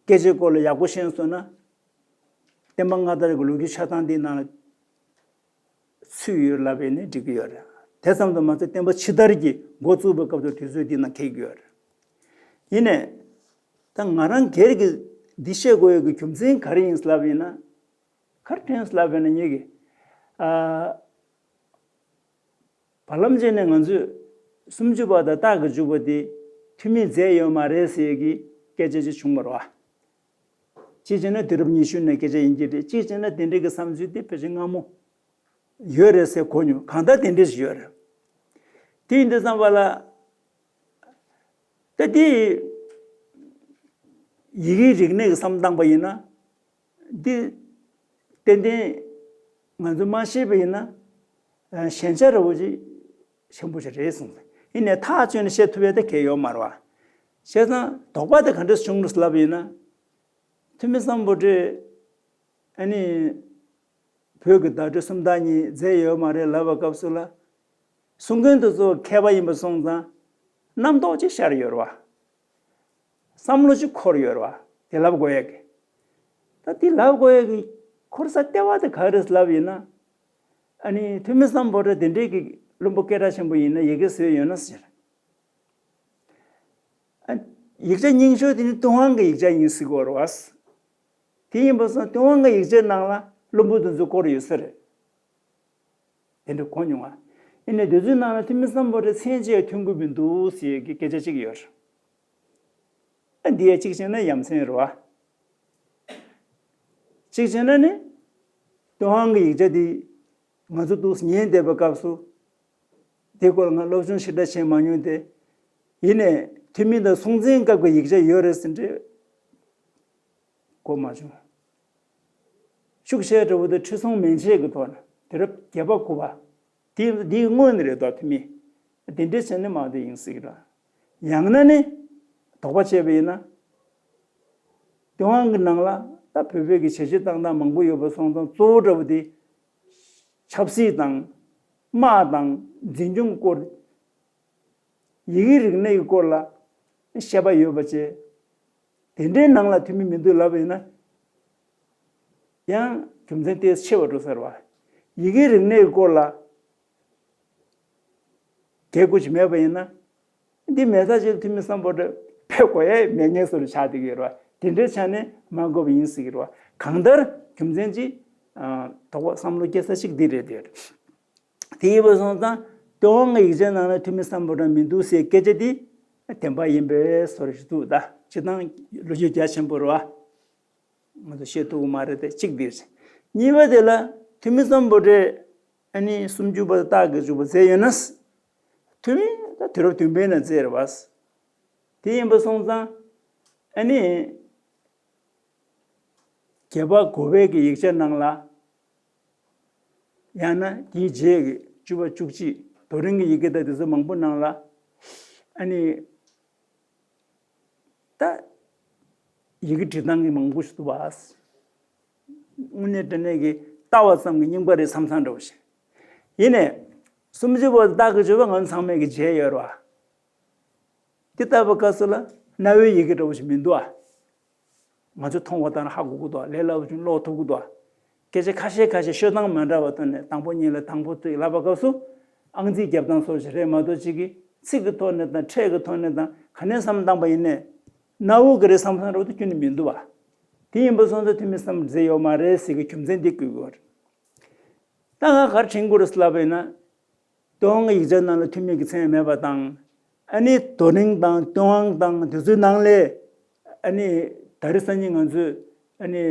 སྐད་ཆའི་སྐོར་ལ་ཡག་པོ་ཤེས་སོང་ན། བསྟན་པ་སྔ་དར་གྱི་ལོ་རྒྱུས་ཆ་ཚང་འདིའི་ནང་ལ་ཚུད་ཡོད་ལབ་པས་ནི་འགྲིག་གི་ཡོད་རེད། དེ་ཙམ་དུ་མ་ཟད་བསྟན་པ་ཕྱི་དར་གྱི་འགོ་བཙུགས་པའི་སྐབས་སུ་དུས་ཚོད་འདི་ནང་འཁེལ་གྱི་ཡོད་རེད། ཡིན་ནའི། ད་ང་རང་སྒེར་གྱི་འདི་བཤད་དགོས་ཡོད་ཀྱི་རྒྱུ་མཚན་ག་རེ་ཡིན་ལབ་ཡིན་ན། ག་རེ་དྲན་ལབ་ཡིན་ན་ངེད་ཀྱི། ཨ། བར་ལམ་ཅིག་ནས་ང་ཚོས་སུམ་ཅུ་པ་དང་རྟགས་ཀྱི་འཇུག་པ་དེ་ཐུན་མིན་མཛད་ཡོད་མ་རེད་ཟེར་གྱི་སྐད་ཆ་ཅིག་བྱུང་བ་རེད་བ། གཅིག་བྱས་ན་དུས་རབས་ཉི་ཤུ་ནས་སྐད་ཆ་ཡིན་གྱི་རེད། གཅིག་བྱས་ན་དེ་འདྲའི་གི་བསམ་ཚུལ་དེ་ཕལ་ཆེར་སྔ་མོ་ཡོད་རེད་ཟེར་གོ་མྱོང་། གང་ལྟར་དེ་འདྲ་ཞིག་ཡོད་རེད། དེ་ཡིན་དུས་ཙམ་པ་ལ། ད་དེ་ཡི་གེའི་རིག་གནས་ཀྱི་བསམ་བཏང་པ་ཡིན་ན། འདི་ཏན་ཏན་ང་ཚོས་མ་ཤེས་པ་ཡིན་ན། ཨ། ཞན་ཆ་འདྲ་བོ་ཅིག་ཆེན་པོ་ཞིག་རེད་གསུངས་ཏེ། ཡིན་ནའི་ཐག་བཅད་ནས་བཤད་ཐུབ་ཡས་དེ་གལ་ཡོད་མ་རེད་བ། བྱས་ཙང་དོགས་པ་དེ་ག་འདྲས་བྱུང་རེད་ལབ་ཡིན་ན། ཐུ་མི་སམ་བྷོ་ཊས་ཨ་ནི། བོད་ཀྱི་བརྡ་སྤྲོད་སུམ་རྟགས་གཉིས་མཛད་ཡོད་མ་རེད་ལབ་པའི་སྐབས་སུ་ལ། གསུང་མཁན་དེ་ཚོ་མཁས་པ་ཡིན་པ་སོང་ཙང་རྣམ་རྟོག་ཅིག་ཤར་ཡོད་རེད་བ། བསམ་བློ་ཅིག་འཁོར་ཡོད་རེད་བ། དེ་ལབ་དགོས་ཡ་གི། ད་དེ་ལབ་དགོས་ཡ་གི་འཁོར་ས་ལྟེ་བ་དེ་ག་རེ་ལབ་ཡིན་ན། ཨ་ནི་ཐོན་མི་སམ་བྷོ་ཊ་དེ་འདྲའི་གི་བླུན་པོ་སྐད་གྲགས་ཆེན་པོ་ཡིན་ན་ཡི་གེ་བཟོས་ཡོད་ན་ཟེར། ཨ། ཡིག་ཆ་རྙིང་ཤོས་དེ་ནི་ཏུན་ཧོང་གི་ཡིག་ཆ་ཡིན་སྲིད་དགོས་རེད་བ། དེ་ཡིན་པ་སོང་ཏུན་ཧོང་གི་ཡིག་ཆའི་ནང་ལ་བླུན་པོ་དེ་ཚོ་སྐོར་ཡོད་ས་རེད། དེ་འདྲ་གོ་མྱོང་ང་། ཡིན་ནའི་དེ་ཚོའི་ནང་ལ་ཐོན་མི་སམ་བྷོ་ཊ་མཚན་གཅིག་ཐོན་གྱི་མི་འདུག་ཟེར་གྱི་སྐད་ཆ་གཅིག་ཡོད་རེད། ཨ། འདི་ཡ་གཅིག་བྱས་ན་ཡ་མཚན་རེད་བ། གཅིག་བྱས་ན་ནི། ཏུན་ཧོང་གི་ཡིག་ཆ་འདི་ང་ཚོ་འདུག་ཉན་བསྡད་པའི་སྐབས་སུ། དེ་སྐོར་ང་སློབ་སྦྱོང་ཞེ་དྲག་བྱས་མ་མྱོང་སྟེ། ཡིན་ནའི་ཐོན་མི་དང་སྲོང་བཙན་སྐབས་ཀྱི་ཡིག་ཆ་ཡོད་རེད་ཟེར་འདྲ་གོ་མ་བྱུང་། ཤུགས་ཆེ་དྲགས་པོ་དེ་ཁྲི་སྲོང་མན་ཆད་ཀྱི་ཐོག་ནས་དུས་རབས་བརྒྱད་པ་དགུ་པ། དེ་འདིའི་སྔོན་ནས་རེད་དོ་ཐོན་མི། དེ་འདྲ་བྱས་ནས་མ་དེ་ཡིན་སྲིད་ཀྱི་རེད། ཡང་ན་ནི། དོགས་པ་བྱས་པ་ཡིན་ན། ཏུན་ཧོང་གི་ནང་ལ་ད་བོད་པའི་གི་བྱས་རྗེས་བཏང་སྟངས་མང་པོ་ཡོད་པ་སོང་ཙང་གཙོ་བོ་འདྲ་པོ་དེ། ཆབ་སྲིད་དང་། དམག་དང་འཛིན་སྐྱོང་སྐོར། ཡི་གེ་རིག་གནས་ཀྱི་སྐོར་ལ་བཤད་པ་ཡོད་པ་བཅས། དེ་འདྲའི་ནང་ལ་ཐོན་མི་མི་འདུག་ལབ་པ་ཡིན་ན། ཡང་རྒྱུ་མཚན་ཏོག་ཙམ་ཆེ་བ་འགྲོ་ས་རེད་བ། ཡི་གེ་རིག་གནས་ཀྱི་སྐོར་ལ་དགེ་མགུ་ཅིག་མེད་པ་ཡིན་ན། འདི་མེད་ས་ཅིག་ཐོན་མི་སམ་བྷོ་ཊ་ཕེབས་དགོས་ཡ་མེད་ངེས་སུ་ཆགས་བསྡད་ཀྱི་ཡོད་རེད་བ། དེ་འདྲའི་ཆ་ནས་མ་དགོས་པ་ཡིན་སྲིད་ཀྱི་རེད་བ། གང་ལྟར་རྒྱུ་མཚན་ཅིག་ཨ། དོགས་པ་བསམ་བློ་སྐྱེ་ས་ཞིག་འདི་རེད་དེ། དེ་ཡིན་པ་སོང་ཙང་ཏུན་ཧོང་གི་ཡིག་ཆའི་ནང་ལ་ཐོན་མི་སམ་བྷོ་ཊ་མི་འདུག་ཟེར་སྐད་ཆ་འདི་བདེན་པ་ཡིན་པའི་བཟོ་འདྲ་ཞིག་འདུག་ད་སྤྱིར་བཏང་ལོ་རྒྱུས་རྒྱ་ཆེན་པོ་རེད་བ། ང་ཚོ་ཤེས་ཐུབ་ཀྱི་མ་རེད་དེ་གཅིག་འདི་རེད། གཉིས་པ་དེ་ལ་ཐོན་མི་སམ་བྷོ་ཊས་ཨ་ནི་སུམ་ཅུ་པ་དང་སྟག་གི་ཅུ་པ་མཛད་ཡོད་ན། ཐོན་མི་ད་དུས་རབས་བདུན་པའི་ནང་མཛད་རེད་བ། དེ་ཡིན་པ་སོང་ཙང་ཨ་ནི། བརྒྱད་པ་དགུ་པའི་གི་ཡིག་ཆ་ནང་ལ། ཡང་ན་དེའི་རྗེས་ཀྱི་བཅུ་པ་བཅུ་གཅིག་རྡོ་རིང་གི་ཡི་གེ་དང་དེ་ཚོ་མང་པོ་ནང་ལ། ཨ་ནི། ད། ཡི་གེ་འབྲི་སྟངས་ཀྱི་མང་པོ་ཞིག་འདུག་བ། དངོས་གནས་དྲང་གནས་ཀྱི་ལྟ་བ་ཙམ་གྱི་རྙིང་པ་རེད་བསམ་བསམ་འདྲ་བོ་ཞིག་ཡིན་ནའི། སུམ་ཅུ་པ་དང་སྟག་གི་ཅུ་པ་ང་ཚོ་ཚང་མས་ཀྱི་མཇལ་ཡོད་རེད་བ། འདི་ལྟ་བུའི་སྐབས་སུ་ལ་གནའ་བོའི་ཡི་གེ་འདྲ་བོ་ཞིག་མི་འདུག་ཨ། ང་ཚོས་མཐོང་བ་ལྟར་ཧ་གོ་གི་འདུག་ཨ། ལས་སླ་པོ་ཞིག་ཀློག་ཐུབ་ཀྱི་འདུག་ཨ། སྐད་ཆ་ཁ་ཤས་ཁ་ཤས་ཤོད་སྟངས་མ་འདྲ་བ་ཐོག་ནས་དང་པོ་ཉིད་ལ་དང་པོ་ཚིག་ལབ་པའི་སྐབས་སུ་ཨང་རྩིས་རྒྱབ་སྟངས་སོགས་ཤིག་རེད་མ་གཏོགས་གཅིག་གིས་ཚིག་གི་ཐོག་ནས་དང་ཕྲད་ཀྱི་ཐོག་ནས་དང་ག་ནས་བསམ་བློ་བཏང་པ་ཡིན་ནའི་གནའ་བོ་གི་རེད་བསམ་བསམ་འདྲ་བོ་དེ་ཁྱོན་ནས་མི་འདུག་ཨ། དེ་ཡིན་པ་སོང་ཙང་ཐོན་མི་སམ་མཛད་ཡོད་མ་རེད་ཟེར་གྱི་རྒྱུ་མཚན་འདི་བཀོད་དགོས་རེད། ད་ང་ག་རེ་དྲན་གྱི་ཡོད་རེད་ལབ་པ་ཡིན་ན། ཏུན་ཧོང་གི་ཡིག་ཆ་ནང་ལ་ཐོན་མི་གི་མཚན་མེད་པ་དང་། ཨ་ནི་རྡོ་རིང་དང་ཏུན་ཧོང་དང་དེ་ཚོའི་ནང་ལས། ཨ་ནི་ད་རེས་སང་ཉིན་ང་ཚོས་ཨ་ནི་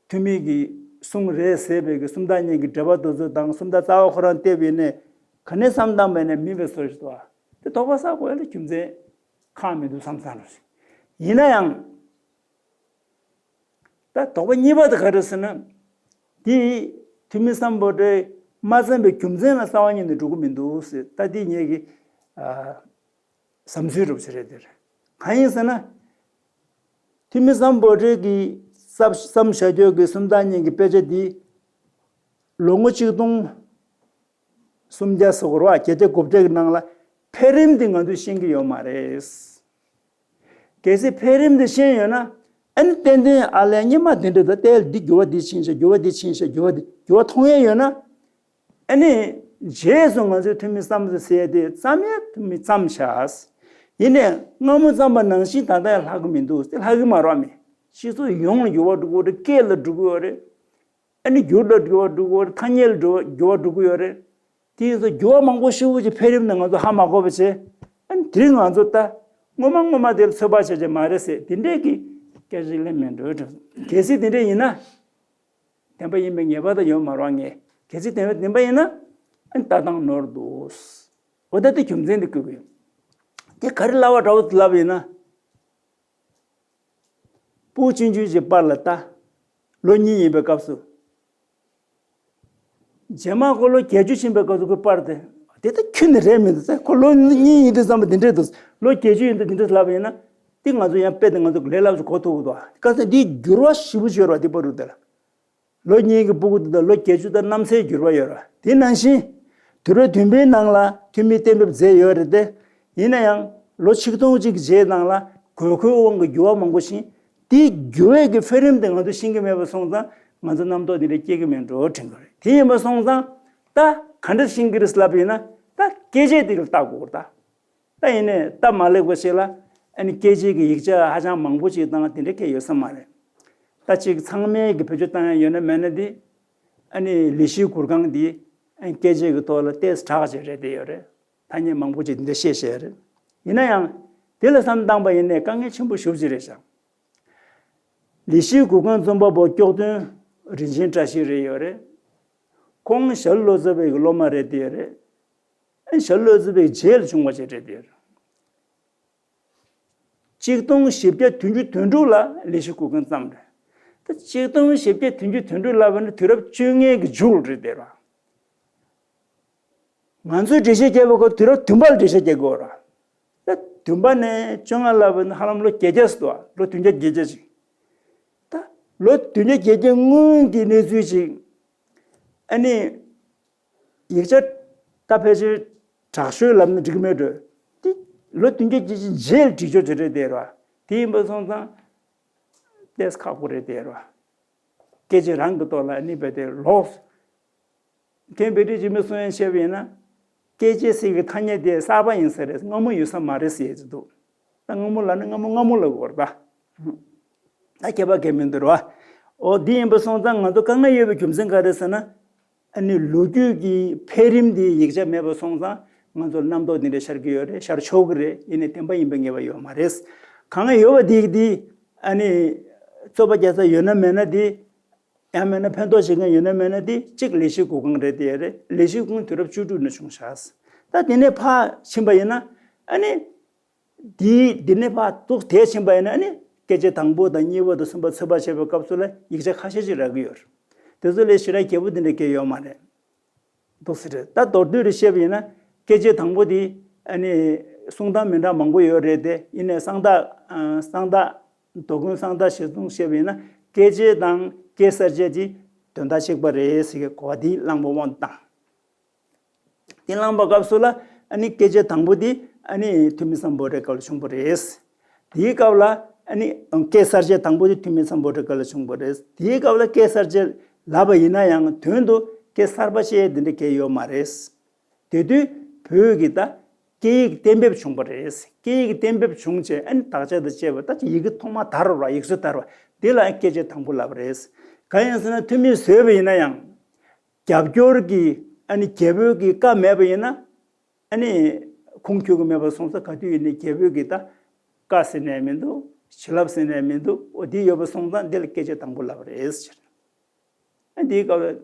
ཐོན་མི་གི་གསུང་རེད་ཟེར་བའི་གི་སུམ་རྟགས་གཉིས་ཀྱི་འགྲེལ་པ་དེ་ཚོ་དང་སུམ་རྟགས་རྩ་བ་ཁོ་རང་བལྟས་པ་ཡིན་ནའི་ག་ནས་བསམ་བཏང་བ་ཡིན་ནའི་མིན་པའི་བཟོ་འདྲ་ཞིག་འདུག་ཨ། དེ་དོགས་པ་ཟ་དགོས་ཡ་ལ་རྒྱུ་མཚན་ཁག་མི་འདུག་བསམ་བསམ་འདྲ་ཞིག་ཡིན་ན་ཡང་། ད་དོགས་པ་གཉིས་པ་དེ་ག་རེ་ཟེར་ན། འདི་ཐོན་མི་སམ་བྷོ་ཊས་མ་བརྩམས་པའི་རྒྱུ་མཚན་ལ་རྩ་བ་ཉིད་ནས་འགྲོ་གི་མི་འདུག་ཟེར། ད་འདི་ངེད་ཀྱི་ཨ། བསམ་ཚུལ་རུབ་ཞིག་རེད་དེ། གང་ཡིན་ཟེར་ན། ཐོན་མི་སམ་བྷོ་ཊས་ཀྱི་བསམ་བསམ་བཞག་རྒྱུ་གི་སུམ་རྟགས་གཉིས་ཀྱི་དཔེ་ཆ་འདི་ལོ་ངོ་གཅིག་སྟོང་། སུམ་བརྒྱ་སོགས་རེད་བ། བརྒྱད་བརྒྱ་དགུ་བརྒྱ་གི་ནང་ལ་འཕེལ་རིམ་དེ་ང་ཚོས་ཤེས་ཀྱི་ཡོད་མ་རེད། གལ་སྲིད་འཕེལ་རིམ་དེ་ཤེས་ཡོད་ན་ཨ་ནི་ཏན་ཏན་ཨ་ལས་སྔོན་མ་དེ་འདྲ་ད་ལྟའི་འདི་འགྱུར་བ་འདི་ཕྱིན་ཤག་འགྱུར་བ་འདི་ཕྱིན་ཤག་འགྱུར་བ་འདི་འགྱུར་བ་མཐོང་ཡས་ཡོད་ན། ཨ་ནི་རྗེས་སུ་ང་ཚོས་ཐོན་མི་བསམ་ཚུལ་ཟེར་ཡས་དེ་བརྩམས་ཡས་ཐོན་མི་བརྩམས་ཤག་ཡིན་ནའི་སྔ་མོ་བརྩམས་པ་ནང་བཞིན་ད་ལྟ་ཡང་ལྷག་གི་མི་འདུག་དེ་ལྷག་གི་མ་རེད་མི། སྤྱི་ཚོགས་ཡོངས་ལ་འགྱུར་བ་འགྲོ་གི་ཡོད་རེད། སྐད་ལ་འགྲོ་གི་ཡོད་རེད། ཨ་ནི་འགྱུར་ལ་འགྱུར་བ་འགྲོ་གི་ཡོད་རེད། ཐ་སྙད་ལ་འགྱུར་བ་འགྱུར་བ་འགྲོ་གི་ཡོད་རེད། དེ་ཡིན་ཙང་འགྱུར་བ་མང་པོ་ཞེ་པོ་ཅིག་འཕེལ་རིམ་ནང་ང་ཚོ་ཧ་མ་གོ་བ་བྱས། ཨ་ནི་དེ་རིང་ང་ཚོ་ད་སྔོན་མ་སྔོན་མ་དེ་ལ་ཚོད་དཔག་བྱས་བྱས་མ་རེད་ཟེར་དེ་འདྲས་ཀྱི་སྐད་ཆ་གླེང་མི་འགྲོ་འགྲོ། གལ་སྲིད་དེ་འདྲས་ཡིན་ན། བདེན་པ་ཡིན་པའི་ངེས་པ་ད་ཡོད་མ་རེད་ངས། གལ་སྲིད་བདེན་པ་བདེན་པ་ཡིན་ན། ཨ་ནི་ལྟ་སྟངས་ནོར་འདུག་འོ་ད་དེ་རྒྱུ་མཚན་དེ་བཀོད་གི་ཡོད། དེ་ག་རེ་ལབ་པ་འདྲ་བོ་ལབ་ཡིན་ན། སྤུ་ཆུང་ཆུང་ཞིག་སྤར་ལ་ལྟ། ལོ་གཉིས་ཡིན་པའི་སྐབས་སུ། རྗེས་མ་ཁོ་ལོ་བརྒྱད་ཅུ་ཕྱིན་པའི་སྐབས་སུ་ཁོས་སྤར་ཏེ། དེ་ལྟ་ཁྱོན་ནས་རེད་མི་འདུག་ཟེར། ཁོ་ལོ་གཉིས་ཡིན་དུས་ཙམ་པ་འདི་འདྲས་འདུག་ལོ་བརྒྱད་ཅུ་ཡིན་དུས་འདི་འདྲས་ལབ་ཡིན་ན། འདི་ང་ཚོ་ཡང་དཔེ་དེ་ང་ཚོ་ལས་སླ་པོ་ཞིག་གོ་ཐུབ་ཀྱི་འདུག་ག་ཚོད་འདི་འགྱུར་བ་ཞེ་པོ་ཅིག་ཡོད་རེད་བ་འདི་པར་རུ་དེ་ལ། ལོ་གཉིས་ཀྱི་སྤུ་གུ་དེ་དང་ལོ་བརྒྱད་ཅུ་དང་གནམ་སའི་འགྱུར་བ་ཡོད་རེད། དེ་ནང་བཞིན་དུས་རབས་བདུན་པའི་ནང་ལ་ཐུན་མིན་གཏན་འབེབས་མཛད་ཡོད་རེད་དེ། ཡིན་ན་ཡང་ལོ་ཆིག་སྟོང་གཅིག་རྗེས་ནང་ལ་དགོས་མཁོའི་དབང་གིས་འགྱུར་བ་མང་པོ་ཕྱིན། དེའི་འགྱུར་བའི་གི་འཕེལ་རིམ་དེ་ང་ཚོས་ཤེས་ཀྱི་མེད་པ་སོང་ཙང་ང་ཚོ་རྣམ་རྟོག་འདི་འདྲ་སྐྱེ་གི་མེད་འགྲོ་དྲན་གི་རེད། དེ་ཡིན་པ་སོང་ཙང་ད་ག་འདྲ་ཤེས་ཀྱི་རེད་ལབ་ཡིན་ན་ད་སྐད་ཆའི་སྟེང་ལ་བལྟ་དགོས་རེད་ད། ད་ཡིན་ནའི་སྟབས་མ་ལེགས་པ་ཞིག་ལ་ཨ་ནི་སྐད་ཆའི་གི་ཡིག་ཆ་ཧ་ཅང་མང་པོ་ཅིག་དང་དེ་འདྲ་སྐད་ཡོད་ས་མ་རེད། ད་ཅིག་ཚང་མས་གི་བེད་སྤྱོད་བཏང་ཡ་ཡོད་ན་མེད་ན་དེ་ཨ་ནི་ལི་ཤི་གུར་ཁང་དེ་ཨ་ནི་སྐད་ཆའི་གི་ཐོག་ལ་ཏོག་ཙམ་དྲག་ཅིག་རེད་བསྡད་ཡོད་རེད། ཐ་སྙད་མང་པོ་ཅིག་དེ་འདྲ་བཤད་བཤད་རེད། ཡིན་ན་ཡང་དེ་ལ་བསམ་བཏང་པ་ཡིན་ནའི་དཀའ་ངལ་ཆེན་པོ་ཞེ་པོ་ཅིག་རེད་ཤག་ལི་ཤི་གུར་ཁང་རྩོམ་པ་པོ་སྐྱོགས་སྟོན་རིན་ཆེན་བཀྲ་ཤིས་རེད་ཡོད་རེད། ཁོང་ཞྭ་ལུ་བློ་བཟང་པའི་གི་སློབ་མ་རེད་བསྡད་ཡོད་རེད། ཨ་ནི་ཞྭ་ལུ་བློ་བཟང་པའི་རྗེས་ལ་བྱུང་བ་ཅིག་རེད་བསྡད་ཡོད་རེད། ཆིག་སྟོང་བཞི་བརྒྱ་བདུན་ཅུ་དོན་དྲུག་ལ་ལི་ཤི་གུར་ཁང་བརྩམས་རེད། ད་ཆིག་སྟོང་བཞི་བརྒྱ་བདུན་ཅུ་དོན་དྲུག་ལབ་པ་ནི་དུས་རབས་བཅོ་ལྔའི་གི་མཇུག་རེད་བསྡད་ར། ང་ཚོས་འགྲེལ་བཤད་བརྒྱབ་པ་ཁོ་དུས་རབས་བདུན་པ་ལ་འགྲེལ་བཤད་རྒྱག་དགོས་ར། ད་བདུན་པ་ནས་བཅོ་ལྔ་ལབ་པ་ནི་ཧ་ལམ་ལོ་བརྒྱད་བརྒྱ་ཙམ་འདུག་ལོ་བདུན་བརྒྱ་བརྒྱད་བརྒྱ་ཅིག་ད་ལོ་བདུན་བརྒྱ་བརྒྱད་བརྒྱ་སྔོན་གྱི་གནས་ཚུལ་ཅིག་ཨ་ནི། ཡིག་ཆ་ད་ཕལ་ཆེར་དྲག་ཤོས་ལབ་ན་འགྲིག་གི་མེད་འགྲོ། དེ་ལོ་བདུན་བརྒྱ་བརྒྱད་ཅུ་རྗེས་ལ་བསྒྲིགས་ཆོག་ཅིག་རེད་བསྡད་ར། དེ་ཡིན་པ་སོང་ཙང་ཏོག་ཙམ་ཁག་པོ་རེད་བསྡད་ར། སྐད་ཆ་རང་གི་ཐོག་ལ་ཨ་ནི་རྦད་དེ་ལོག་ཐེངས་བེ་ཏི་ཇི་མི་གསུང་ཡན་བཤད་པ་ཡིན་ན། སྐད་ཅིག་ཟེར་གྱི་ཐ་སྙད་དེ་གསར་པ་ཡིན་ས་རེད། སྔ་མོ་ཡོད་ས་མ་རེད་ཟེར་གྱི་འདུག་ད་སྔ་མོ་ལབ་ན་སྔ་མོ་སྔ་མོ་ལབ་དགོས་རེད་ད། ད་ཁྱད་པར་གང་མི་འདུག་རེད་བ། འོ་འདི་ཡིན་པ་སོང་ཙང་ང་ཚོ་དཀའ་ངལ་ཡོད་པའི་རྒྱུ་མཚན་ག་རེ་ཟེར་ན། ཨ་ནི་ལོ་རྒྱུས་ཀྱི་འཕེལ་རིམ་དེ་ཡིག་ཆ་མེད་པ་སོང་ཙང་ང་ཚོར་རྣམ་རྟོག་འདི་འདྲ་ཤར་གྱི་ཡོད་རེད། ཤར་ཆོག་གི་རེད། ཡིན་ནའི་བདེན་པ་ཡིན་པའི་ངེས་པ་ཡོད་མ་རེད། གང་ཡོད་པ་དེ་གི་དེ་ཨ་ནི་རྩོད་པ་རྒྱག་ས་ཡོད་ན་མེད་ན་དེ། ཡང་མིན་ན་ཕན་ཐོགས་བྱེད་མཁན་ཡོད་ན་མེད་ན་དེ་གཅིག་ལི་ཤི་གུར་ཁང་རེད་དེ་རེད། ལི་ཤི་གུར་ཁང་དུས་རབས་བཅུ་དྲུག་ནས་བྱུང་ཤག་ད་དེ་ནས་ཕར་ཕྱིན་པ་ཡིན་ན་ཨ་ནི། དེ་དེ་ནས་ཕར་ཏོག་དེ་ཕྱིན་པ་ཡིན་ན་ཨ་ནི་སྐད་ཆ་དང་པོ་དང་གཉིས་པ་དང་གསུམ་པ་ཚོད་དཔག་བྱེད་པའི་སྐབས་སུ་ལ་ཡིག་ཆ་ཁ་ཤས་ཅིག་རག་གི་ཡོད་རེད། དེ་ཚོ་ལས་ཞེ་དྲག་རྒྱས་པོ་དེ་འདྲ་གང་ཡང་ཡོད་མ་རེད། འདུག་ཟེར་རེད། ད་མདོར་བསྡུས་རེ་བཤད་པ་ཡིན་ན་སྐད་ཆ་དང་པོ་དེ་ཨ་ནི་གསུང་སྟངས་མི་འདྲ་མང་པོ་ཡོད་རེད་དེ། ཡིན་ནའི་གསང་བདག་ཨ་གསང་བདག་རྡོ་དགོན་གསང་བདག་ཞལ་གསུང་བཤད་པ་ཡིན་ན་སྐད་ཆ་དང་སྐད་གསར་བཅད་དེ་དོན་དག་གཅིག་པ་རེད་ཟེར་གྱི་གོ་བ་དེ་བླངས་པ་དབང་དུ་བཏང་། དེ་བླངས་པ་སྐབས་སུ་ལ་ཨ་ནི་སྐད་ཆ་དང་པོ་དེ་ཨ་ནི་ཐོན་མི་སམ་བྷོ་ཊའི་སྐབས་ལ་བྱུང་བ་རེད། དེའི་སྐབས་ལ་ཨ་ནི་སྐད་གསར་བཅད་དང་པོ་དེ་ཐོན་མི་སམ་བྷོ་ཊའི་སྐབས་ལ་བྱུང་བ་རེད། དེའི་སྐབས་ལ་སྐད་གསར་བཅད་ལབ་པ་ཡིན་ན་ཡང་དོན་དུ་སྐད་གསར་པ་བཤད་དེ་འདྲ་གང་ཡང་ཡོད་མ་རེད། དེ་དུས་བོད་ཀྱི་ད་སྐད་ཡིག་གཏན་འབེབས་བྱུང་བ་རེད། སྐད་ཡིག་གཏན་འབེབས་བྱུང་རྗེས་ཨ་ནི་དག་ཆ་དང་བཅས་པ་ད་ཡི་གེ་ཐོག་མ་དར་བ་རེད། ཡིག་གཟུགས་དར་བ་འདི་ལ་སྐད་ཆ་དང་པོ་ལབ་པ་རེད། གང་ཡིན་ཟེར་ན་ཐོན་མི་བཟོས་པ་ཡིན་ན་ཡང་། རྒྱབ་སྐྱོར་གྱི་ཨ་ནི་རྒྱལ་པོའི་གི་བཀའ་མེད་པ་ཡིན་ན་ཨ་ནི་ཁུངས་འཁྱོལ་གྱི་མེད་པ་སོང་ཙང་ག་དུས་ཡིན་ནའི་རྒྱལ་པོའི་གི་ད་བཀའ་ཟེར་ནའི་མི་འདུག་བྱིན་རླབས་ཟེར་ནའི་མི་འདུག་འོ་འདི་ཡོད་པ་སོང་ཙང་འདི་ལ་སྐད་ཆ་དང་པོ་ལབ་པ་རེད་ཟེར། ཨ་འདིའི་སྐབས་ལ་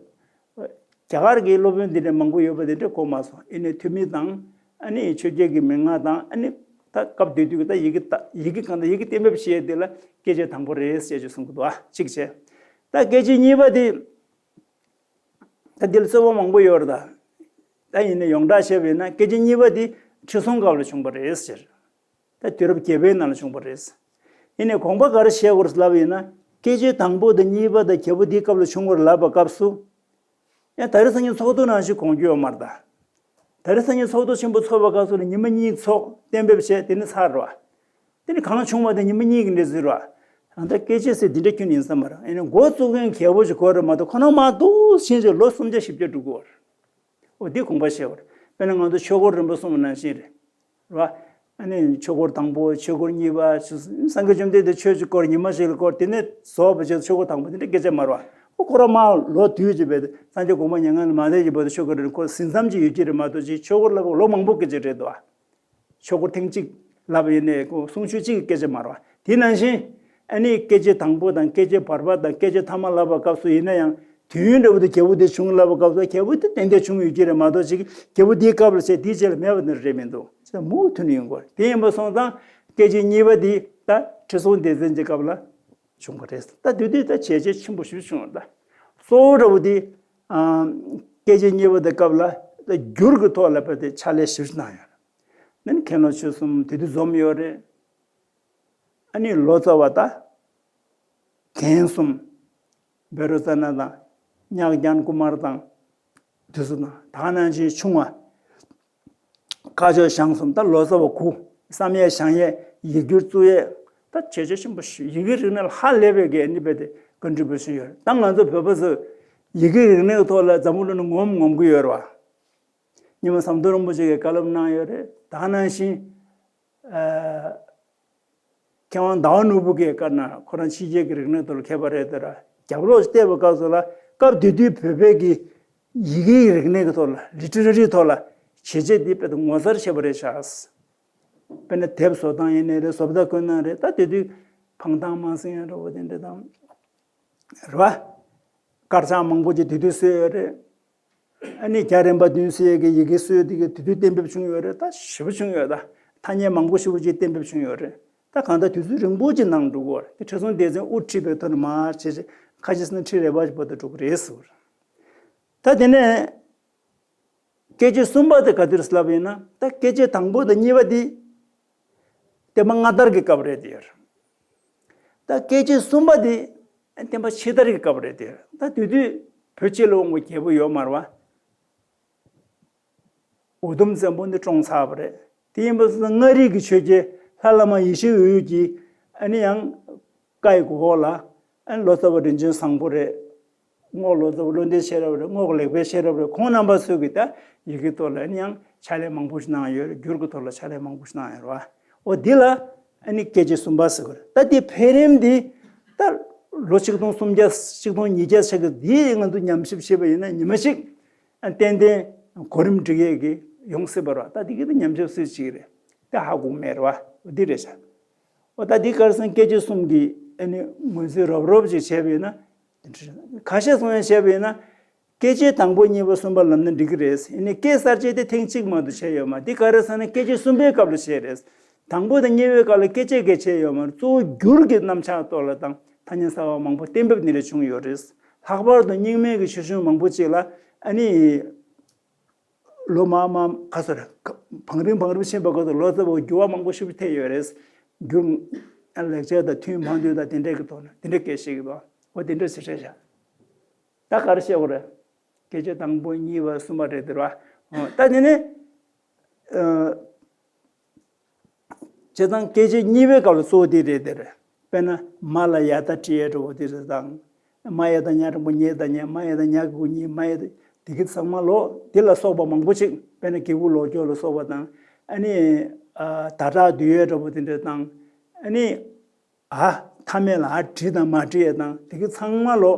རྒྱ་གར་གྱི་སློབ་དཔོན་འདི་འདྲ་མང་པོ་ཡོད་པ་འདི་འདྲ་གོ་མ་སོང་། ཡིན་ནའི་ཐོན་མི་དང་ཨ་ནི་ཆོས་རྒྱལ་གྱི་མན་ངག་དང་ཨ་ནི་ད་སྐབས་དེ་དུས་ཀྱི་ད་ཡི་གེ་ད་ཡི་གེ་གང་ད་ཡི་གེ་གཏན་འབེབས་བྱས་དེ་ལ་སྐད་ཆ་དང་པོ་རེད་ཟེར་ཅིག་གསུང་གི་འདུག་ཨ་གཅིག་བྱས། ད་སྐད་ཆ་གཉིས་པ་དེ། ད་འདི་ལ་རྩོད་པ་མང་པོ་ཡོད་རེད་ད། ད་ཡིན་ནའི་ཡོངས་གྲགས་བཤད་པ་ཡིན་ན་སྐད་ཆ་གཉིས་པ་དེ་ཁྲི་སྲོང་སྐབས་ལ་བྱུང་བ་རེད་ཟེར། ད་དུས་རབས་བརྒྱད་པའི་ནང་ལ་བྱུང་བ་རེད། ཡིན་ནའི་དགོངས་པ་ག་རེ་བཞེས་དགོས་རེད་ལབ་པ་ཡིན་ན་སྐད་ཆ་དང་པོ་དང་གཉིས་པ་དང་བརྒྱད་པོ་འདིའི་སྐབས་ལ་བྱུང་བ་རེད་ལབ་པའི་སྐབས་སུ། ཡང་ད་རེས་སང་ཉིན་ཚོགས་འདུ་ནང་བཞིན་དགོངས་རྒྱུ་ཡོད་མ་རེད་ད། ད་རེས་སང་ཉིན་ཚོགས་འདུ་ཆེན་པོ་ཚོགས་པའི་སྐབས་སུ་ལ་ཉི་མ་གཉིས་ཚོགས་གཏན་འབེབས་བྱས་དེ་ནི་ཚར་རེད་བ། དེ་ནི་གང་བྱུང་བ་དེ་ཉི་མ་གཉིས་ཀྱི་འདྲ་ཟེར་བ། ད་ལྟ་སྐད་ཆ་ཟེར་འདི་འདྲ་ཁྱོན་ཡིན་ས་མ་རེད། ཨེ་ནི་འགོ་བཙུགས་མཁན་རྒྱལ་པོ་ཞིག་དགོས་རེད་མ་གཏོགས་ཁོ་ན་མར་འདུག་ཕྱིན་ཆད་ལོ་སུམ་བརྒྱ་བཞི་བརྒྱ་འགྲོ་གི་ཡོད་རེད། འོ་འདི་དགོངས་པ་བཞེས་པ་རེད། དཔེར་ན་ང་ཚོ་ཆོས་འཁོར་རིམ་པ་གསུམ་ནང་བཞིན་རེད། རེད་བ། ཨ་ནི་ཆོས་འཁོར་དང་པོ་ཆོས་འཁོར་གཉིས་པ་སངས་རྒྱས་བཅོམ་ལྡན་འདས་ཆོས་ཀྱི་སྐོར་ཉི་མ་ཞིག་ལ་སྐོར་དེ་ནས་རྫོགས་པ་བྱས་ཆོས་འཁོར་དང་པོ་དེ་འདྲ་སྐད་ཆ་མ་རེད་བ། ཁོ་ཁོ་རང་མར་ལོ་དུས་ཀྱི་བས་སངས་རྒྱས་གོང་མ་མྱ་ངན་ལས་མ་འདས་ཀྱི་བར་དུ་ཆོས་འཁོར་རིམ་ཁོ་ཟིན་མཚམས་ཅིག་ཡོད་ཀྱི་རེད་མ་གཏོགས་ཅིག་ཆོས་འཁོར་ལ་ལོ་མང་པོ་སྐད་ཆ་རེད་དོ། ཆོས་འཁོར་ཐེངས་གཅིག་ལབ་ཡིན་ནའི་ཁོ་གསུང་ཆོས་གཅིག་གི་སྐད་ཆ་མ་རེད་བ། དེ་ནང་བཞིན་ཨ་ནི་སྐད་ཆ་དང་པོ་དང་སྐད་ཆ་བར་པ་དང་སྐད་ཆ་ཐ་མ་ལབ་པའི་སྐབས་སུ་ཡིན་ན་ཡང་དུས་ཡུན་འདྲ་བོ་དེ་རྒྱལ་པོ་དེ་བྱུང་ལབ་པའི་སྐབས་སུ་རྒྱལ་པོ་དེ་ཏན་ཏན་བྱུང་ཡོད་ཀྱི་རེད་མ་གཏོགས་ཅིག་རྒྱལ་པོ་དེའི་སྐབས་ལ་བྱས་དེའི་རྗེས་ལ་མེད་པ་དེ་རེད་མི་འདུག་ཅེས་མུ་མཐུད་ནས་ཡོང་དགོས་རེད། དེ་ཡིན་པ་སོང་ཙང་སྐད་ཆ་གཉིས་པ་དེ་ད་ཁྲི་སྲོང་ལྡེ་བཙན་གྱི་སྐབས་ལ་བྱུང་བ་རེད། ད་དེ་དུས་ད་བྱས་རྗེས་ཆེན་པོ་ཞིག་བྱུང་བ་རེད། ད་གཙོ་བོ་འདྲ་བོ་དེ་ཨ་སྐད་ཆ་གཉིས་པ་དེ་སྐབས་ལ་ད་འགྱུར་གྱི་ཐོག་ལ་བས་དེ་ཕྱག་ལས་ཞིབ་གནང་ཡོད་རེད། ནི་མཁན་སློབ་ཆོས་གསུམ་དེ་དུས་འཛོམས་ཡོད་རེད། ཨ་ནི་ལོ་ཙཱ་བ་ད་རྒན་གསུམ་བཻ་རོ་ཙ་ན་དང་ གཉགས་ལྗང་ཀུ་མར་དང་། དེ་ཚོ་དང་ད་ག་ནང་བཞིན་ཆུང་བ། སྐ་ཅོག་ཞང་གསུམ། ད་ལོ་ཙཱ་བ་དགུ། བསམ་ཡས་བཞེངས་ཡས་ཡིག་སྒྱུར་བཙུགས་ཡས། ད་བྱས་རྗེས་ཆེན་པོ་ཞིག་ཡི་གེ་རིག་གནས་ལ་ཧ་ལས་པའི་གི་ཨ་ནི་རྦད་དེ་ཀོན་ཊི་བུ་ཤན་ཡོད་རེད། ད་ང་ཚོ་བོད་པ་ཚོས་ཡི་གེ་རིག་གནས་ཀྱི་ཐོག་ལ་འཛམ་བུ་གླིང་ནང་ངོམ་ངོམ་གྱི་ཡོད་རེད་བ། ཉི་མ་ཟམ་གདོང་རིན་པོ་ཆེ་གིས་བཀའ་སློབ་གནང་ཡོད་རེད། ད་ག་ནང་བཞིན། ཨ། མཁས་དབང་ཟླ་བ་ནོར་བུ་གིས་བཀའ་གནང་། ཁོ་རང་ཕྱི་རྒྱལ་གྱི་རིག་གནས་ཐོག་ལ་མཁས་པ་རེད་དེ་ར། རྒྱབ་ལོགས་བལྟས་པའི་སྐབས་སུ་ལ་སྐབས་དེ་དུས་བོད་པའི་གི་ཡི་གེའི་རིག་གནས་ཀྱི་ཐོག་ལ་ལི་ཊི་རེ་ཊི་ཐོག་ལ་བྱས་རྗེས་འདི་དཔེ་ངོ་མཚར་ཆེ་བ་རེད་ཤག་དཔེར་ན་དེབ་བཟོ་སྟངས་ཡིན་ནའི་རེད། བཟོ་ལྟ་བཀོད་སྟངས་རེད། ད་དེ་དུས་འཕང་ཐང་དམར་སེང་འདྲ་བོ་དེ་འདྲ་དང་། རེད་བ། དཀར་ཆག་མང་པོ་ཅིག་དེ་དུས་བཟོས་ཡོད་རེད། ཨ་ནི་རྒྱ་རིམ་པ་བདུན་ཟེར་ཡས་ཀྱི་ཡི་གེ་སྲོལ་དེ་གི་དེ་དུས་གཏན་འབེབས་བྱུང་ཡོད་རེད། ད་ཞེ་པོ་བྱུང་ཡོད། ད་ཐ་སྙད་མང་པོ་ཞེ་པོ་ཅིག་གཏན་འབེབས་བྱུང་ཡོད་རེད། ད་གང་ལྟར་དུས་ཚོད་རིང་པོ་ཅིག་ནང་འགྲོ་གི་ཡོད་རེད། དེ་ཁྲི་སྲོང་ལྡེ་བཙན་དབུ་ཁྲིད་པའི་ཐོག་ནས་མར་བྱས་བྱས་ཁ་ཤས་ཟེར་ན་ཁྲི་རལ་པ་ཅིག་བར་དུ་འགྲོ་གི་རེད་ཟེར་བ་རེད། ད་དེ་ནས་བཀས་བཅད་གསུམ་པ་དེ་ག་དུས་ལབ་ཡིན་ན། ད་བཀས་བཅད་དང་པོ་དང་གཉིས་པ་དེ་བསྟན་པ་སྔ་དར་གྱི་སྐབས་རེད་དེ་ཡོད་རེད། ད་བཀས་བཅད་གསུམ་པ་དེ་བསྟན་པ་ཕྱི་དར་གྱི་སྐབས་རེད་དེ། ད་དེ་དུས་བོད་སྤྱི་ལ་འོང་བའི་རྒྱལ་པོ་ཡོད་མ་རེད་བ། འུ་དུམ་བཙན་པོ་འདི་བཀྲོངས་ཚར་བ་རེད། དེ་ཡིན་པ་སོང་ཙང་མངའ་རིས་ཀྱི་ཆོས་རྒྱལ་ལྷ་བླ་མ་ཡེ་ཤེས་འོད་ཀྱིས་ཨ་ནི་ཡང་བཀའ་ཡི་འོག་ལ་ཨ་ནི་ལོ་ཙཱ་བ་རིན་ཆེན་བཟང་པོ་རེད། རྔོག་ལོ་ཙཱ་བ་བློ་ལྡན་ཤེས་རབ་རེད། རྔོག་ལེགས་དཔལ་ཤེས་རབ་རེད། ཁོང་རྣམ་པ་ཚོས་ཀྱིས་ད་ཡི་གེ་ཐོག་ལ་ཨ་ནི་ཡང་ཕྱག་ལས་མང་པོ་ཞིག་གནང་ཡོད་རེད། འགྱུར་གྱི་ཐོག་ལ་ཕྱག་ལས་མང་པོ་ཞིག་གནང་ཡོད་རེད་བ། འོ་འདི་ལ་ཨ་ནི་བཀས་བཅད་གསུམ་པ་ཟེར་གི་རེད། ད་འདི་འཕེལ་རིམ་འདི་ད་ལོ་ཆིག་སྟོང་སུམ་བརྒྱ་ཆིག་སྟོང་ཉིས་བརྒྱ་ཆགས་ཀྱི་འདི་ང་ཚོ་ཉམས་ཞིབ་བྱས་པ་ཡིན་ན་ཉི་མ་གཅིག་ཨ་ཏན་ཏན་གོ་རིམ་སྒྲིག་ཡས་ཀྱི་ཡོང་སྲིད་པ་རེད་བ། ད་འདི་གི་ད་ཉམས་ཞིབ་སྲིད་ཅིག་རེད། ད་ཧ་གོ་མེད་རེད་བ། འོ་འདི་རེད་ཤག་འོ་ད་འདི་ག་རེ་ཟེར་ན་བཀས་བཅད་གསུམ་གྱི་ཨ་ནི་ངོས་འཛིན་རོབ་རོབ་ཅིག་བྱས་པ་ཡིན་ན། ཁ་ཤས་གསུང་ཡས་བྱས་པ་ཡིན་ན། བཀས་བཅད་དང་པོ་གཉིས་པ་གསུམ་པ་ལབ་ན་འགྲིག་གི་རེད། ཡིན་ནའི་བཀས་གསར་བཅད་དེ་ཐེངས་གཅིག་མ་གཏོགས་བྱས་ཡོད་མ་རེད། འདི་ག་རེ་ཟེར་ན་བཀས་བཅད་གསུམ་པའི་སྐབས་ལ་བྱས་རེད། དང་པོ་དང་གཉིས་པའི་སྐབས་ལ་བཀས་བཅད་གས་བྱས་ཡོད་མ་རེད། གཙོ་བོ་འགྱུར་གྱི་རྣམ་གཞག་ཐོག་ལ་དང་ཐ་སྙད་གསར་བ་མང་པོ་གཏན་འབེབས་འདི་འདྲ་བྱུང་ཡོད་རེད། ལྷག་པར་དུ་རྙིང་མའི་གི་ཆོས་གཞུང་མང་པོ་ཅིག་ལ་ཨ་ནི། ལོ་མ་མ་ག་ཚོད་རེད། བང་རིམ་བང་རིམ་ཕྱིན་པ་ག་ཚོད་ལོ་ཙཱ་བ་འགྱུར་བ་མང་པོ་ཞིག་ཐེབས་ཡོད་རེད། འགྱུར། ལེགས་སྦྱར་དང་ཐུན་མང་འདུས་དང་དེ་འདྲས་ཀྱི་ཐོག་ནས་དེ་འདྲས་སྐད་བཤད་ཀྱི་འདུག་འོ་དེ་འདྲས་ཞིག་རེད་ཤག་ད་ག་རེ་བཤད་དགོས་རེད། བཀས་བཅད་དང་པོ་གཉིས་པ་གསུམ་པ་རེད་དེ་རེད་བ། འོ་ད་དེ་ནས། ཨ། བྱས་ཙང་བཀས་བཅད་གཉིས་པའི་སྐབས་ལ་གཙོ་བོ་དེ་རེད་དེ་རེད། དཔེར་ན་མ་ལ་ཡ་བཏགས་ཏྲི་ཡ་འདྲ་བོ་དེ་རེད་དང་། མ་ཡ་བཏགས་ཉ་འགྲེང་བུ་མྱེ་དང་མྱེ། མ་ཡ་བཏགས་ཉ་གི་གུ་མྱི། མ་ཡ་བཏགས་དེ་གི་ཚང་མ་ལོ་དེ་ལ་སོགས་པ་མང་པོ་ཅིག་དཔེར་ན་གི་གུ་ལོག་སྐྱོར་ལ་སོགས་པ་དང་། ཨ་ནི། ཨ། ད་དྲག་བསྡུས་ཡས་འདྲ་བོ་དེ་འདྲ་དང་། ཨ་ནི། ཨ། མཐའ་མེད་ལ་ཨ་བྲིས་དང་མ་བྲིས་ཡས་དང་དེ་གི་ཚང་མ་ལོ་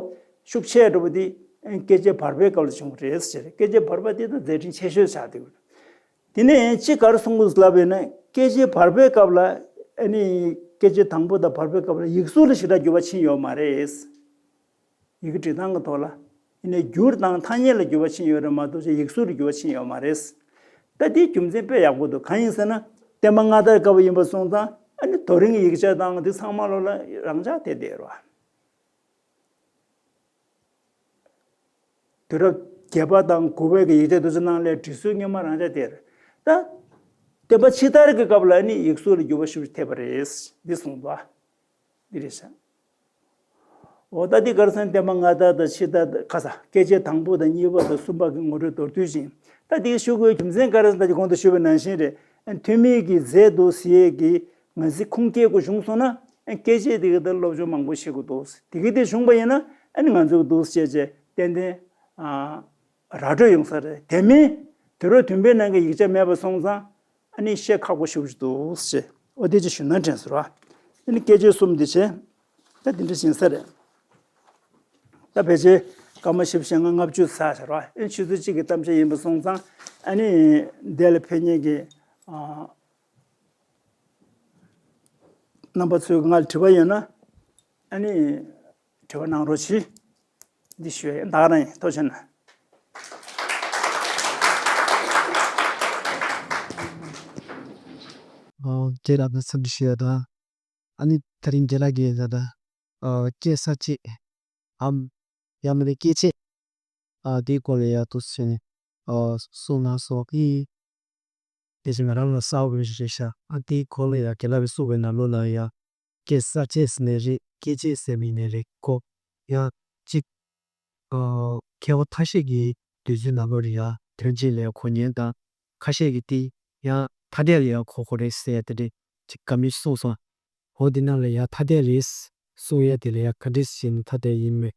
ཤུགས་ཆེ་འདྲ་བོ་དེ་བཀས་བཅད་བར་པའི་སྐབས་ལ་བྱུང་བ་རེད་ཟེར། བཀས་བཅད་བར་པ་དེ་ད་མཛད་འཕྲིན་ཆེ་ཤོས་ཆགས་བསྡད་ཡོད། དེ་ནས་གཅིག་ག་རེ་གསུང་གི་ལབ་ཡོད་ན་བཀས་བཅད་བར་པའི་སྐབས་ལ་ཨ་ནི་བཀས་བཅད་དང་པོ་དང་བར་པའི་སྐབས་ལ་ཡིག་གཟུགས་ལ་ཞེ་དྲག་འགྱུར་བ་ཕྱིན་ཡོད་མ་རེད། ཡི་གེ་འབྲི་སྟངས་ཀྱི་ཐོག་ལ། ཡིན་ནའི་འགྱུར་དང་ཐ་སྙད་ལ་འགྱུར་བ་ཕྱིན་ཡོད་རེད་མ་གཏོགས་ཅིག་ཡིག་གཟུགས་ལ་འགྱུར་བ་ཕྱིན་ཡོད་མ་རེད། ད་དེའི་རྒྱུ་མཚན་དཔེ་ཡག་པོ་འདུག་གང་ཡིན་ཟེར་ན་བསྟན་པ་སྔ་དར་སྐབས་ཡིན་པ་སོང་ཙང་ཨ་ནི་རྡོ་རིང་གི་ཡིག་ཆ་དང་དེ་ཚང་མ་ལོ་ལ་རང་འཇགས་དེ་བསྡད་རོགས། དུས་རབས་བརྒྱད་པ་དང་དགུ་པའི་གི་ཡིག་ཆ་དེ་ཚོ་ནང་ལ་འབྲི་སྲོལ་སྔོན་མ་རང་འཇགས་དེར། ད། བསྟན་པ་ཕྱི་དར་གྱི་སྐབས་ལ་ནི་ཡིག་གཟུགས་ལ་འགྱུར་བ་ཞིག་ཐེབས་པ་རེད། འདི་གསུངས་འདུག་འདི་རེད་ཤག་འོ་ད་འདི་ག་རེ་ཟེར་ན་བསྟན་པ་སྔ་དར་དང་ཕྱི་དར་ཁ་ས་བཀས་བཅད་དང་པོ་དང་གཉིས་པ་དང་གསུམ་པ་གི་ངོ་སྤྲོད་མདོར་བསྡུས་ཤིང་། ད་འདི་ཞུ་དགོས་རྒྱུ་མཚན་ག་རེ་ཟེར་ན་ད་གོང་དུ་ཞུས་པ་ནང་བཞིན་རེད། ཐོན་མིའི་གི་མཛད་དུ་ཟེར་གི་ང་ཚོའི་ཁུངས་སྐྱེལ་དགོས་བྱུང་སོང་ན། ཨ། བཀས་བཅད་དེ་གི་ད་སློབ་སྦྱོང་མང་པོ་བྱེད་དགོས་འདུག་དེ་གི་དེ་བྱུང་པ་ཡིན་ན་ཨ་ནི་ང་ཚོ་གི་འདུག་བྱས་བྱས་ཏན་ཏན། ཨ། ར་སྤྲོད་ཡོང་ས་རེད། དེ་མིན་དུས་རབས་བདུན་པའི་ནང་གི་ཡིག་ཆ་མེད་པ་སོང་ཙང་ཨ་ནི་བཤད་ཁག་པོ་ཞེ་པོ་ཅིག་འདུག་ཟེར། འོ་དེ་ཅིག་ཞུ་ན་དྲན་སོང་ར། ཨ་ནི་བཀས་བཅད་གསུམ་དེ་བྱས། ད་དེ་འདྲ་ཞིག་ཡིན་ས་རེད། ད་ཕལ་ཆེར་སྐར་མ་བཞི་བཅུ་ཞེ་ལྔ་ལྔ་བཅུ་ཚར་ཤག་ར། ཨ་ནི་ཆུ་ཚོད་གཅིག་གི་གཏམ་བཤད་ཡིན་པ་སོང་ཙང་ཨ་ནི་འདི་ལ་ཕེབས་མཁན་གྱི། ཨ། རྣམ་པ་ཚོས་ང་ལ་དྲི་བ་ཡོད་ན་ཨ་ནི་དྲི་བ་གནང་རོགས་གྱིས། འདི་ཞུ་ཡ་ད་ག་རང་ཡིན། ཐུགས་རྗེ་གནང་། ཨོ། ཁྱེད་རང་ལ་འཚམས་འདྲི་ཞུ་ཡ་དང་། ཨ་ནི་དེ་རིང་རྒན་ལགས་ཀྱིས་ད་ལྟ་ཨ་བཀས་གསར་བཅད་འམ་ཡང་མིན་ན་བཀས་བཅད་ཨ་དེའི་སྐོར་ལ་ཡ་འདུག་སེ་ནས་ཨ་གསུངས་གནང་སོང་། ཨི། དེ་བཞིན་ང་རང་ལ་གསལ་པོ་ཞིག་རེད་ཤག་ཨ་དེའི་སྐོར་ལ་ཡ་རྒན་ལགས་ཀྱིས་གསུངས་པའི་ནང་ལོགས་ལ་ཡ་བཀས་གསར་བཅད་ཟེར་ནའི་རེད། བཀས་བཅད་ཟེར་མིན་ནའི་རེད་ཁོ་ཡ་གཅིག་ཨ། མཁས་པ་ཁ་ཤས་ཀྱིས་འདོད་ཚུལ་ནང་ལོགས་ལ་ཡ་དོན་གཅིག་ལ་ཡ་གོ་མཁན་དང་། ཁ་ཤས་ཀྱིས་དེ་ཡང་ཐ་དད་ལ་ཡ་གོ་དགོས་རེད་ཟེར་ཡ་དེ་འདྲ་ཅིག་བཀའ་མོལ་གསུངས་སོང་། འོ་དེ་ནང་ལ་ཡ་ཐ་དད་རེད་གསུང་ཡ་དེ་ལ་ཡ་ག་འདྲས་བྱས་ནས་ཐ་དད་ཡིན་མིན་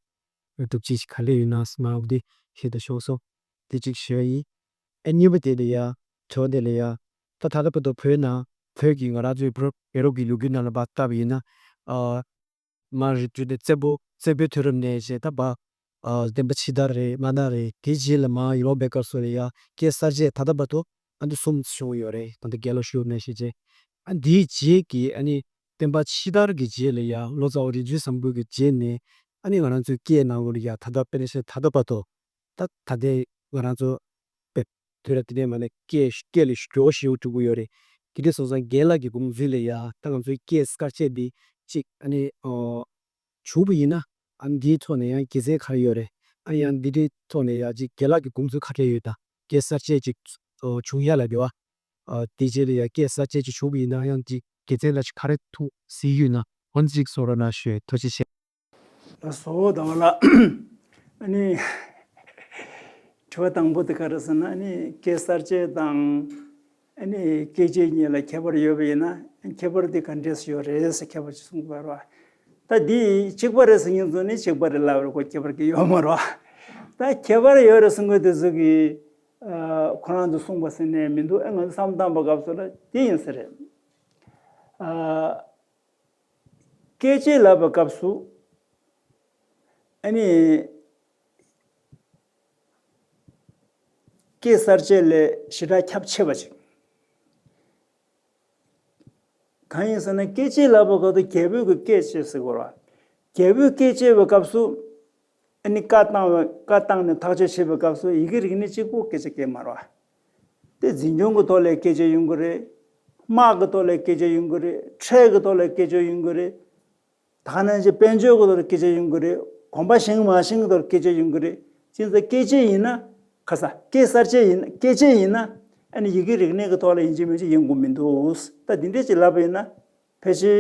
སྒྲུབ་བྱེད་ཅིག་ག་རེ་ཡོད་ན་སྨྲ་བ་དེ་ཤེས་དང་ཤོག་སོ། དེ་གཅིག་ཞུ་ཡ་ཡིན། ཨ། གཉིས་པ་དེ་ལ་ཡ་དྲི་བ་དེ་ལ་ཡ། ད་ད་ལྟ་བར་དུ་བོད་ནང་བོད་ཀྱི་ང་རང་ཚོའི་བོད་རྒྱལ་རབས་ཀྱི་ལོ་རྒྱུས་ནང་ལ་ཕར་བལྟས་པ་ཡིན་ན། ཨ། མར་རེད་བརྒྱུད་དེ་བཙན་པོ་བཙན་པོའི་དུས་རབས་ནས་བྱས་ད་བར། ཨ། སྟོན་པ་ཕྱི་དར་རེད། མ་དར་རེད། དེའི་རྗེས་ལ་མར་ཡོ་རོབ་པའི་སྐབས་སུ་ལ་ཡ་སྐད་གསར་བཅད་ད་ལྟ་བར་དུ་ཨ་འདི་གསུམ་བྱུང་ཡོད་རེད། ད་ལྟ་རྒན་ལགས་ཞུས་ནང་བཞིན་བྱས། ཨ། འདིའི་རྗེས་ཀྱི་ཨ་ནི་སྟོན་པ་ཕྱི་དར་གྱི་རྗེས་ལ་ཡ་ལོ་ཙཱ་བ་རིག་འཛིན་བཟང་པོ་གི་རྗེས་ནས་ཨ་ནི་ང་རང་ཚོའི་སྐད་ནང་ལོགས་ལ་ཡ་ད་ལྟ་དཔེར་ན་ཆ་ད་ལྟ་བར་དུ། ད་ད་ལྟའི་ང་རང་ཚོ་དཔེ་དུས་རབས་དེ་འདྲའི་མ་ནས་སྐད་སྐད་ལ་འགྱུར་བ་ཞེ་པོ་འགྲོ་གི་ཡོད་རེད། དེ་འདྲ་སོང་ཙང་རྒན་ལགས་ཀྱི་དགོངས་ཚུལ་ལ་ཡ་ད་ང་ཚོའི་སྐད་གསར་བཅད་འདི་གཅིག་ཨ་ནི་ཨོ་བྱུང་བ་ཡིན་ན། ཨ་ནི་འདིའི་ཐོག་ནས་ཡང་དགེ་མཚན་ག་རེ་ཡོད་རེད། ཨ་ནི་ཡང་འདི་འདྲའི་ཐོག་ནས་ཡ་གཅིག་རྒན་ལགས་ཀྱི་དགོངས་ཚུལ་ག་རེ་ཡོད་དང་། སྐད་གསར་བཅད་ཅིག་ཨོ་བྱུང་ཡ་ལ་དེ་བ། ཨ། དེ་རྗེས་ལ་ཡ་སྐད་གསར་བཅད་ཅིག་བྱུང་བ་ཡིན་ན་ཡང་གཅིག་དགེ་མཚན་ལ་ཅིག་ག་རེ་ཐུག་གཟིགས་ཡོད་ན་འོ་ན་གཅིག་གསུང་རོགས་གནང་ཞུ། ཐུགས་རྗེ་ཆེ། ལགས་སོ། ཟླ་བ་ལགས། ཨ་ནི་དྲི་བ་དང་པོ་དེ་ག་རེ་ཟེར་ན། ཨ་ནི་སྐད་གསར་བཅད་དང་ཨ་ནི་སྐད་ཆའི་གཉིས་ལ་ཁྱད་པར་ཡོད་པ་ཡིན་ན། ཁྱད་པར་དེ་ག་འདྲས་ཡོད་རེད་ཟེར་མཁས་པ་ཅིག་གསུངས་པ་རེད་བ། ད་འདི་གཅིག་པ་རེད་ཟེར་མཁན་ཚོ་ནི་གཅིག་པ་རེད་ལབ་རེད་ཁོ། ཁྱད་པར་གྱི་ཡོད་མ་རེད་བ། ད་ཁྱད་པར་ཡོད་རེད་གསུང་མཁན་དེ་ཚོ་གིས་ཨ་ཁོ་རང་ཚོ་གསུངས་པ་ཟེར་ནས་མི་འདུག་ཨ་ང་ཚོ་བསམ་བློ་བཏང་པའི་སྐབས་སུ་ལ་དེ་ཡིན་ས་རེད། ཨ། སྐད་ཆ་ལབ་པའི་སྐབས་སུ་ཨ་ནི་སྐད་གསར་བཅད་ལས་ཞེ་དྲག་ཁྱབ་ཆེ་བ་ཅིག་གང་ཡིན་ཟེར་ན། སྐད་ཆ་ལབ་པའི་སྐབས་སུ་རྒྱལ་པོའི་གི་སྐད་བཤད་ཟེར་དགོས་རེད་བ། རྒྱལ་པོའི་སྐད་བཤད་པའི་སྐབས་སུ་ཨ་ནི་བཀའ་བཏང་བ། བཀའ་བཏང་ནས་ཐག་གཅོད་བྱེད་པའི་སྐབས་སུ་ཡི་གེ་རིག་གནས་གཅིག་པོ་སྐད་ཆ་སྐད་མ་རེད་བ། དེ་འཛིན་སྐྱོང་གི་ཐོག་ལ་སྐད་ཆ་ཡོང་གི་རེད། དམག་གི་ཐོག་ལ་སྐད་ཆ་ཡོང་གི་རེད། ཁྲལ་གི་ཐོག་ལ་སྐད་ཆ་ཡོང་གི་རེད། ད་ག་ནང་བཞིན་དཔལ་འབྱོར་གི་ཐོག་ལ་སྐད་ཆ་ཡོང་གི་རེད། གོམ་པ་བཞེངས་མ་བཞེངས་གི་ཐོག་ལ་སྐད་ཆ་ཡོང་གི་རེད། ཅི་ཟེར་སྐད་ཆ་ཡིན་ན། ཁ་ས་སྐད་གསར་བཅད་ཡིན། སྐད་ཆ་ཡིན་ན་ཨ་ནི་ཡི་གེ་རིག་གནས་ཀྱི་ཐོག་ལ་ཡིན་གཅིག་མིན་གཅིག་ཡོང་དགོས་མི་འདུག་ད་འདི་འདྲས་ཅིག་ལབ་པ་ཡིན་ན་ཕལ་ཆེར་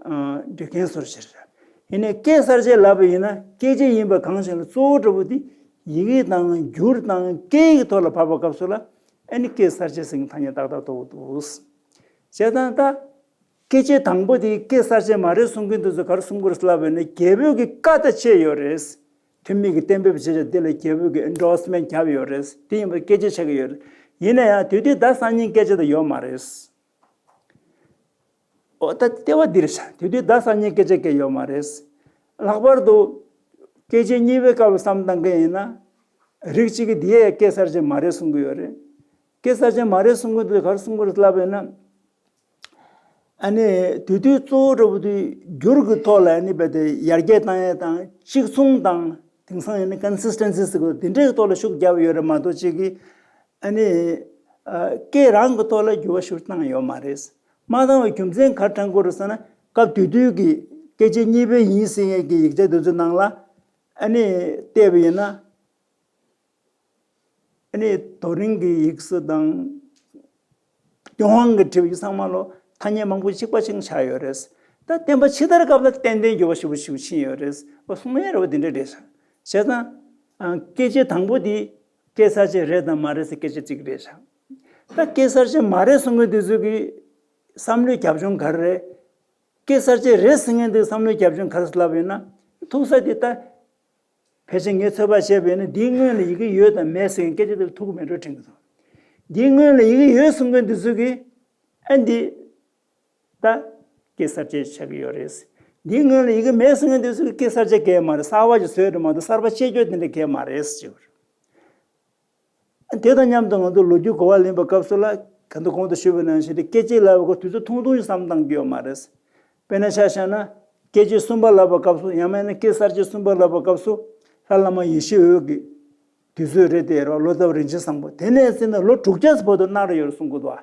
ཨ་འགྲིག་མཁན་བཟོ་འདྲ་ཞིག་རེད། ཡིན་ནའི་སྐད་གསར་བཅད་ལབ་པ་ཡིན་ན་སྐད་ཆ་ཡིན་པ་གང་ཞིག་ལ་གཙོ་བོ་འདྲ་པོ་དེ་ཡི་གེ་དང་འགྱུར་དང་སྐད་ཀྱི་ཐོག་ལ་བབས་པའི་སྐབས་སུ་ལ་ཨ་ནི་སྐད་གསར་བཅད་ཟེར་མཁན་ཐ་སྙད་ཏག་ཏག་ཐོགས་འདུག་བྱས་ཙང་ད། སྐད་ཆ་དང་པོ་དེ་སྐད་གསར་བཅད་མ་རེད་གསུང་མཁན་དེ་ཚོ་ག་རེ་གསུང་གི་རེད་ལབ་པ་ཡིན་ན། རྒྱལ་པོ་གི་བཀའ་དང་བཅས་ཡོད་རེད། འཐུས་མི་གི་གཏན་འབེབས་བྱས་བྱས་དེ་ལ་རྒྱལ་པོ་གི་ཨེན་ཌོར་སི་མེན་ཊི་བརྒྱབ་ཡོད་རེད། དེ་ཡིན་པ་སྐད་ཆ་ཆགས་ཀྱི་ཡོད་རེད། ཡིན་ན་ཡང་དེ་དུས་ད་སང་ཉིན་སྐད་ཆ་དེ་ཡོད་མ་རེད། འོ་ད་ལྟེ་བ་འདིར་བཞག་དེ་དུས་ད་སང་ཉིན་སྐད་ཆ་སྐད་ཡོད་མ་རེད། ལྷག་པར་དུ་སྐད་ཆ་གཉིས་པའི་སྐབས་བསམ་བཏང་མཁན་ཡིན་ན། རིགས་གཅིག་གིས་དེ་ཡང་སྐད་གསར་བཅད་མ་རེད་གསུང་གི་ཡོད་རེད། སྐད་གསར་བཅད་མ་རེད་གསུང་གི་འདུག་ག་རེ་གསུང་གི་རེད་ལབ་པ་ཡིན་ན། ཨ་ནི་དེ་དུས་གཙོ་བོ་འདྲ་པོ་དེ་འགྱུར་གྱི་ཐོག་ལ་ཨ་ནི་རྦད་དེ་ཡར་རྒྱས་བཏང་ཡས་དང་གཅིག་མཚུངས་དང་། དེང་སང་ཡིན་ན་ཀོན་སིས་ཊེན་སི་ཟེར་དགོས་དེ་འདྲའི་ཐོག་ལ་ཤུགས་བརྒྱབ་ཡོད་རེད་མ་གཏོགས་གཅིག་གིས་ཨ་ནི་ཨ་སྐད་རང་གི་ཐོག་ལ་འགྱུར་བ་ཤུགས་བཏང་ཡོད་མ་རེད། མ་བཏང་བའི་རྒྱུ་མཚན་ག་རེ་དྲངས་དགོས་རེད་ཟེར་ན། སྐབས་དེ་དུས་ཀྱི་སྐད་ཆ་གཉིས་པའི་ཡིན་ཟེར་མཁན་གྱི་ཡིག་ཆ་དེ་ཚོའི་ནང་ལ་ཨ་ནི་བལྟས་པ་ཡིན་ན། ཨ་ནི་རྡོ་རིང་གི་ཡིག་གཟུགས་དང་། ཏུན་ཧོང་གི་བྲིས་པའི་ཚང་མ་ལོ་ཐ་སྙད་མང་པོ་གཅིག་པ་གཅིག་ཆགས་ཡོད་རེད། ད་བསྟན་པ་ཕྱི་དར་སྐབས་ལ་ཏན་ཏན་འགྱུར་བ་ཞེ་པོ་ཞེ་པོ་ཕྱིན་ཡོད་རེད། འོ་གསུང་ཡ་རེད་བ་འདི་འདྲ་རེད་ཤག་བྱས་ཙང་། ཨ་སྐད་ཆ་དང་པོ་འདི་སྐད་གསར་བཅད་རེད་དང་མ་རེད་ཟེར་སྐད་ཆ་གཅིག་རེད་ཤག་ད་སྐད་གསར་བཅད་མ་རེད་གསུང་མཁན་དེ་ཚོ་གི་བསམ་བློའི་རྒྱབ་ལྗོངས་ག་རེ་རེད། སྐད་གསར་བཅད་རེད་ཟེར་མཁན་དེ་བསམ་བློའི་རྒྱབ་ལྗོངས་ག་རེ་ལབ་ཡོད་ན། ཐུག་ས་དེ་ད། ཕལ་ཆེར་ངས་ཚོད་དཔག་བྱས་པ་ཡིན་ན་འདིའི་སྔོན་ལ་ཡི་གེ་ཡོད་དང་མེད་ཟེར་མཁན་སྐད་ཆ་དེ་ལ་ཐུག་གི་མེད་འགྲོ་དྲན་གྱི་འདུག་འདིའི་སྔོན་ལ་ཡི་གེ་ཡོད་གསུང་མཁན་འདི་ཚོ་གིས་ཨ་འདི་ད་སྐད་གསར་བཅད་ཆགས་ཀྱི་ཡོད་རེད། འདིའི་སྔོན་ལ་ཡི་གེ་མེད་གསུང་མཁན་འདི་ཚོ་གིས་སྐད་གསར་བཅད་གས་མ་རེད། གསར་པ་ཞིག་བཟོས་རེད་མ་གཏོགས་གསར་པ་བཅད་རྒྱུ་དེ་འདྲ་གས་མ་རེད་ཟེར་གྱི་ཡོད་རེད། དེ་དང་མཉམ་དུ་ང་ཚོ་ལོ་རྒྱུས་གོ་བ་ལེན་པའི་སྐབས་སུ་ལ་ག་འདུག་གོང་དུ་ཞུས་པ་ནང་བཞིན་དེ་སྐད་ཅིག་ལབ་པའི་སྐོར་དུས་ཚོད་ཐུང་ཐུང་ཞིག་བསམ་བཏང་གི་ཡོད་མ་རེད། དཔེར་ན་ཆ་བཞག་ན་སྐད་ཅིག་གསུམ་པ་ལབ་པའི་སྐབས་སུ། ཡང་མིན་ན་སྐད་གསར་བཅད་གསུམ་པ་ལབ་པའི་སྐབས་སུ་ལྷ་བླ་མ་ཡེ་ཤེས་འོད་ཀྱི་དུས་ཚོད་རེད་དེ་རོ། ལོ་ཙཱ་བ་རིན་ཆེན་བཟང་པོ་དེ་ནས་བརྩིས་ན་ལོ་དྲུག་བརྒྱ་ཙམ་བར་དུ་གནང་རེ་ཡོད་རེད་གསུང་གི་འདུག་ཨ།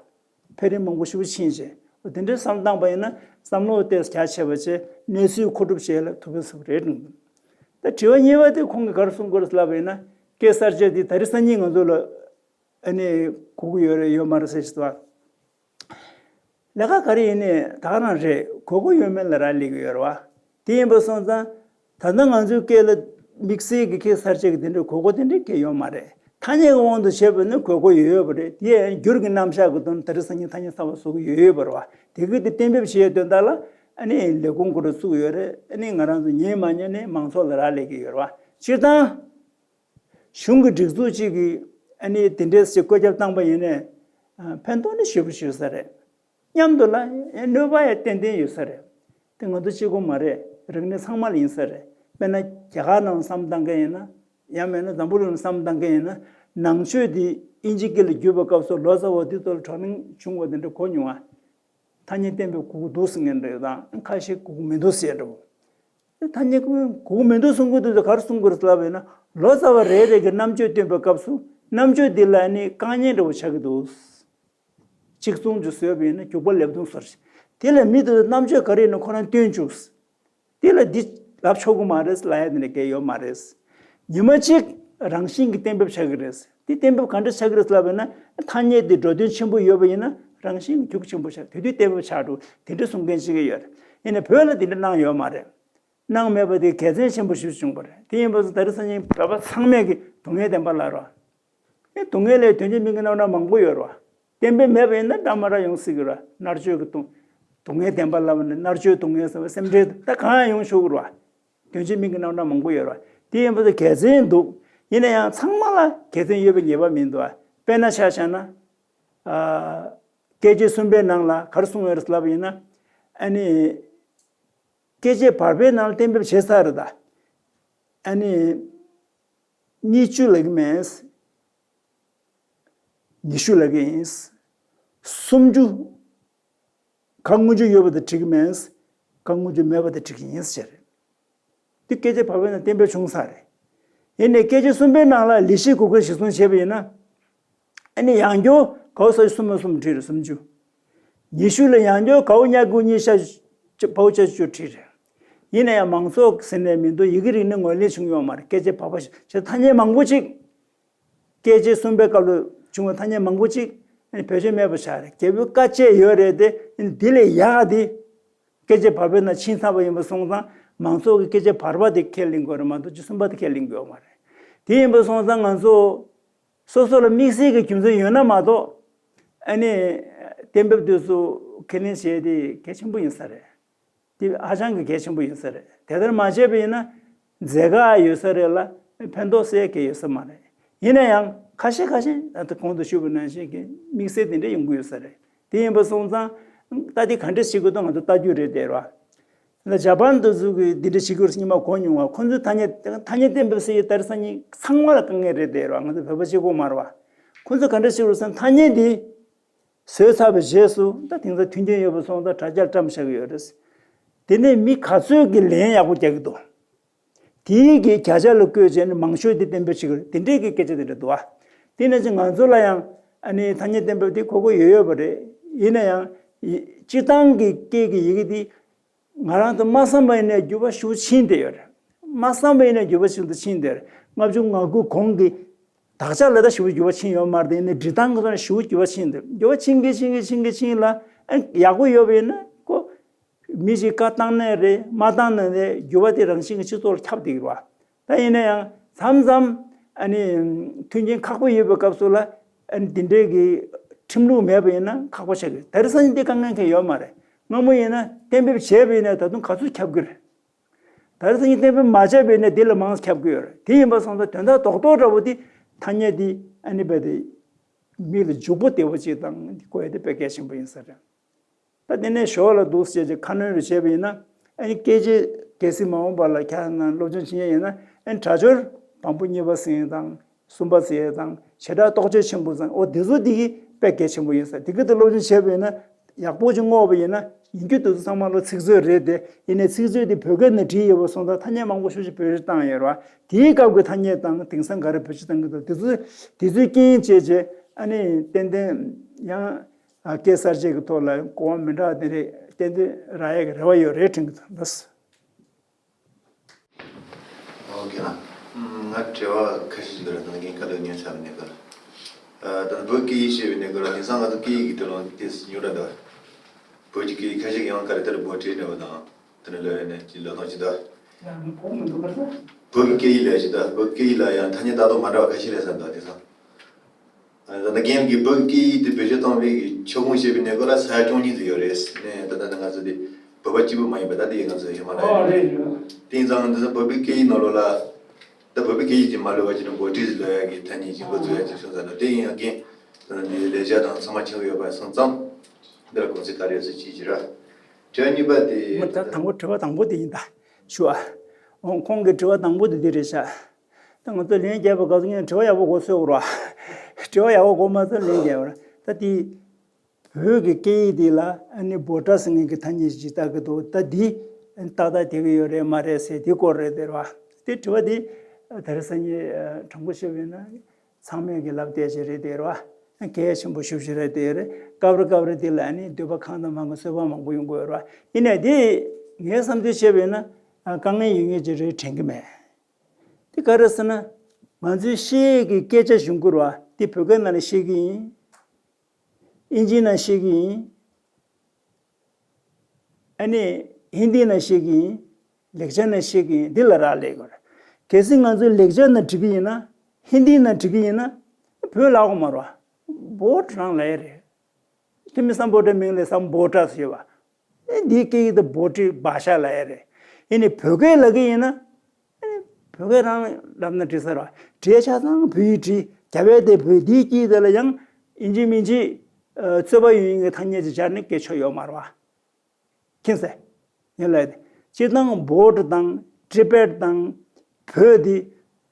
འཕེལ་རིམ་མང་པོ་ཞེ་པོ་ཕྱིན་རྗེས། འོ་དེ་འདྲའི་བསམ་བཏང་པ་ཡིན་ན་བསམ་བློ་དེ་རྒྱ་ཆེ་བ་བྱས་གནས་ཚུལ་མཁོ་སྒྲུབ་བྱས་ལ་ཐུབ་པ་ཟེར་བ་རེད། ད་དྲི་བ་གཉིས་པ་དེ་ཁོང་གིས་ག་རེ་གསུང་དགོས་རེད་ལབ་པ་ཡིན་ན། སྐད་གསར་བཅད་དེ་ད་རེས་སང་ཉིན་ང་ཚོ་ལ་ཨ་ནི་དགོས་ཀྱི་ཡོད་རེད་ཡོད་མ་རེད་ཟེར་བྱས་པ། ལས་ཀ་ག་རེ་ཡིན་ནའི་ད་ག་རང་རེད། དགོས་མཁོ་ཡོད་མེད་ལ་རག་ལས་ཀྱི་ཡོད་རེད་བ། དེ་ཡིན་པ་སོང་ཙང་ད་ལྟ་ང་ཚོའི་སྐད་ལ་ དམིགས་བསལ་གྱི་སྐད་གསར་བཅད་ཀྱི་དེ་འདྲའི་དགོས་མཁོ་དེ་འདྲའི་སྐད་ཡོད་མ་རེད། ཐ་སྙད་ཀྱི་དབང་དུ་བྱས་པ་ནི་དགོས་མཁོ་ཡོད་ཡོད་པ་རེད། དེ་ཡང་སྒྱུར་གྱི་རྣམ་གཞག་གི་དོན་དེ་རིང་སང་ཉིན་ཐ་སྙད་གསར་པ་བཟོ་གི་ཡོད་ཡོད་པ་རེད་བ། དེ་གི་དེ་གཏན་འབེབས་བྱེད་ཡས་དོན་དག་ལ་ཨ་ནི་ལས་ཁུངས་ཁོ་རང་བཙུགས་ཡོད་རེད། ཨ་ནི་ང་རང་ཚོ་ཉན་མ་ཉན་ནི་མང་ཚོགས་ལ་རག་ལས་ཀྱི་ཡོད་རེད་བ། སྤྱིར་བཏང་གཞུང་གི་སྒྲིག་འཛུགས་གཅིག་གིས་ཨ་ནི་དེ་འདྲའི་ཞིག་བཀོད་ཁྱབ་བཏང་པ་ཡིན་ནའི་ཕན་ཐོགས་ནི་ཞེ་པོ་ཞིག་ཡོད་ས་རེད། མཉམ་དུ་ལ་གནོད་པ་ཡང་ཏན་ཏན་ཡོད་ས་རེད། དེ་ང་ཚོ་གཅིག་པོ་མ་རེད། རིག་གནས་ཚང་མ་ལ་ཡིན་ས་རེད། དཔེར་ན་རྒྱ་གར་ནང་བསམ་བཏང་མཁན་ཡིན་ན། ཡང་མིན་ན་འཛམ་བུ་གླིང་ནང་བསམ་བཏང་མཁན་ཡིན་ན། ནང་ཆོས་འདི་དབྱིན་ཇི་སྐད་ལ་བསྒྱུར་བའི་སྐབས་སུ་ལོ་ཙཱ་བ་འདི་ཚོ་ལ་བགྲོ་གླེང་བྱུང་བ་དེ་འདྲ་གོ་མྱོང་ང་། ཐ་སྙད་གཏན་འབེབས་དགོས་ཀྱི་འདུག་ཟེར་མཁན་འདྲ་ཡོད་དང་ཁ་ཤས་དགོས་ཀྱི་མི་འདུག་ཟེར་འདྲ་བོ། ཐ་སྙད་དགོས་ཀྱི་མི་འདུག་གསུང་གི་འདུག་ཟེར་ག་རེ་གསུང་གི་རེད་ལབ་ཡིན་ན། ལོ་ཙཱ་བ་རེ་རེ་གིས་རྣམ་དཔྱོད་སྟོན་པའི་སྐབས་སུ་རྣམ་དཔྱོད་འདི་ལ་ནི་དཀའ་ངལ་འདྲ་བོ་ཆགས་ཀྱི་འདུག་གཅིག་མཚུངས་ཀྱི་བཟོས་པ་ཡིན་ན་འགྱུར་བ་ལེབ་རྡུང་བཟོ་རེད། དེ་ལ་མི་དེ་ཚོ་རྣམ་དཔྱོད་ག་རེ་ཡིན་ན་ཁོ་རང་སྟོན་བཅུག་དེ་ལ་འདི་ལབ་ཆོག་གི་མ་རེད་ལབ་ཡ་དེ་འདྲ་གང་ཡོད་མ་རེད། ཉི་མ་གཅིག་རང་བཞིན་གྱིས་གཏན་འབེབས་ཆགས་ཀྱི་རེད། དེ་གཏན་འབེབས་ག་འདྲ་ཆགས་ཀྱི་རེད་ལབ་ཡིན་ན། ཐ་སྙད་དེ་འགྲོ་དོན་ཆེན་པོ་ཡོད་པ་ཡིན་ན་རང་བཞིན་གྱིས་རྒྱུགས་ཆེན་པོ་ཆགས། དེ་དུས་གཏན་འབེབས་ཆགས་འགྲོ། དེ་འདྲ་གསུང་མཁན་ཅིག་ཡོད་རེད། ཡིན་ནའི་བོད་ལ་དེ་འདྲ་གནང་ཡོད་མ་རེད། གནང་མེད་པ་དེ་དགེ་མཚན་ཆེན་པོ་ཞིག་བྱུང་བ་རེད། དེ་ཡིན་པ་སོང་ད་རེས་སང་ཉིན་བོད་པ་ཚང་མས་ཀྱི་སྡུག་བསྔལ་བདེན་པ་ལབ་རོགས། ཨེ་སྡུག་བསྔལ་ལས་དོན་གྱི་མིང་གི་རྣམ་གྲངས་མང་པོ་ཡོད་རེད་བ། གཏན་འབེབས་མེད་པ་ཡིན་ན་འདྲ་མ་འདྲ་ཡོང་སྲིད་ཀྱི་རེད་བ། མནར་གཅོད་ཀྱི་སྡུག་སྡུག་བསྔལ་བདེན་པ་ལབ་ནས་མནར་གཅོད་སྡུག་བསྔལ་ཟེར་བ་སེམས་ཁྲལ་ད་གང་ཡང་ཡོང་ཆོག་གི་རེད་བ། དོན་གྱི་མིང་གི་རྣམ་གྲངས་མང་པོ་ཡོད་རེད་བ། དེ་ཡིན་པ་དེ་དགེ་མཚན་འདུག་ཡིན་ན་ཡང་ཚང་མ་ལ་དགེ་མཚན་ཡོད་པའི་ངེས་པ་མི་འདུག་བ། དཔེར་ན་ཆ་བཞག་ན། ཨ། སྐད་ཅིག་གསུམ་པའི་ནང་ལ་ག་རེ་གསུངས་ཡོད་རེད་ལབ་པ་ཡིན་ན། ཨ་ནི། སྐད་ཅིག་བར་པའི་ནང་ལ་གཏན་འབེབས་བྱས་ཚར་རེད་ད། ཨ་ནི། གཉིས་བཅུ་ལབ་ཀྱི་མེད། ཉི་ཤུ་ལབ་ཀྱི་ཡིན། སུམ་ཅུ། གང་སྔོན་འཇུག་ཡོད་པ་དེ་འགྲིག་གི་མེད། གང་སྔོན་འཇུག་མེད་པ་དེ་འགྲིག་གི་ཡིན་ཟེར། འདི་སྐད་ཆ་བབས་པ་ན་གཏན་འབེབས་བྱུང་ས་རེད། ཡིན་ནའི་སྐད་ཆ་གསུམ་པའི་ནང་ལ་ལེགས་བཤད་གུ་གེ་གཞིར་བཟུང་བྱས་པ་ཡིན་ན། ཨ་ནི་ཡང་སྐྱར་གའུ་ས་གསུམ་མ་གསུམ་བྲིས་རེད་སུམ་ཅུ། ཉི་ཤུ་ལ་ཡང་སྐྱར་གའུ་ཉ་གུ་གཉིས་ཤ་བའུ་ཅ་བཅུ་བྲིས་རེད། ཡིན་ན་ཡང་མང་ཚོགས་ཟེར་ནས་མི་འདུག་ཡི་གེ་རིག་གནས་ངོས་ལེན་བྱུང་ཡོད་མ་རེད། སྐད་ཆ་བབས་པ་ཞིག་ཐ་སྙད་མང་པོ་ཅིག་སྐད་ཆ་གསུམ་པའི་སྐབས་ལ་བྱུང་བའི་ཐ་སྙད་མང་པོ་ཅིག་ཨ་ནི་བེད་སྤྱོད་མེད་པ་ཆགས་རེད། རྒྱལ་པོའི་བཀའ་བཅད་ཡོད་རེད་དེ། ཨ་ནི་དེ་ལས་ཡག་ག་དེ། སྐད་ཆ་བར་པའི་ནང་ཕྱིན་ཚར་བ་ཡིན་པ་སོང་ཙང་མང་ཚོགས་ཀྱི་སྐད་ཆ་བར་པ་དེ་ཁས་ལེན་དགོས་རེད་མ་གཏོགས་ཅིག་གསུམ་པ་དེ་ཁས་ལེན་དགོས་མ་རེད། དེ་ཡིན་པ་སོང་ཙང་ང་ཚོ་སོ་སོ་ལ་དམིགས་བསལ་གྱི་རྒྱུ་མཚན་ཡོད་ན་མ་གཏོགས་ཨ་ནི་གཏན་འབེབས་དེ་ཚོ་ཁས་ལེན་བྱས་ཏེ་གལ་ཆེན་པོ་ཡིན་ས་རེད། དེ་ཧ་ཅང་གི་གལ་ཆེན་པོ་ཡིན་ས་རེད། དེ་ལྟར་མ་བྱས་པ་ཡིན་ན་མཛད་དཀའ་ཡོད་ས་རེད་ལ་ཕན་ཐོགས་སད་གལ་ཡོད་ས་མ་རེད། ཡིན་ན་ཡང་ཁ་ཤས་ཁ་ཤས་ད་ལྟ་གོང་དུ་ཞུས་པ་ནང་བཞིན་གྱི་དམིགས་བསལ་དེ་འདྲ་ཡོང་གི་ཡོད་ས་རེད། དེ་ཡིན་པ་སོང་ཙང་ད་དེ་ག་འདྲ་བྱེད་དགོས་འདུག་ང་ཚོ་ལྟ་རྒྱུ་རེད་དེ་ར། ལ་ཇ་པན་དེ་ཚོ་གིས་འདི་འདྲ་བྱེད་ཀྱི་ཡོད་རེད་སྙམ་པ་གོ་མྱོང་བ། ཁོ་ཚོས་ཐ་སྙད་ཐ་སྙད་གཏན་འབེབས་ཟེར་ཡས་དེ་རིང་སང་ཉིན་ཚང་མ་ལ་དཀའ་ངལ་རེད་དེ་ར། ང་ཚོ་བོད་པ་གཅིག་པོ་མ་རེད་བ། ཁོ་ཚོས་ག་འདྲ་བྱེད་ཀྱི་ཡོད་རེད་ཟེར་ན་ཐ་སྙད་འདི་བཟོས་ཚར་བའི་རྗེས་སུ་ད་དེང་སང་མཐུན་རྐྱེན་ཡོད་པ་སོང་ཙང་དྲ་རྒྱར་བཀྲམ་བཞག་གི་ཡོད་རེད། དེ་ནས་མི་ག་ཚོད་ཀྱིས་ལན་ཡག་པོ་རྒྱག་གི་འདུག་དེའི་གི་བརྒྱ་ཆ་ལ་བཀོད་བྱས་ནས་མང་ཤོས་དེ་གཏན་འབེབས་བྱེད་ཀྱི་རེད། དེ་འདྲའི་གི་སྐད་ཆ་དེ་འདྲ་འདུག་ཨ། དེ་ནང་བཞིན་ང་ཚོ་ལ་ཡང་ཨ་ནི་ཐ་སྙད་གཏན་འབེབས་དེ་གོ་དགོས་ཡོད་ཡོད་པ་རེད། ཡིན་ན་ཡང་ཡི་སྤྱིར་བཏང་གི་སྐད་ཀྱི་ཡི་གེ་དེ་ང་རང་ཚོ་མ་བསམ་པ་ཡིན་ནའི་འགྱུར་བ་ཞེ་པོ་ཕྱིན་བསྡད་ཡོད་རེད། མ་བསམ་པ་ཡིན་ནའི་འགྱུར་བ་ཞེ་པོ་ཕྱིན་བསྡད་རེད། ལྔ་བཅུ་ང་དགུ་གོང་གི་དག་ཆ་ལ་ད་ཞེ་པོ་འགྱུར་བ་ཕྱིན་ཡོད་མ་རེད་དེ། ཡིན་ནའི་འབྲི་སྟངས་ཀྱི་ཐོག་ནས་ཞེ་པོ་འགྱུར་བ་ཕྱིན་བསྡད། འགྱུར་བ་ཕྱིན་གི་ཕྱིན་གི་ཕྱིན་གི་ཕྱིན་ལ་ཨ་ཡག་པོ་ཡོད་པ་ཡིན་ན་ཁོ། མི་ཞིག་བཀའ་བཏང་ནའི་རེད་མ་བཏང་ནའི་རེད། འགྱུར་བ་དེ་རང་བཞིན་གྱིས་སྤྱི་ཚོགས་ལ་ཁྱབ་བསྡད་ཀྱི་རེད་བ། ད་ཡིན་ན་ཡང་མཚམས་མཚམས་ཨ་ནི་མཐུན་རྐྱེན་ཁག་པོ་ཡོད་པའི་སྐབས་སུ་ལ་ཨ་ནི་དེ་འདྲའི་གི་ཁྲིམས་ལུགས་མེད་པ་ཡིན་ན་ཁག་པོ་ཆགས་ཀྱི་རེད། དེང་སང་འདི་དཀའ་ངལ་གང་ཡང་ཡོད་མ་རེད། སྔ་མོ་ཡིན་ན་གཏན་འབེབས་བྱས་པ་ཡིན་ན་ད་དུང་ག་ཚོད་ཁྱབ་ཀྱི་རེད། དེང་སང་གཏན་འབེབས་མ་བྱས་པ་ཡིན་ན་དེ་ལས་མང་ཙམ་ཁྱབ་ཀྱི་ཡོད་རེད། དེ་ཡིན་པ་སོང་ཙང་དོན་དག་རྡོག་རྡོག་འདྲ་པོ་དེ་ཐ་སྙད་དེ་ཨ་ནི་རྦད་དེ་མི་ལ་འཇུག་པོ་བདེ་པོ་ཅིག་དང་དེ་བཀོད་ཡ་དེ་དཔེ་གལ་ཆེན་པོ་ཡིན་ས་རེད། ད་དེ་ནས་ཞོར་ལ་འདུག་སེ་བྱས་ཀྱི་ཁ་སྣོན་རེ་བྱས་པ་ཡིན་ན། ཨ་ནི་སྐད་ཆ་གལ་སྲིད་མ་འོངས་པ་ལ་ཁྱེད་རང་སློབ་སྦྱོང་བྱེད་མཁན་ཡིན་ན། ཨ་ནི་སྒྲ་སྦྱོར་བམ་པོ་གཉིས་པ་ཟེར་ཡས་དང་གསུམ་པ་ཟེར་ཡས་དང་བྱེ་བྲག་རྟོགས་བརྗོད་ཆེན་པོ་ཟེར། འོ་དེ་ཚོ་དེ་གི་དཔེ་གལ་ཆེན་པོ་ཡིན་ས། དེ་གི་དེ་སློབ་སྦྱོང་བྱས་པ་ཡིན་ན་ཡག་པོ་ཅིག་བསྔོགས་པ་ཡིན་ན། ཡིན་རྒྱུ་དེ་ཚོ་ཚང་མ་ལོ་ཚིག་མཛོད་རེད་དེ། ཡིན་ནའི་ཚིག་མཛོད་དེ་བོད་སྐད་ནང་བྲིས་ཡོད་པ་སོང་ཙང་ཐ་སྙད་མང་པོ་ཞེ་པོ་ཅིག་བེད་སྤྱོད་བཏང་ཡོད་རེད་བ། དེའི་སྐབས་ཀྱི་ཐ་སྙད་དང་དེང་སང་ག་རེ་བེད་སྤྱོད་བཏང་གི་འདུག་དེ་ཚོ་དེ་ཚོའི་རྐྱེན་བྱས་བྱས་ཨ་ནི་ཏན་ཏན་ཡང་། ཨ། སྐད་གསར་བཅད་ཀྱི་ཐོག་ལ་གོ་བ་མི་འདྲ་བ་དེ་རེད། ཏན་ཏན་རག་ཡག་གི་རེ་བ་ཡོད་རེད་དྲན་གྱི་འདུག་ལགས། ཨོ་ཁེ་ལགས། ང་དྲི་བ་ཁ་ཤས་ཤིག་འདུག་ར། ད་ངས་བཀའ་སློབ་ཉན་ཚར་བའི་གནས་སྐབས་ལ། ཨ། ད་བོད་སྐད་ཡིག་ཤེས་པའི་གནས་སྐབས་ལ་དེང་སང་ང་ཚོ་སྐད་ཡིག་གི་དེ་ལོ་དེ་ཉུང་དྲགས་འདུག་བོད་ཀྱི་སྐད་ཡིག་ཁ་ཤས་ཀྱི་ཡང་ག་རེ་ལྟར་འབོར་ཁྲིད་འདྲ་བ་དང་དེ་འདྲ་ལོས་ནས་ཀྱི་ལོ་ཐོང་ཅི་འདུག་ཡང་གོ་མི་འདུག་ག་ས། བོད་ཀྱི་སྐད་ཡིག་ལས་ཀྱི་ད་བོད་སྐད་ཡིག་ལ་ཡང་ཐ་སྙད་ད་དུང་མ་འདྲ་བ་ཁ་ཤས་རེད་བསམ་འདུག་དེང་སང་། ད་ལྟ་རྒན་གྱིས་བོད་ཀྱི་སྐད་ཡིག་དེ་བེད་སྤྱོད་གཏོང་བའི་ཁྱབ་ཁོངས་བཤད་པའི་གནས་སྐོར་ལ་ས་ཡ་བཅུ་གཉིས་ཙམ་ཡོད་རེད་ནས། ད་ལྟ་ང་ཚོ་དེ་བོད་པ་གཅིག་པུ་མ་ཡིན་པ་ད་དེ་ང་ཚོ་ཧི་མ་ལ་ཡ་ཨོ་རེད་རེད། དེང་སང་འདི་ཚོ་བོད་པའི་སྐད་ཡིག་ནང་ལོགས་ལ་ད་བོད་པའི་སྐད་ཡིག་ཅིག་མ་ལོས་པ་ཅིག་ནས་བྷོ་ཊི་ལོས་ཡ་གི་ཐ་སྙད་ཅིག་འགོ་འཛུགས་ཡ་ཅིག་བྱུང་ཙང་། ད་དེ་ཡིན་ཡང་རྒན་ད་ལྟ་འདི་ལས་བྱ་དང་ཚང་མ་ཆགས་ཡོད་པ་སོང་ཙང་། འདི་ལ་གུང་སེང་ག་རེ་ཡོད་ཚོད་ཅིག་བྱེད་ར། དྲི་བ་གཉིས་པ་དེ། མི་ད་དང་པོ་དྲི་བ་དང་པོ་དེ་ཡིན་ད། ཞུ་ཨ། འོང་ཁོང་གི་དྲི་བ་དང་པོ་དེ་འདི་རེད་ཤག་ད་ང་ཚོ་ལན་རྒྱབ་པ་ག་ཚོད་ངས་དྲི་བ་ཡག་པོ་གོ་སོང་ར། དྲི་བ་ཡག་པོ་གོ་མ་སོང་ལན་རྒྱབ་ར། ད་དེ། བོད་ཀྱི་སྐད་ཡིག་འདི་ལ་ཨ་ནི་བྷོ་ཊ་ཟེར་མཁན་གྱི་ཐ་སྙད་ཅིག་བཏགས་ཀྱི་འདུག་ད་འདི་ཏག་ཏག་བསྡད་ཀྱི་ཡོད་རེད་མ་རེད་ཟེར་དེ་སྐོར་རེད་དེ་ར། དེ་དྲི་བ་འདི་ད་རེས་སང་ཉིན་དྲང་པོ་བཤད་པ་ཡིན་ན། ཚང་མས་ཀྱི་ལབ་བསྡད་བྱས་རེད་དེ་ར། གལ་ཆེན་པོ་ཞེ་པོ་ཅིག་རེད་དེ་རེད། སྐབས་རེ་སྐབས་རེ་དེ་ལ་ནི་འདོད་པ་ཁེངས་དང་མ་ཁེངས་བསམ་པ་མང་པོ་ཡོང་གི་ཡོད་རེད་བ། ཡིན་ནའི་དེ་ངའི་བསམ་ཚུལ་བཤད་པ་ཡིན་ན་དཀའ་ངལ་ཡོད་མཁན་ཅིག་རེད་དྲན་གྱི་མེད། དེ་ག་རེ་ཟེར་ན། ང་ཚོའི་བཤད་ཡས་ཀྱི་སྐད་ཆ་གཞུང་གི་རེད་བ། དེ་བོད་སྐད་ནང་ལ་བཤད་ཀྱི་ཡིན། ཨིན་ཇིའི་ནང་བཤད་ཀྱི་ཡིན། ཨ་ནི་ཧིན་དིའི་ནང་བཤད་ཀྱི་ཡིན། ལེགས་སྦྱར་ནང་བཤད་ཀྱི་ཡིན། འདི་ལ་རག་ལས་དགོས་རེད། གལ་སྲིད་ང་ཚོས་ལེགས་སྦྱར་ནང་འབྲི་གི་ཡིན་ན། ཧིན་དིའི་ནང་འབྲི་གི་ཡིན་ན། བོད་ལབ་དགོས་མ་རེད་བ། བྷོ་ཊ་རང་ལབ་ཡ་རེད། དེ་མིན་སམ་བྷོ་ཊ་མིང་ལས་སམ་བྷོ་ཊ་ཟེར་བ། ཨེ་འདིའི་སྐད་ཡིག་དེ་བྷོ་ཊི་བྷ་ཤ་ལབ་ཡ་རེད། ཡིན་ནའི་བོད་སྐད་ལབ་གི་ཡིན་ན། བོད་སྐད་རང་ལབ་ན་འགྲིག་ས་རེད་བ། བྲིས་ཆ་ཚང་བོད་ཡིག་བྲིས། རྒྱ་བལ་དེ་བོད་འདིའི་དཀྱིལ་དེ་ལ་ཡང་ཨིན་ཇི་མིན་ཇི། ཨ། རྩོད་པ་ཡོད་མཁན་གྱི་ཐ་སྙད་ཅིག་སྦྱར་ནས་སྐད་ཆོག་ཡོད་མ་རེད་བ། མཁྱེན་གསལ། ཡིན་ལ་ཡིན། སྤྱིར་བཏང་བྷོ་ཊ་དང་ཊི་བེཊ་དང་བོད་འདི་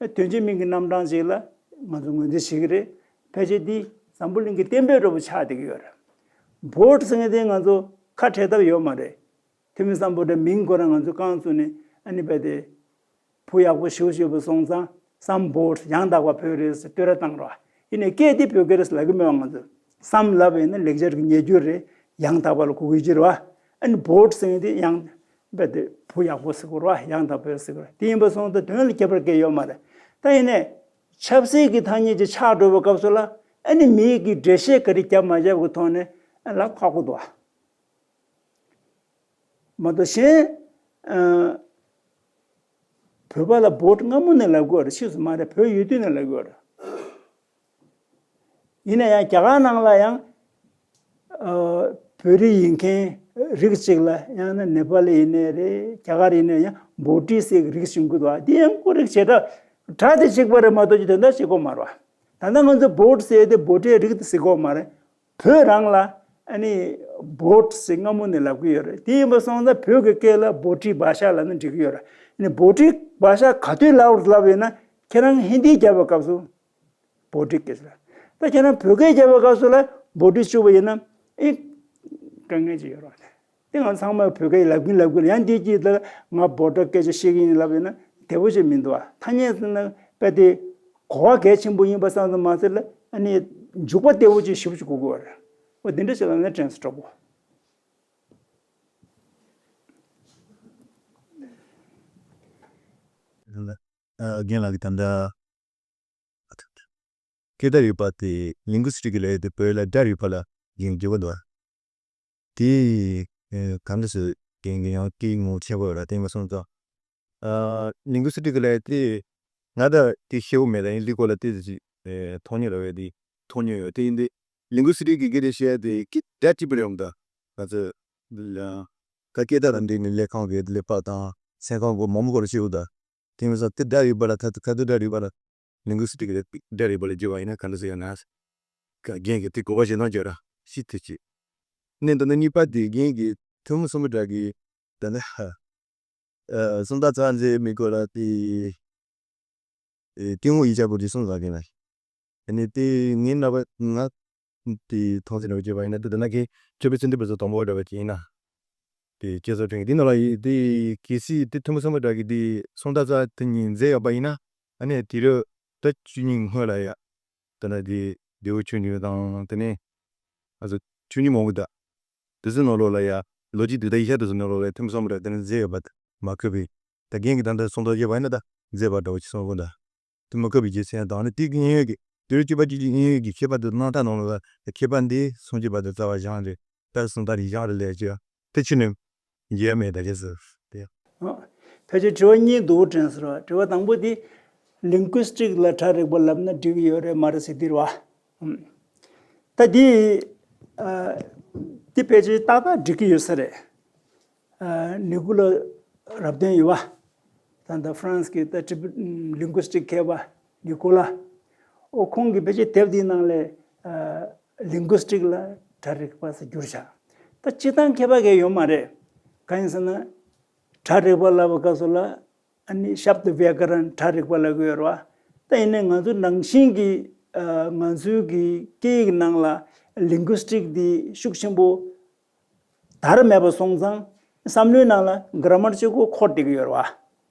དོན་གཅིག་མིང་གི་རྣམ་གྲངས་ཅིག་ལ་ང་ཚོ་ངོས་འཛིན་བྱེད་ཀྱི་རེད། ཕལ་ཆེར་འདི་འཛམ་བུ་གླིང་གི་གཏན་འབེབས་འདྲ་པོ་ཆགས་བསྡད་ཀྱི་ཡོད་རེད། བྷོ་ཊ་ཟེར་མཁན་དེ་ང་ཚོ་ཁ་བྲལ་ཐབས་ཡོད་མ་རེད། དེ་མིན་སམ་བྷོ་ཊ་མིང་ཁོ་རང་ང་ཚོ་རྐང་བཙུགས་ནས་ཨ་ནི་བལྟས་ཏེ། བུ་ཡག་པོ་ཞེ་པོ་ཞེ་པོ་སོང་ཙང་སམ་བྷོ་ཊ་ཡང་དག་པ་བོད་རེད་ཟེར་བསྟོད་ར་བཏང་ར། ཡིན་ནའི་སྐད་དེ་བོད་སྐད་རེད་ཟེར་ལབ་ཀྱི་མེད་པ། ང་ཚོས་སམ་ལབ་པ་ཡིན་ན་ལེགས་སྦྱར་གྱི་ཉེ་བརྒྱུད་རེད། ཡང་དག་པ་ལ་གོ་གི་ཅི་རེད་བ། ཨ་ནི་བྷོ་ཊ་ཟེར་མཁན་དེ་ཡང་རྦད་དེ་བུ་ཡག་པོ་ཟེར་དགོས་རེད་བ། ཡང་དག་པ་ཟེར་དགོས་རེད། དེ་ཡིན་པ་སོང་ཙང་དོན་ལ་ཁྱད་པར་གང་ཡང་ཡོད་མ་རེད། ད་ཡིན་ནའི་ཆབ་སྲིད་ཀྱི་ཐ་སྙད་ཅིག་ཆགས་འགྲོ་བའི་སྐབས་སུ་ལ་ཨ་ནི་མི་གིས་འགྲེལ་བཤད་ག་རེ་བརྒྱབ་མ་བརྒྱབ་ཀྱི་ཐོག་ནས་ཨ་ལབ་ཁག་པོ་འདུག་བ། མ་གཏོགས་གཞན། ཨ། བོད་པ་ལ་བྷོ་ཊ་སྔ་མོ་ནས་ལབ་ཀྱི་ཡོད་རེད། ཕྱིས་སུ་མ་རེད། བོད་ཡོད་དུས་ནས་ལབ་ཀྱི་ཡོད་རེད། ཡིན་ན་ཡང་རྒྱ་གར་ནང་ལ་ཡང་། ཨ། བོད་རིགས་ཡིན་མཁན་རིགས་གཅིག་ལ། ཡང་ན་ནེ་པ་ལི་ཡིན་ནའི་རེད། རྒྱ་གར་ཡིན་ནའི་ཡང་བྷོ་ཊི་ཟེར་གྱི་རིགས་བྱུང་གི་འདུག་བ། འདི་ཡང་ཁོ་རིགས་བྱེ་བྲག་སྒྲ་དེ་གཅིག་པ་རེད་མ་གཏོགས་ཀྱི་དོན་དག་གཅིག་པ་མ་རེད་བ། ད་ལྟ་ང་ཚོ་བྷོ་ཊ་ཟེར་དེ་བྷོ་ཊའི་རིགས་དེ་ཟེར་གྱི་ཡོད་མ་རེད། བོད་རང་ལ་ཨ་ནི་བྷོ་ཊ་ཟེར་སྔ་མོ་ནས་ལབ་ཀྱི་ཡོད་རེད། དེ་ཡིན་པ་སོང་ཙང་བོད་ཀྱི་སྐད་ལ་བྷོ་ཊི་བྷ་ཤ་ལབ་ན་འགྲིག་གི་ཡོད་རེད། ཨ་ནི་བྷོ་ཊི་བྷ་ཤ་ག་དུས་ལབ་ལབ་ཡོད་ན། ཁྱེད་རང་ཧིན་དི་རྒྱབ་པའི་སྐབས་སུ་བྷོ་ཊི་སྐད་ཟེར། ད་ཁྱེད་རང་བོད་སྐད་རྒྱབ་པའི་སྐབས་སུ་ལ་བྷོ་ཊི་བཅུག་པ་ཡིན་ན་ཨེ་དཀའ་ངལ་ཅིག་ཡོད་རེད། དེ་ང་ཚང་མ་བོད་སྐད་ལབ་ཀྱིན་ལབ་ཀྱིན་ཡང་འདི་གྱིས་ད་ང་བྷོ་ཊ་སྐད་ཆ་བཤད་ཀྱི་ཡིན་ལབ་ཡོད་ན་བདེ་པོ་ཅིག་མི་འདུག་བ། ཐ་སྙད་ཟེར་ན་དཔེ་དེ་གོ་བ་གལ་ཆེན་པོ་ཡིན་པ་ཙམ་དུ་མ་ཟད་ལ་ཨ་ནི་འཇུག་པ་བདེ་པོ་ཅིག་ཞེ་པོ་ཅིག་དགོས་ཀྱི་ཡོད་རེད། འོ་དེ་འདྲ་ཞིག་ལ་ནི་དྲན་སོང་གྲོགས་པོ། རྒན་ལགས་ཀྱིས་ད་ལྟ་སྐད་བརྡ་རིག་པ་དེ་ལིང་གུ་སི་ཊིག་གི་ལས་དེ་བོད་ལ་སྒྲ་རིག་པ་ལ་ཡིན་འགྱུར་བ་འདུག་བ། དེ་གང་འདྲ་ཞིག་རྒན་གྱིས་ཡང་སྐད་ངོ་ཤེས་པ་ལ་བརྟེན་པ་སོང་ཙང་། ལིང་གུ་སི་ཊིག་གི་ལས་དེ་ང་ད་དེ་ཤེས་པོ་མེད། ད་ཡིན་འདི་སྐོར་ལ་དེ་ཅིག་མཐོང་མྱོང་ར་བས་དེ་མཐོང་མྱོང་ཡོད། དེ་ཡིན་དེ་ལིང་གུ་སི་ཊིག་གི་སྐད་དེ་བཤད་དེ་སྐད་བརྡ་གཅིག་པུ་རེད་འོང་། ད་ང་ཚོ་ད་སྐད་བརྡ་དང་འབྲེལ་ནས་ལས་ཁང་གི་ལས་པ་དང་སེམས་ཁམས་སྐོར་མང་པོ་སྐོར་ལ་ཤེས་འོང་། ད་དེ་མི་ས་དེ་སྒྲ་རིག་པ་ལ་ད་ཁ་ཐུག་སྒྲ་རིག་པ་ལ་ལིང་གུ་སི་ཊིག་གི་སྒྲ་རིག་པ་ལ་བརྗོད་པ་ཡིན་ན་ག་འདྲ་ཞིག་ཡོད་ན། རྒན་གྱིས་དེ་གོ་བ་ཞིག་གནང་བྱོས་ར་ཤི་ཐུབ་ཅིག་གནས་འདི་ནི་གཉིས་པ་དེ་རྒན་གྱིས་ཐུན་མོང་གསུམ་པའི་སྒྲ་གི་ད་ནི་ཧ། སུམ་རྟགས་རྩ་འཛིན་མི་དགོས་ལ་དེ། ཏིང་ཧོང་ཡིག་ཆ་པོ་དེ་སོང་ཙང་གིན་ལ། ཨ་ནི་དེ་ངའི་རྣམ་པ་ང་དེ་མཐོང་ཚད་འདྲ་བོ་བྱས་པ་ཡིན་ན་དེ་ད་ན་གིན་སྤྱི་པའི་ཚན་ཏི་པ་ཚོ་དང་པོ་འདྲ་བ་ཅིག་ཡིན་ན། དེ་སྐྱེ་སོ་ཕྲེང་དེ་ནང་ལ་ཡིན་དེ་གལ་སྲིད་དེ་ཐུན་མོང་གསུམ་པའི་སྒྲ་གི་དེ་སུམ་རྟགས་རྩ་དེ་གཉིས་མཛད་ཡོད་པ་ཡིན་ན། ཨ་ནི་དེ་རུ་ད་བཅུ་གཉིས་སྔོན་ལ་ཡ། ད་ན་དེ་ལྡེའུ་ཆོས་འབྱུང་དང་དེ་ནས་ཨ་ཚོ་ཆོས་འབྱུང་མང་པོ་ད། དེ་ཚོའི་ནང་ལོགས་ལ་ཡ་ལོ་རྒྱུས་དེ་དག་ཡིག་ཆ་དེ་ཚོའི་ནང་ལོགས་ལ་ཐུན་མོང་གསུམ་པའི་སྒྲ་དེ་ནི་མཛད་ཡོད་པ་མ་ཁུབ་པས། ད་རྒན་གྱིས་ད་ལྟ་གསུང་ཐོག་བརྗོད་པ་ཡིན་ན་ད་མཛད་པ་འདྲ་བོ་ཅིག་གསུང་དགོས་ད། དེ་མ་ཁུབ་པའི་རྒྱུ་མཚན་དང་ནི་དེ་གི་དབྱིན་ཡིག་གི་དེ་རུ་གཅིག་པ་གཅིག་གཅིག་དབྱིན་ཡིག་གི་མཁས་པ་དེ་རྣམ་ཐར་ནང་ལོགས་ལ་མཁས་པ་འདི་སུམ་ཅུ་པ་དེ་རྩ་བ་བཞེངས་རེད། ད་སུམ་རྟགས་རིགས་བཞེངས་རེད་ལས་ཀྱི་དེ་ཕྱི་ནས་འཇལ་མེད་ད་རེད་ཟེར་ཏེ། ཨ། ཕལ་ཆེར་དྲི་བ་གཉིས་འདུག་དྲན་སོང་ར། དྲི་བ་དང་པོ་འདི་linguistic ལ་གྲ་རེག་པ་ལབ་ན་འགྲིག་གི་ཡོད་རེད་མ་རེད་ཟེར་འདི་རེད་བ། ཨམ། ད་འདི་ཨ། འདི་ཕལ་ཆེར་ཏག་ཏག་འགྲིག་གི་ཡོད་ས་རེད། ཨ། ནི་ཀོ་ལ་རབ་བརྟན་ཡོད་བ། ད་ལྟ་ཧྥ་རན་སི་གི་ད་ཊི་བི་ལིང་གུ་སི་ཊིག་མཁས་པ་ནི་ཀོ་ལ། ཨོ་ཁོང་གིས་ཕལ་ཆེར་དེབ་འདིའི་ནང་ལས་ཨ། ལིང་གུ་སི་ཊིག་ལ་གྲ་རེག་པ་ཟེར་བསྒྱུར་བཞག་ད་སྤྱིར་བཏང་མཁས་པ་གས་ཡོད་མ་རེད། གང་ཡིན་ཟེར་ན། གྲ་རེག་པ་ལབ་པའི་སྐབས་སུ་ལ་ཨ་ནི་ཤབ་དི་བྱཱ་ཀ་རན་གྲ་རེག་པ་ལབ་ཀྱི་ཡོད་རེད་བ། ད་ཡིན་ནའི་ང་ཚོ་ནང་བཞིན་གྱི་ཨ། ང་ཚོའི་གི་སྐད་ཡིག་ནང་ལ་ལིང་གུ་སི་ཊིག་འདི་ཤུགས་ཆེན་པོ་དར་མེད་པ་སོང་ཙང་བསམ་བློའི་ནང་ལ་གྷ་ར་མར་གཅིག་པོ་འཁོར་བསྡད་ཀྱི་ཡོད་རེད་བ།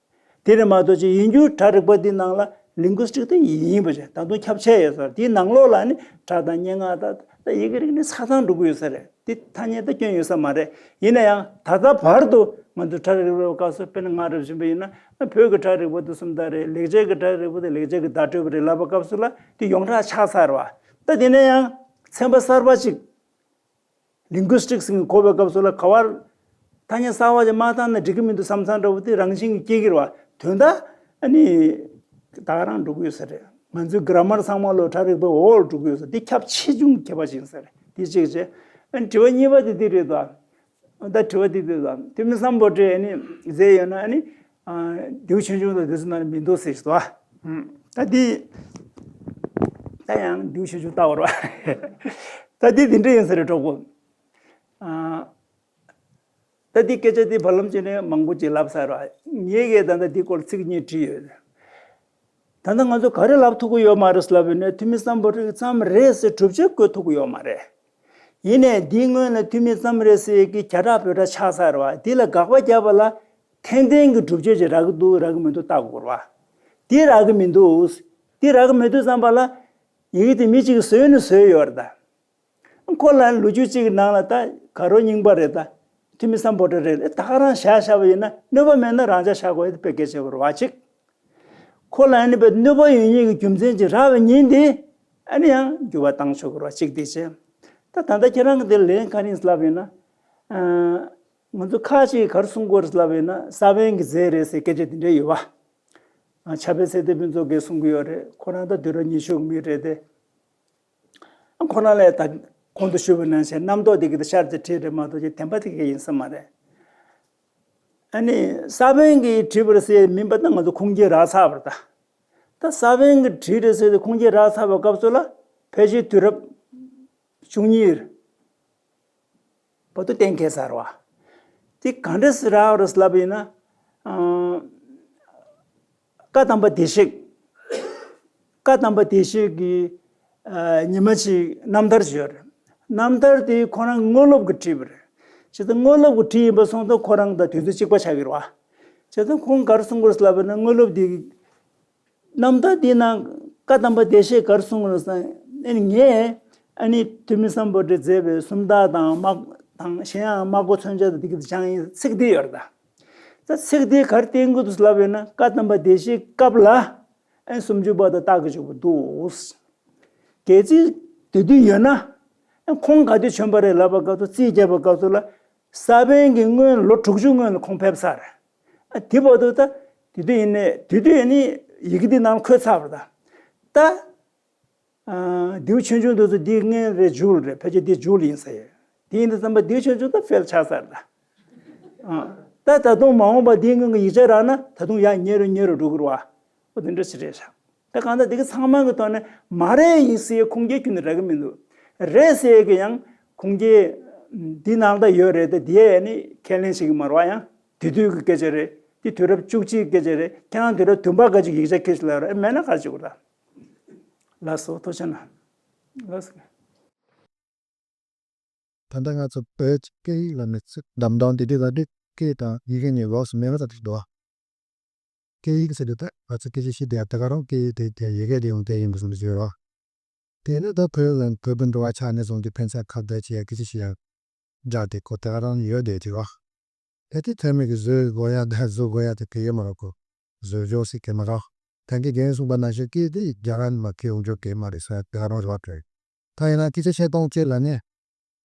དེ་རེད་མ་གཏོགས་ཅིག་ཡིན་རྒྱུ་གྲ་རེག་པ་འདི་ནང་ལ་ལིང་གུ་སི་ཊིག་ད་ཡིན་པ་ཅིག་ད་དུང་ཁྱབ་ཆེ་ཡོད་ས་རེད། དེའི་ནང་ལོགས་ལ་ནི་སྒྲ་དང་སྙན་ངག་དང་ད་ཡི་གེ་རིག་གནས་ཆ་ཚང་འགྲོ་གི་ཡོད་ས་རེད། དེ་ཐ་སྙད་ད་སྐྱོན་ཡོད་ས་མ་རེད། ཡིན་ན་ཡང་ད་ལྟ་བར་དུ་ང་ཚོ་གྲ་རེག་པའི་སྐབས་སུ་དཔེར་ན་ང་རབ་བཞིན་པ་ཡིན་ན་བོད་ཀྱི་གྲ་རེག་པ་དེ་སུམ་རྟགས་རེད། ལེགས་སྦྱར་གྱི་གྲ་རེག་པ་དེ་ལེགས་སྦྱར་གྱི་བརྡ་སྤྲོད་པ་རེད་ལབ་པའི་སྐབས་སུ་ལ་དེ་ཡོངས་གྲགས་ཆགས་ཚར་བ། ད་དེ་ནས་ཡང་ཚན་པ་གསར་པ་ཅིག་ལིང་གུ་སི་ཊིག་ཟེར་མཁན་གོ་བའི་སྐབས་སུ་ལ་ག་བར་ཐ་སྙད་གསར་བ་ཅིག་མ་བཏང་ན་འགྲིག་གི་མི་འདུག་བསམ་བསམ་འདྲ་བོ་དེ་རང་བཞིན་གྱིས་སྐྱེ་གི་རེད་བ། དོན་དག་ཨ་ནི་ད་ག་རང་འགྲོ་གི་ཡོད་ས་རེད། ང་ཚོའི་གྷ་ར་མར་ཚང་མ་ལོ་གྲ་རེག་པའི་འོག་ལ་འགྲོ་གི་ཡོད་ས་དེ་ཁྱབ་ཆེ་ཆུང་ཁྱད་པར་ཅིག་ཡིན་ས་རེད། དེ་གཅིག་བྱས། ཨ་ནི་དྲི་བ་གཉིས་པ་དེ་འདི་རེད་དོ། ད་དྲི་བ་འདི་འདི་དང་ཐུ་མི་སམ་བྷོ་ཊས་ཨ་ནི་མཛད་ཡོད་ན་ཨ་ནི་ཨ་ལྡེའུ་ཆུང་ཆུང་དང་དེ་ཚོ་ནང་ལ་མི་འདུག་ཟེར་ཞིག་འདུག་ཨ། ད་འདི་ད་ཡང་ལྡེའུ་ཆུང་ཆུང་ལྟ་བར་བ། ད་འདི་འདི་འདྲ་ཡིན་ས་རེད་གྲོགས་པོ། ཨ། ད་འདི་སྐད་ཆ་འདི་བར་ལམ་ཅིག་ནས་མང་པོ་ཅིག་ལབ་ཚར་བ། ངས་གས་ད་ལྟ་འདི་སྐོར་ཚིག་གཉིས་བྲིས་ཡོད། ད་ལྟ་ང་ཚོ་ག་རེ་ལབ་ཐུབ་ཀྱི་ཡོད་མ་རེད་ལབ་ཡོད་ན་ཐུ་མི་སམ་བྷོ་ཊ་གི་ཙམ་རེད་ཟེར་སྒྲུབ་བྱེད་བཀོད་ཐུབ་ཀྱི་ཡོད་མ་རེད། ཡིན་ནའི་འདིའི་སྔོན་ལ་ཐུ་མི་ཙམ་རེད་ཟེར་གྱི་རྒྱ་གྲགས་བོད་གྲགས་ཆགས་ཚར་བ་འདི་ལ་དགག་པ་བརྒྱབ་པ་ལ་ཏན་ཏན་གྱི་སྒྲུབ་བྱེད་ཅིག་རག་གི་འདུག་རག་གི་མི་འདུག་བལྟ་དགོས་རེད་བ། འདི་རག་གི་མི་འདུག་འདི་རག་གི་མི་འདུག་བསམ་པ་ལ་ཡི་གེ་དེ་མི་གཅིག་གིས་བཟོས་ནས་བཟོས་ཡོད་རེད་ད། ཁོ་ལ་ལོ་རྒྱུས་གཅིག་གི་ནང་ལ་ད་ག་རོ་རྙིང་པ་རེད་ད། ཐུ་མི་སམ་བྷོ་ཊ་རེད་ད་ག་རང་བཞག་བཞག་པ་ཡིན་ན་གནོད་པ་མེད་ན་རང་འཇགས་བཞག་དགོས་ཡ་དེ་དཔེ་གལ་ཆེ་བ་རེད་བ་གཅིག་ཁོ་ལ་ཨ་ནི་དཔེ་གནོད་པ་ཡོད་མཁན་གྱི་རྒྱུ་མཚན་ཅིག་རག་པ་ཉིན་དེ་ཨ་ནི་ཡང་འགྱུར་བ་བཏང་ཆོག་གི་རེད་བ་གཅིག་དེ་བྱས། ད་ད་ལྟ་ཁྱེད་རང་གི་དེ་ལན་ག་རེ་ཡིན་ལབ་ཡིན་ན། ཨ། ང་ཚོ་ཁ་ཅིག་ག་རེ་གསུང་གི་ཡོད་རེད་ལབ་ཡིན་ན་ས་བོན་གྱི་རྫས་རེད་ཟེར་སྐད་ཆ་དེ་འདྲ་ཡོད་བ། ཨ། ཕྱྭ་པའི་ཚེ་འདས་ཕུན་ཚོགས་ཀྱིས་གསུང་གི་ཡོད་རེད། ཁོ་རང་ད་དུས་རབས་ཉི་ཤུ་གི་མི་རེད་དེ། ཁོ་རང་ལས་ད་གོང་དུ་ཞུས་པ་ནང་བཞིན་རྣམ་རྟོག་དེ་གི་ད་ཤར་ཏེ་བྲིས་རེད་མ་གཏོགས་ཀྱི་བདེན་པ་དེ་གི་ཡིན་ས་མ་རེད། ཨ་ནི་ས་བོན་གྱིས་བྲིས་པ་རེད་ཟེར་མིན་པ་ད་ང་ཚོ་ཁུངས་སྐྱེལ་རག་ཚར་བ་རེད་ད། ད་ས་བོན་གྱིས་བྲིས་རེད་ཟེར་ཏེ་ཁུངས་སྐྱེལ་རག་ཚར་བའི་སྐབས་སུ་ལ་ཕལ་ཆེར་དུས་རབས་བཅུ་གཉིས་བར་དུ་གཏན་འཁེལ་ཚར་བ། དེ་ག་འདྲ་སེ་རག་རེད་ལབ་ཡིན་ན། ཨ། བཀའ་གདམས་པ་བདེ་གཤེགས། བཀའ་གདམས་པ་བདེ་གཤེགས་ཀྱི་ཨ། ཉི་མ་གཅིག་རྣམ་ཐར་ཅིག་ཡོད་རེད། རྣམ་ཐར་དེ་ཁོ་རང་དངོས་སློབ་ཀྱིས་བྲིས་པ་རེད། བྱས་ཙང་དངོས་སློབ་ཀྱིས་བྲིས་ཡིན་པ་སོང་ཙང་ཁོ་རང་དང་དུས་ཚོད་གཅིག་པ་ཆགས་ཀྱི་རེད་བ། བྱས་ཙང་ཁོང་ག་རེ་གསུང་གི་རེད་ལབ་པ་ན་དངོས་སློབ་དེ། རྣམ་ཐར་འདིའི་ནང་བཀའ་གདམས་པ་བདེ་གཤེགས་ག་རེ་གསུངས་རེད་ཟེར་ན། ཨ་ནི་ངས་ཨ་ནི་ཐུ་མི་སམ་བྷོ་ཊས་མཛད་པའི་སུམ་རྟགས་དང་དམག་དང་གཞན་ཡང་དམག་སྒོ་མཚོན་ཆ་དང་འདི་གི་སྦྱངས་ཡིན་ཚིག་འདི་ཡོད་རེད་ད། ད་ཚིག་འདི་ག་རེ་བསྟན་གྱི་འདུག་ལབ་ཡོད་ན་བཀའ་གདམས་པ་བདེ་གཤེགས་སྐབས་ལ་ཨ་ནི་སུམ་ཅུ་པ་དང་རྟགས་ཀྱི་འཇུག་པ་འདུག་གལ་སྲིད་དེ་དུས་ཡོད་ན་ཨ་ཁོང་ག་དུས་བྱོན་པ་རེད་ལབ་པ་སྐབས་སུ་རྩིས་རྒྱབ་པའི་སྐབས་སུ་ལ་ས་བོན་གྱི་སྔོན་ལོ་དྲུག་ཅུ་སྔོན་ལ་ཁོང་ཕེབས་ཚར། ཨ་དེ་བར་དུ་ད་དེ་དུས་ཡིན་ནའི་དེ་དུས་ཡིན་ནའི་ཡི་གེ་འདི་ནང་འཁོད་ཚར་བ་ད། ད་ཨ་ལྡེའུ་ཆུང་ཆུང་དེ་ཚོ་འདི་སྔོན་རེད་མཇུག་རེད། ཕལ་ཆེར་འདི་མཇུག་ལ་ཡིན་ས་ཡོད། དེ་ཡིན་དུས་ཙམ་པ་ལྡེའུ་ཆུང་ཆུང་ད་ཕེལ་ཆགས་ཚར་ད། ཨ་ད་ད་དུང་མ་འོངས་པ་འདིའི་སྔོན་གྱི་ཡིག་ཆ་རག་ན་ད་དུང་ཡར་ཉེ་རུ་ཉེ་རུ་འགྲོ་གི་རེད་བ། ཨོ་དེ་འདྲ་ཞིག་རེད་ཤག་ད་གང་ལྟར་འདི་ག་ཚང་མ་གི་ཐོག་ནས་མ་རེད་ཡིན་ཟེར་ཡའི་ཁུངས་སྐྱེལ་ཁྱོན་ནས་རག་གི་མི་འདུག་རེད་ཟེར་ཡ་གི་ཡང་ཁུངས་སྐྱེལ་འདི་ནང་ད་ཡོད་རེད་དེ། འདི་ཡས་ནི་ཁས་ལེན་བྱེད་ཀྱི་མ་རེད་བ། ཡང་དེ་དུས་ཀྱི་སྐད་ཆ་རེད། འདི་དུས་རབས་བཅུ་གཅིག་གི་སྐད་ཆ་རེད། ཁྱེད་རང་དུས་རབས་བདུན་པ་ག་ཅིག་ཡིག་ཆ་ཁྱེར་ཤོག་ལབ་ར། ཨེ་མེད་ན་ག་ཅིག་གོ་ད། ལགས་སོ། ཐུགས་རྗེ་གནང་། ལགས་སོ། ད་ལྟ་ང་ཚོ་བོད་ཀྱི་སྐད་ཡིག་ལ་ནི་ཚིག་འདམ་དོང་དེ་དུས་ལ་དེ་སྐད་དང་ཡི་གེ་གཉིས་ལོགས་སུ་མེད་པ་ཙམ་ཞིག་འདུག་བ། སྐད་ཡིག་ཟེར་དུས་ད་ང་ཚོ་སྐད་ཆ་བཤད་དེ་ད་ག་རང་སྐད་ཡིག་དེ་དེ་ཡི་གེ་དེ་ཡང་དེ་ཡིན་པ་བཟུང་ནས་བརྗོད་རོགས། དེ་ནི་ད་བོད་ལ་བོད་པའི་འགྲོ་བ་ཆགས་ནས་བཟུང་སྟེ་ཕན་ཚུན་ཁ་བརྡ་བྱེད་ཡ་སྐད་ཆ་བཤད་ཡ་སྦྱར་ཏེ་ཁོ་དེ་ག་རང་ཡོད་དེ་དེ་རོགས། ད་དེ་ཐོན་མི་གི་བཟོ་དགོས་ཡ་ད་བཟོ་དགོས་ཡ་དེ་གི་ཡོད་མ་རེད་གོ། བཟོ་བཅོས་སི་གི་མ་རེད། ད་གི་རྒན་གསུངས་པ་ནང་བཞིན་སྐད་དེ་རྒྱ་གར་ནས་མར་ཁྱེར་ཡོང་རྒྱུ་གི་མ་རེད་ཟེར་ཡ་དེ་ག་རང་རེད་བ། ད་ཡིན་ན་སྐད་ཆ་བཤད་སྟངས་བཅས་ལ་ནི་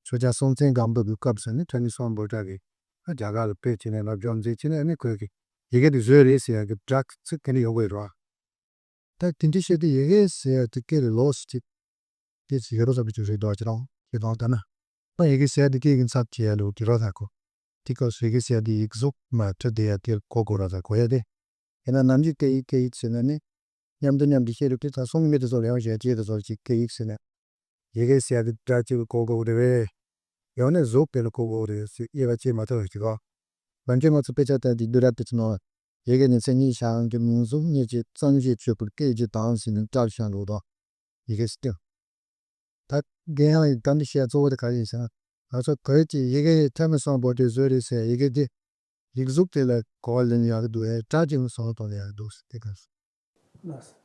ཆོས་རྒྱལ་སྲོང་བཙན་སྒམ་པོ་གི་སྐབས་སུ་ནི་ཐོན་མི་སམ་བྷོ་ཊ་གི་རྒྱ་གར་ལ་ཕེབས་བྱས་ནས་སློབ་སྦྱོང་མཛད་བྱས་ནས་ནི་ཁོས་གི་ ཡི་གེ་དེ་བཟོས་རེད་ཟེར་ཡག་གི་སྒྲ་ཚིག་ག་འདྲ་ཡོང་གི་རེད་བ། ད་དེ་འདྲ་བཤད་དུས་ཡི་གེ་ཟེར་ཡག་དེ་སྐད་ལ་ལོགས་སུ་ཅིག་སྐད་ཅིག་ཡོད་རོགས་བསམ་པའི་ཅིག་རེད་འདུག་ཅེས་དང་ཅེས་དང་ད་ན། ད་ཡི་གེ་ཟེར་ཡག་དེ་སྐད་ཀྱི་ཚབ་བྱེད་ཡག་ལུགས་དེ་རོགས་ད་གོ། དེ་སྐབས་སུ་ཡི་གེ་ཟེར་ཡག་དེ་ཡིག་གཟུགས་མ་འབྲི་བསྡད་ཡག་དེ་གོ་དགོས་རོགས་ད་གོ་ཡག་དེ། ཡིན་ན་ནམ་རྒྱུན་སྐད་ཡིག་སྐད་ཡིག་ཟེར་ན་ནི། མཉམ་དུ་མཉམ་དུ་བཤད་རུབ་དེ་ད་སོང་གི་མི་དེ་ཚོ་ལ་ཡང་གཞན་སྐད་དེ་ཚོ་ཅིག་སྐད་ཡིག་ཟེར་ན། ཡི་གེ་ཟེར་ཡག་དེ་སྒྲ་གཅིག་ལ་གོ་དགོས་རེད་བས། ཡང་ན་གཟུགས་དེ་ལ་གོ་དགོས་རེད་ཟེར་དབྱེ་བ་ཕྱེ་མ་ཐུབ་པ་ཞིག་གོ། ལམ་རྒྱུན་ང་ཚོ་དཔེ་ཆ་ལྟ་དུས་བསྡུས་གྲྭ་དེ་ཚོ་ནང་ཡི་གེ་ནི་མཚན་ཉིད་གཞན་གྱི་མིང་གཟུགས་གཉིས་ཀྱི་ཙམ་ཞིག་བརྗོད་པར་སྐད་ཀྱི་གདངས་ཟེར་ནས་སྐྲ་བཞར་ལོ་དང་། ཡི་གེ་སྟེང་། ད་རྒན་ཡང་ཡི་གེ་འདི་བཤད་གཙོ་བོ་དེ་ག་རེ་ཡིན་ཟེར་ན། ང་ཚོ་བོད་ཀྱི་ཡི་གེ་ཐོན་མི་སམ་བྷོ་ཊས་བཟོས་རེད་ཟེར་ཡི་གེ་འདི། ཡིག་གཟུགས་དེ་ལ་གོ་བ་ལེན་ཡག་གི་འདུག་ཨེ། སྒྲ་གཅིག་ལ་བཟོ་གཏོང་ཡག་གི་འདུག་ཟེར་དེ་ག་ལགས་སོ།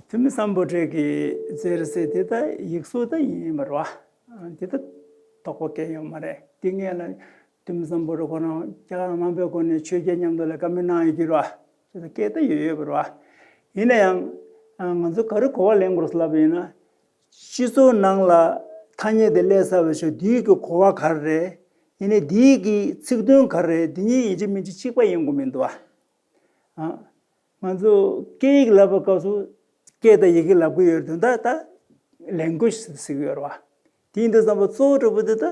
ཐོན་མི་སམ་བྷོ་ཊས་ཀྱིས་མཛད་རེད་ཟེར་དེ་ད་ཡིག་གཟུགས་ད་ཡིན་པ་རེད་བ། དེ་ད་དོགས་པ་གང་ཡང་ཡོད་མ་རེད། དེ་སྔོན་ལ་ཐོན་མི་སམ་བྷོ་ཊ་ཁོ་རང་རྒྱ་གར་དམངས་པའི་སྒོ་ནས་ཆོས་རྒྱལ་མཉམ་དུ་ལ་བཀའ་མོལ་གནང་ཡོད་ཀྱི་རེད་བ། དེ་ད་སྐད་ད་ཡོད་ཡོད་པ་རེད་བ། ཡིན་ན་ཡང་ང་ཚོ་ག་རེ་གོ་བ་ལེན་དགོས་ལབ་ཡིན་ན། སྤྱི་ཚོགས་ནང་ལ་ཐ་སྙད་དེ་སླེབས་ཚར་བའི་ཤུལ་དེའི་གི་གོ་བ་ག་རེ་རེད། ཡིན་ནའི་དེའི་གི་ཚིག་དོན་ག་རེ་རེད། དེ་གཉིས་ཡིན་གཅིག་མིན་གཅིག་གཅིག་པ་ཡིན་དགོས་མི་འདུག་བ། ཨ། ང་ཚོ་སྐད་ཡིག་ལབ་པའི་སྐབས་སུ་སྐད་དང་ཡི་གེ་ལབ་གི་ཡོད་རེད་དོན་དག་ད་ལེང་གུ་ཨེཇ་ཟེར་གི་ཡོད་རེད་བ། དེ་ཡིན་དུས་ཙམ་པ་གཙོ་བོ་གྲུབ་པོ་དེ་ད་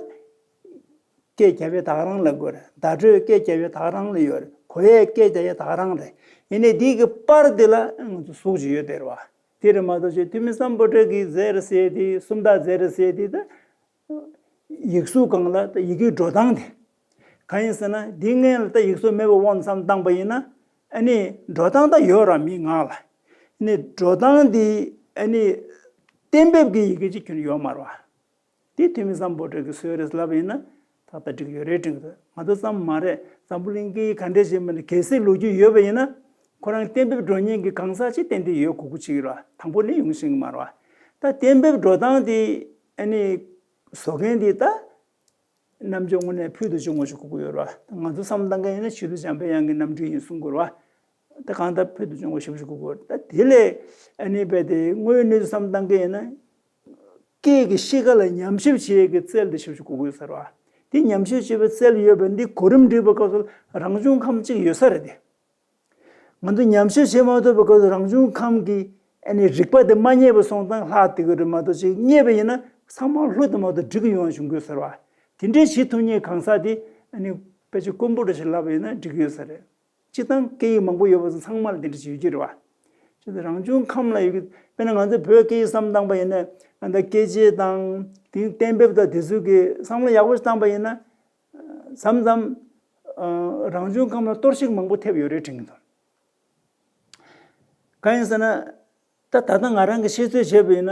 སྐད་རྒྱབ་ཡས་ད་ག་རང་ལབ་དགོས་རེད། བརྡ་སྤྲོད་སྐད་རྒྱབ་ཡས་ད་ག་རང་ལ་ཡོད་རེད། གོ་ཡས་སྐད་རྒྱབ་ཡས་ད་ག་རང་རེད། ཡིན་ནའི་དེའི་གི་པར་དེ་ལ་ང་ཚོ་གཟུགས་ཅིག་ཡོད་དེ་རེད་བ། དེ་རེད་མ་གཏོགས་ཅིག་ཐོན་མི་སམ་བྷོ་ཊས་ཀྱིས་མཛད་རེད་ཟེར་དེ་སུམ་རྟགས་མཛད་རེད་ཟེར་དེ་ད། ཡིག་གཟུགས་སྒང་ལ་ད་ཡི་གེའི་འགྲོ་སྟངས་དེ། གང་ཡིན་ཟེར་ན་འདི་སྔོན་ལ་ད་ཡིག་གཟུགས་མེད་པའི་དབང་དུ་བཏང་པ་ཡིན་ན། ཨ་ནི་འགྲོ་སྟངས་ད་ཡོད་ར་མི་ངག་ལ། ཨ་ནི་འགྲོ་སྟངས་འདི་ཨ་ནི་གཏན་འབེབས་ཀྱི་ཡི་གེ་ཅིག་ཁྱོན་ཡོད་མ་རེད་བ། དེ་ཐོན་མི་སམ་བྷོ་ཊས་ཀྱིས་བཟོས་རེད་ལབ་ཡིན་ན། ད་ལྟ་འགྲིག་ཡོད་རེད་དྲན་གྱི་འདུག་ང་ཚོ་ཙམ་མ་རེད། འཛམ་བུ་གླིང་སྐད་ཡིག་ག་འདྲས་ཞིག་མིན་ན་གལ་སྲིད་ལོ་རྒྱུས་ཡོད་པ་ཡིན་ན། ཁོ་རང་གཏན་འབེབས་འགྲོ་མཁན་གྱི་གང་ཟག་ཅིག་ཏན་ཏན་ཡོད་དགོས་ཀྱི་ཅིག་རེད་བ། དང་པོ་ནས་ཡོང་ཤེས་ཀྱི་མ་རེད་བ། ད་གཏན་འབེབས་འགྲོ་སྟངས་དེ་ཨ་ནི་བཟོ་མཁན་དེ་ད། རྣམ་དཔྱོད་དངོས་གནས་ཕུལ་དུ་བྱུང་བ་ཞིག་དགོས་ཀྱི་ཡོད་རེད་བ། ང་ཚོ་བསམ་བློ་བཏང་མཁན་ཡིན་ན་ཞི་ལུ་འཇམ་དཔལ་དབྱངས་ཀྱི་རྣམ་སྤྲུལ་ཡིན་གསུང་དགོས་རེད་བ། ད་གང་ལྟར་ཕུལ་དུ་བྱུང་བ་ཞིག་དགོས་ཀྱི་ཡོད་རེད། ད་དེ་ལས་ཨ་ནི་རྦད་དེ་དངོས་ཡོད་གནས་ཚུལ་བསམ་བློ་བཏང་མཁན་ཡིན་ན། སྐད་ཀྱི་གཤིས་ཀ་ལ་ཉམས་ཞིབ་བྱེད་ཡས་ཀྱི་རྩལ་དེ་ཞིབ་ཞིབ་དགོས་ཀྱི་ཡོད་ས་རེད་བ། དེ་ཉམས་ཞིབ་བྱེད་པའི་རྩལ་ཡོད་པ་འདི་གོ་རིམ་སྒྲིག་པའི་སྐབས་སུ་རང་བྱུང་ཁམས་གཅིག་ཡོད་ས་རེད་དེ། ང་ཚོ་ཉམས་ཞིབ་བྱེད་མ་ཐུབ་པའི་སྐབས་སུ་རང་བྱུང་ཁམས་ཀྱི་ཨ་ནི་རིག་པ་དེ་མ་རྙེད་པ་སོང་ཙང་ལྷག་བསྡད་ཀྱི་རེད་མ་གཏོགས་ཅིག་རྙེད་པ་ཡིན་ན་ཚང་མ་ལྷུག་ཏུ་མ་གཏོགས་འགྲིག་གི་ཡོང་བ་བྱུང་དགོས་ཟེར་བ། དེ་འདྲའི་བྱེད་ཐུབ་མཁན་གང་ཟག་དེ་ཨ་ནི་དཔེ་ཆ་དཀོན་པོ་འདྲ་ཞིག་ལབ་པ་ཡིན་ན་འགྲིག་གི་ཡོད་ས་རེད། སྤྱིར་བཏང་སྐད་ཡིག་མང་པོ་ཡོད་པ་ཚོ་ཚང་མ་ལ་དེ་འདྲ་ཞིག་ཡོད་ཀྱི་རེད་བ། ཅིག་ད་རང་བྱུང་ཁམས་ལ་ཡོད་ཀྱི་དཔེར་ན་ང་ཚོ་བོད་སྐད་ཡིག་བསམ་བཏང་པ་ཡིན་ན་ཨ་ད་སྐད་ཆ་དང་དེའི་གཏན་འབེབས་དང་དེ་ཚོ་གི་བསམ་བློ་ཡག་པོ་ཞིག་བཏང་པ་ཡིན་ན། མཚམས་མཚམས། ཨ། རང་བྱུང་ཁམས་ལ་གཏོར་བཤིག་མང་པོ་ཐེབས་ཡོད་རེད་དྲན་གྱི་འདུག་གང་ཡིན་ཟེར་ན། ད་ད་ལྟ་ང་རང་གི་ཤེས་ཚོད་བྱས་པ་ཡིན་ན།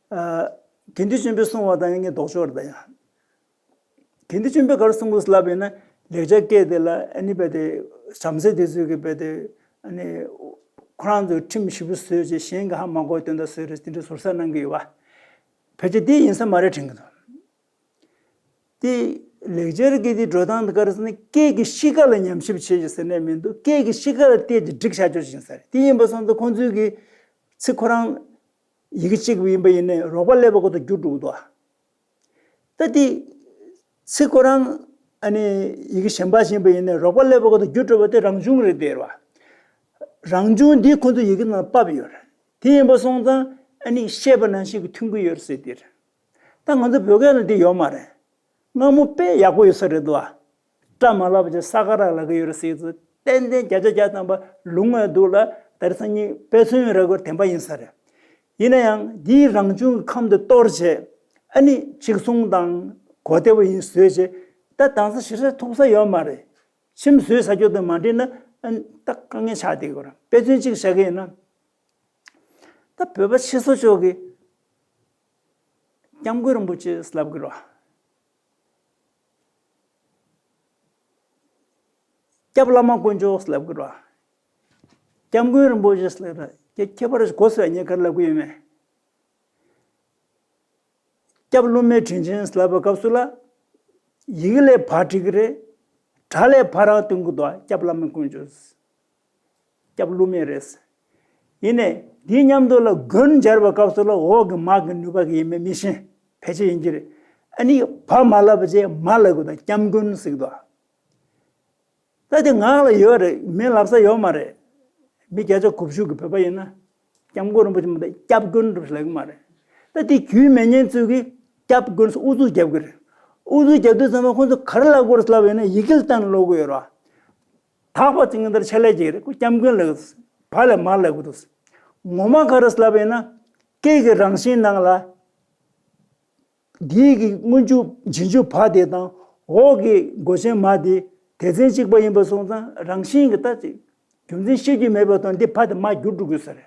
ཨ། དགེ་འདུན་ཆོས་འཕེལ་གསུང་བ་དང་ཡང་ངས་ལྡོག་ཕྱོགས་རེད་ད་ཡང་། དགེ་འདུན་ཆོས་འཕེལ་ག་རེ་གསུང་གི་ལབ་པ་ཡིན་ན་ལེགས་སྦྱར་སྐད་དེ་ལ་ཨ་ནི་རྦད་དེ་བྲམ་ཟེ་དེ་ཚོས་ཀྱི་རྦད་དེ་ཨ་ནི་ཁོ་རང་ཚོས་ཁྲིམས་ཞིབ་པོ་བཟོས་བྱས་གཞན་གྱིས་ཧ་མ་གོ་དོན་དག་བཟོས་རེད་དེ་འདྲ་ཟུར་ཟ་གནང་གི་ཡོད་པ། ཕལ་ཆེར་དེ་ཡིན་ས་མ་རེད་དྲན་གྱི་འདུག་དེ་ལེགས་སྦྱར་གྱི་དེ་འགྲོ་སྟངས་དེ་ག་རེ་ཟེར་ན་སྐད་ཀྱི་གཤིས་ཀ་ལ་ཉམས་ཞིབ་བྱེད་ཅིག་ཟེར་ནས་མི་འདུག་སྐད་ཀྱི་གཤིས་ཀ་ལ་བལྟས་ཀྱི་སྒྲིག་བྱ་ཆོག་ཅིག་ཟེར། དེ་ཡིན་པ་སོང་ཙང་ཁོང་ཚོའི་གི་ཚིག་ཁོ་རང་ཡི་གེ་གཅིག་ཡིན་པ་ཡིན་ནའི་རོགས་པ་སླེབས་པ་ཁོ་ཐག་རྒྱུ་འགྲོ་གི་འདུག་ད་དེ་ཚིག་ཁོ་རང་ཨ་ནི་ཡི་གེ་གཞན་པ་ཡིན་པ་ཡིན་ནའི་རོགས་པ་སླེབས་པ་ཁོ་ཐག་རྒྱུ་འགྲོ་བ་དེ་རང་བྱུང་རེད་དེ་རེད་བ། རང་བྱུང་འདི་ཁོ་ཚོ་ཡི་གེ་ནང་ཕབ་ཡོད་རེད། དེ་ཡིན་པ་སོང་ཙང་ཨ་ནི་བཤད་པ་ནང་བཞིན་གྱི་མཐུན་གྱི་ཡོད་རེད་ཟེར་དེ་རེད། ད་ང་ཚོ་བོད་སྐད་ལ་འདི་ཡོད་མ་རེད། སྔ་མོ་དཔེ་ཡག་པོ་ཡོད་ས་རེད་འདུག་ཨ། སྐྲ་མ་ལབ་ཅེས་ས་ཀ་ར་ལབ་ཀྱི་ཡོད་རེད་ཟེར་ཚོ་ཏན་ཏན་བརྒྱ་ཆ་བརྒྱ་ཐམ་པ་ལུང་བ་འདུག་ལ་ད་རེས་སང་ཉིན་དཔེ་མཚོན་རེ་སྐོར་བདེན་པ་ཡིན་ས་རེད། ཡིན་ན་ཡང་འདིའི་རང་བྱུང་གི་ཁམས་དེ་གཏོར་བྱས་ཨ་ནི་གཅིག་མཚུངས་དང་གོ་བདེ་བོ་ཡིན་བཟོས་བྱས་ད་དང་ས་ཞེ་ས་ཐུག་ས་ཡོད་མ་རེད། ཁྱིམ་བཟོས་ས་ཁྱོད་དང་མ་འགྲིག་ན་ཨ་ནི་ད་དཀའ་ངལ་ཆགས་བསྡད་ཀྱི་ཡོད་རེད། དཔེ་མཚོན་གཅིག་བཞག་གི་ཡིན་ན། ད་བོད་པ་ཕྱི་སོ་ཕྱོགས་ཀྱི་སྐྱབས་མགོན་རིན་པོ་ཆེ་ལབ་ཀྱི་རེད་བ། སྐྱབས་བླ་མ་དཀོན་མཆོག་ལབ་ཀྱི་རེད་བ། སྐྱབས་མགོན་རིན་པོ་ཆེ་ལབ་ཀྱི་རེད། ཁྱད་པར་གོ་སོང་ངས་ག་རེ་ལབ་ཀྱི་ཡོད་མེད། སྐྱབས་བསླུ་མེད་དྲིན་ཅན་ལབ་པའི་སྐབས་སུ་ལ། ཡི་གེ་ལས་ཕར་བྲིས་ཀྱི་རེད། སྒྲ་ལས་ཕར་རང་སྟོན་གྱི་འདུག་སྐྱབས་བླ་མ་དཀོན་མཆོག་སྐྱབས་བསླུ་མེད་རེད། ཡིན་ནའི་འདིའི་མཉམ་དུ་ལ་མགོན་སྦྱར་བའི་སྐབས་སུ་ལ་འོག་གི་མ་གི་ནུས་པ་གི་ཡིན་མིན་མི་ཤེས། ཕལ་ཆེར་ཡིན་གྱི་རེད། ཨ་ནི་བ་མ་ལབ་པ་བྱས་མ་ལབ་དགོས་དང་སྐྱབས་མགོན་ཟེར་གི་འདུག་ད་དེ་ངག་ལ་ཡོད་རེད། མི་ལབ་ས་ཡོད་མ་རེད། མི་བརྒྱ་ཆ་དགུ་བཅུ་གི་བོད་པ་ཡིན་ན། སྐྱབས་མགོན་རིན་པོ་ཆེ་མ་གཏོགས་སྐྱབས་མགོན་རེད་ལབ་ཀྱི་མ་རེད། ད་དེ་རྒྱུས་མེད་མཁན་ཚོས་ཀྱིས་སྐྱབས་མགོན་ཟེར་ཨུ་ཚུགས་རྒྱབ་ཀྱི་རེད། ཨུ་ཚུགས་རྒྱབ་དུས་ཙམ་པ་ཁོང་ཚོ་ག་རེ་ལབ་དགོས་རེད་ལབ་ཡོད་ན་ཡི་གེ་ལ་བལྟས་ནས་ཀློག་གི་ཡོད་རེད། དག་པ་ཅིག་ངན་ལྟར་ཆ་ལས་ཅིག་རེད། ཁོ་སྐྱབས་མགོན་ལབ་ཀྱི་འདུག་བ་ལས་མ་ལབ་ཀྱི་འདུག་ངོ་མ་ག་རེ་ལབ་ཡོད་ན། སྐད་ཀྱི་རང་བཞིན་ནང་ལ། འདིའི་གི་སྔོན་འཇུག་རྗེས་འཇུག་བ་དེ་དང་འོག་གི་མགོ་ཅན་མ་དེ་སྡེ་ཚན་གཅིག་པ་ཡིན་པ་སོང་ཙང་རང་བཞིན་གྱི་ད་ཅིག་རྒྱུ་མཚན་ཤེས་རྒྱུ་མེད་པ་དང་འདི་བ་དེ་མ་འགྱུར་འགྲོ་དགོས་ས་རེད།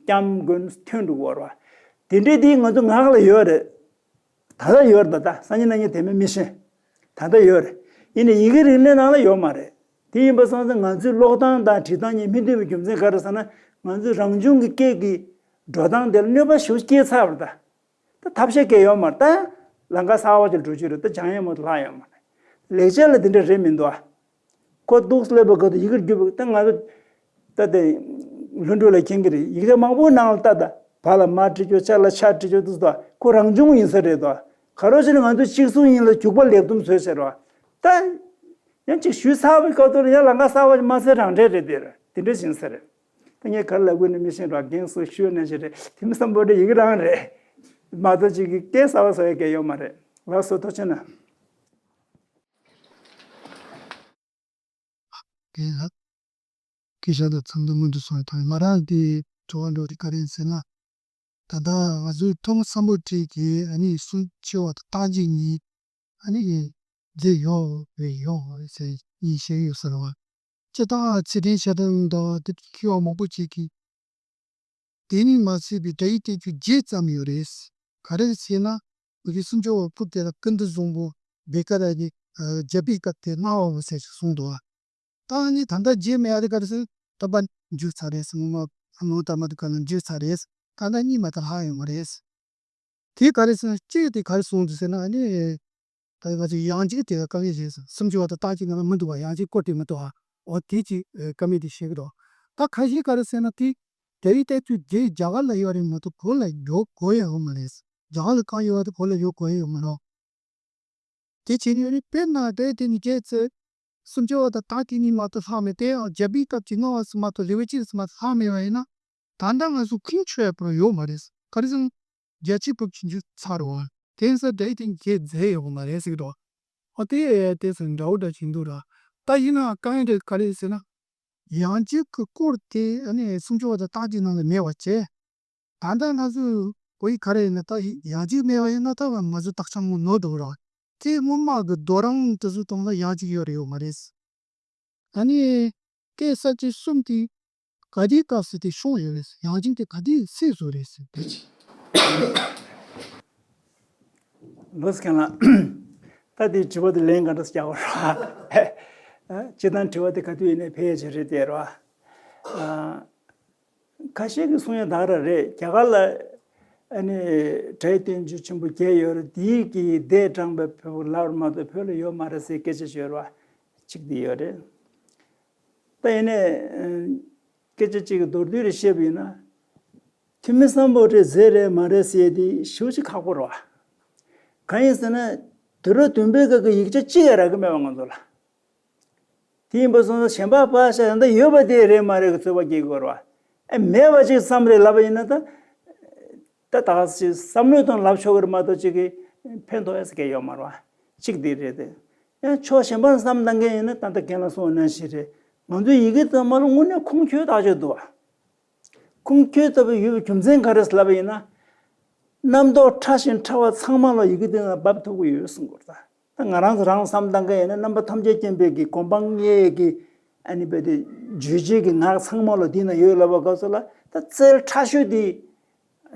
སྐྱབས་མགོན་ཐོན་འགྲོ་གི་ཡོད་རེད་བ། དེ་འདྲའི་དེ་ང་ཚོ་ངག་ལ་ཡོད་རེད། ད་ལྟ་ཡོད་རེད། ད་ལྟ་སང་ཉིན་གནངས་ཉིན་དེ་མིན་མི་ཤེས། ད་ལྟ་ཡོད་རེད། ཡིན་ནའི་ཡི་གེ་རིག་གནས་ནང་ལ་ཡོད་མ་རེད། དེ་ཡིན་པ་སོང་ཙང་ང་ཚོའི་ཀློག་སྟངས་དང་བྲིས་སྟངས་གཉིས་མི་མཐུན་པའི་རྒྱུ་མཚན་ག་རེ་ཟེར་ན། ང་ཚོའི་རང་བྱུང་གི་སྐད་ཀྱི་འགྲོ་སྟངས་དེ་ལ་གནོད་པ་ཞེ་པོ་སྐྱེལ་ཚར་བ་རེད་ད། ད་ཐབས་ཤེས་གལ་ཡོད་མ་རེད་ད། ལམ་ཁ་གསར་པ་ཅིག་འགྲོ་རྒྱུ་རེད། ད་སྦྱང་ཡས་མ་གཏོགས་ལྷག་ཡོད་མ་རེད། ལེགས་སྦྱར་ལ་དེ་འདྲ་རེད་མི་འདུག་ཨ། ཁོ་འདུག་སླེབས་པ་ག་དུས་ཡི་གེར་བསྒྱུར་བ་ད་ང་ཚོ་ད་དེ་ལྷུན་གྲུབ་ལ་མཁྱེན་གྱི་རེད། ཡིག་ཆ་མང་པོའི་ནང་ལ་ད་ད་བ་ལ་མ་བྲིས་ཆོག་ཆ་ལ་ཆ་བྲིས་ཆོག་འདུག་ད་ཁོ་རང་བྱུང་ཡིན་ས་རེད་ད། ག་རེ་བྱས་ན་ང་ཚོ་གཅིག་མཚུངས་ཡིན་ལ་འཇུག་པ་ལེགས་འདོམས་བཟོས་ཟེར་བ་ད། ཡང་གཅིག་ཞུས་ཚར་བའི་སྐབས་དུ་ཡང་ལམ་ཁ་གསར་པ་མ་ཟེར་རང་འགྲེལ་རེད་དེ་རེད། དེ་འདྲ་ཡིན་ས་རེད། ད་ངས་ག་རེ་ལབ་དགོས་ནི་མི་ཤེས་རོགས། རྒན་སུ་ཞུས་ནས་ཞེས་རེད། དེ་མི་བསམ་པོ་འདྲ་ཡི་གེ་རང་རེད། མ་གཏོགས་ཅིག་གི་སྐད་གསར་པ་བཟོ་ཡ་གལ་ཡོད་མ་རེད། ལགས་སོ་ཐུགས་རྗེ་གནང་། རྒན་ལགས། སྐད་ཆ་དང་ཚང་དང་མུ་མཐུད་སོང་ཡ་ཐང་ཡ། ང་རང་དེ་དྲི་བ་འགྲོ་དེ་ག་རེ་ཡིན་ཟེར་ན། ད་ལྟ་ང་ཚོའི་ཐོན་མི་སམ་བྷོ་ཊ་གིས་ཨ་ནི་སུམ་ཅུ་པ་དང་རྟགས་ཅན་གཉིས་ཨ་ནི་མཛད་ཡོད་རེད་ཡོད་རེད་ཟེར་ཡིན་བཤད་ཡོད་ཟེར་བ། སྤྱིར་བཏང་ཚིག་དོན་ཆ་ཚང་དང་དེ་མཁས་པ་མང་པོ་ཅིག་གིས། དེ་ནི་མ་ཚད་པའི་སྒྲ་ཡིག་བསྟན་བཅོས་བརྒྱད་ཙམ་ཡོད་རེད། ག་རེ་ཟེར་ན། འུ་ཚོའི་སུམ་ཅུ་པ་སྐབས་དེ་ལ་ཀུན་ཏུ་བཟང་པོ་བེ་ཀ་ར་གི་རྒྱལ་པོའི་སྐབས་དེ་གནང་བ་ཟེར་ཞིག་གསུངས་འདུག་བ། ད་ནི་ད་ལྟ་བརྗེད་མེད་ཡ་དེ་ག་རེ་ཟེར་ན་བསྟན་པ་འགྱུར་ཚར་རེད་ཟེར། ངོ་མ་ལོ་ལྟར་མ་དུ་ག་ལ་འགྱུར་ཚར་རེད། ད་ལྟ་གཉིས་མ་གཏོགས་ལྷག་ཡོད་མ་རེད། དེ་ག་རེ་ཟེར་ན་སྤྱིར་དེ་ག་རེ་གསུངས་འདུག་ཟེར་ན་ཨ་ནི། ད་ང་ཚོ་ཡང་གཅིག་དེ་ག་དཀའ་ངལ་རེད་ཟེར། སུམ་ཅུ་པ་དང་རྟགས་ཅན་གཉིས་ལ་མི་འདུག་བ། ཡང་གཅིག་སྐོར་དེ་མི་འདུག་བ། འོ་དེ་ཅིག་དཀའ་ངལ་དེ་བཤད་ཀྱི་འདུག་ད་ཁ་ཤས་ག་རེ་ཟེར་ན་དེ། དེ་རིང་བསྟན་བཅོས་བརྒྱད་རྒྱ་གར་ལ་ཡོད་རེད་མ་གཏོགས་བོད་ལ་ཡོད་གོ་ཡ་ཡོད་མ་རེད། རྒྱ་གར་ལ་གང་ཡོད་པ་དེ་བོད་ལ་ཡོད་གོ་ཡ་ཡོད་མ་རེད། དེ་བྱས་ནས་རེད། དཔེར་ན་དེ་དེ་ནི་བརྒྱད་ཚེ་སུམ་ཅུ་པ་དང་རྟགས་ཅན་གཉིས་མ་གཏོགས་ལྷག་མེད་དེ་ཡང་རྒྱལ་པོའི་སྐབས་ཀྱི་ལྔ་བ་སུ་མ་གཏོགས་ལེའུ་གཅིག་སུ་མ་གཏོགས་ལྷག་མེད་པ་ཡིན་ན། ད་ལྟ་ང་ཚོ་ཁུངས་འཁྱོལ་ཡ་པོ་ཡོད་མ་རེད། ག་རེ་ཟེར་ན། རྒྱལ་སྤྱིའི་བོད་ཀྱི་འཇུ་ཚར་བ། དེ་ཡིན་ཙང་དེ་དེ་གས་མཛད་ཡོད་མ་རེད་ཟེར་གི་འདུག་ཨ་དེ་དེ་ཚོ་འདྲ་བོ་འདྲ་ཞིག་འདུག་ར། ད་ཡིན་ན་དཀའ་ངལ་དེ་ག་རེ་ཟེར་ན། ཡང་གཅིག་གི་སྐོར་དེ་ཨ་ནི་སུམ་ཅུ་པ་དང་རྟགས་ཅན་ནང་ལ་མེད་པ་བྱས། ད་ལྟ་ང་ཚོས་བོད་ཡིག་ག་རེ་ཡིན་ན་ད་ཡང་གཅིག་མེད་པ་ཡིན་ན་ད་ང་ཚོ་བརྟག་དཔྱད་ངོ་ནོར་འགྲོ་ར། དེ་སྔོན་མ་གི་རྡོ་རིང་དེ་ཚོ་སྟེང་ལ་ཡང་གཅིག་ཡོད་རེད་ཡོད་མ་རེད། ཨ་ནི། སྐད་གསལ་བྱེད་གསུམ་དེ་ག་དུས་སྐབས་སུ་དེ་བྱུང་ཡོད་རེད། ཡང་གཅིག་དེ་ག་དུས་སུ་བཟོས་རེད་ཟེར་དེ་ཅི། ལོས་མཁན་ལ། ད་དེ་དྲི་བ་དེ་ལན་ག་འདྲ་རྒྱག་པ་རེད། སྤྱིར་བཏང་དྲི་བ་དེ་ག་དུས་ཡིན་ནའི་ཕལ་ཆེར་རེད་དེ་རེད་བ། ཁ་ཤས་ཀྱིས་གསུང་ཡ་ད་ག་རང་རེད། རྒྱ་གར་ལ་ཨ་ནི་སྒྲ་ཡི་བསྟན་བཅོས་ཆེན་པོ་བརྒྱད་ཡོད་རེད། དེའི་གི་འདས་དྲངས་པའི་བོད་ལ་མ་གཏོགས་བོད་ལ་ཡོད་མ་རེད་ཟེར་སྐད་ཆ་ཤོད་ར་གཅིག་དེ་ཡོད་རེད། ད་ཡིན་ནའི་སྐད་ཆ་གཅིག་གི་མདོར་བསྡུས་རེ་བཤད་པ་ཡིན་ན། ཐོན་མི་སམ་བྷོ་ཊས་མཛད་རེད་མ་རེད་ཟེར་དེ་ཞེ་པོ་ཅིག་ཁག་པོ་རེད་བ། གང་ཡིན་ཟེར་ན། དུས་རབས་བདུན་པའི་སྐབས་ཀྱི་ཡིག་ཆ་གཅིག་ཡང་རག་གི་མེད་པ་ང་ཚོ་ལ། དེ་ཡིན་པ་སོང་ཙང་གཞན་པ་ཕར་བཞག་ད་ལྟ་ཡོད་པ་དེ་རེད་མ་རེད་ཀྱི་རྩོད་པ་སྐྱེལ་དགོས་རེད་བ། ཨེ་མེད་པ་ཅིག་བསམ་རེད་ལབ་པ་ཡིན་ན་ད། ད་ད་ག་ཅིག་བསམ་བློའི་སྟེང་ལབ་ཆོག་གི་རེད་མ་གཏོགས་ཅིག་གིས་ཕན་ཐོགས་ཡ་ཟེར་མཁན་ཡོད་མ་རེད་བ། གཅིག་དེ་རེད་དེ། ཡང་ཕྱོགས་གཞན་པ་བསམ་བཏང་མཁན་ཡིན་ན་ད་ལྟ་རྒན་ལགས་གསུངས་པ་ནང་བཞིན་རེད། ང་ཚོའི་ཡི་གེ་ཚང་མ་ལ་དངོས་གནས་ཁུངས་འཁྱོལ་ཐག་ཆོད་འདུག་བ། ཁུངས་འཁྱོལ་ཐུབ་པའི་ཡོད་པའི་རྒྱུ་མཚན་ག་རེ་ལབ་པ་ཡིན་ན། རྣམ་རྟོག་ཕྲ་ཞིང་ཕྲ་བ་ཚང་མ་ལ་ཡི་གེ་འདི་ནང་འབབ་ཐུབ་ཀྱི་ཡོད་གསུང་དགོས་རེད་ད། ད་ང་རང་ཚོ་རང་བསམ་བཏང་མཁན་ཡིན་ན་རྣམ་པ་ཐམས་ཅད་མཁྱེན་པའི་གི་གོ་འཕང་བརྙེས་ཀྱི། ཨ་ནི་རྦད་དེ་བརྗོད་བྱེད་ཀྱི་ངག་ཚང་མ་ལ་འདི་ན་ཡོད་ལབ་པ་སྐབས་སུ་ལ་ད་རྩལ་ཕྲ་ཤོས་འདི་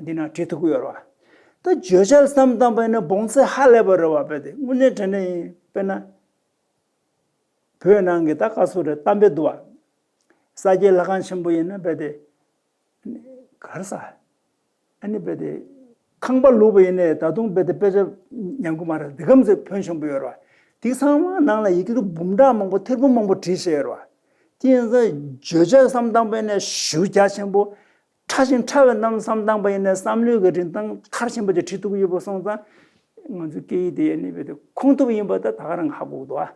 འདི་ན་བྲིས་ཐུབ་ཀྱི་ཡོད་རེད་བ། ད་བརྗོད་བྱ་བསམ་བཏང་པ་ཡིན་ན་བོངས་ཚད་ཧ་ལས་པ་རེད་བ། རྦད་དེ་དངོས་གནས་དྲང་གནས་ཡིན། དཔེར་ན། བོད་ནང་གི་ད་བཀའ་ཟུར་རེད། གཏམ་དཔེ་འདུག་བ། ས་སྐྱའི་ལྷ་ཁང་ཆེན་པོ་ཡིན་ན་རྦད་དེ། ག་རེ་ཟ། ཨ་ནི་རྦད་དེ། ཁང་པ་ལུག་པ་ཡིན་ནའི་ད་དུང་རྦད་དེ་དཔེ་ཆ་ཉམས་ཀྱི་མ་རེད། འདི་གམ་ཚོད་ཕོན་ཆེན་པོ་ཡོད་རེད་བ། དེ་ཚང་མ་ནང་ལ་ཡི་གེ་འབུམ་ཕྲག་མང་པོ་ཐེར་འབུམ་མང་པོ་བྲིས་བཞག་ཡོད་རེད་བ། དེ་ཡིན་ཙང་བརྗོད་བྱ་བསམ་བཏང་པ་ཡིན་ནའི་ཞེ་པོ་རྒྱ་ཆེན་པོ། ཕྲ་ཞིང་ཕྲ་བའི་རྣམ་བསམ་བཏང་པ་ཡིན་ནའི་བསམ་བློའི་གི་རིན་ཐང་མཐར་ཕྱིན་པ་ཅིག་བྲིས་ཐུབ་ཀྱི་ཡོད་པ་སོང་ཙང་ ང་ཚོའི་སྐད་ཡིག་དེ་ཨ་ནི་རྦད་དེ་ཁུངས་ཐུབ་ཡིན་པ་ད་ད་ག་རང་ཧ་གོ་གི་འདུག་ཨ།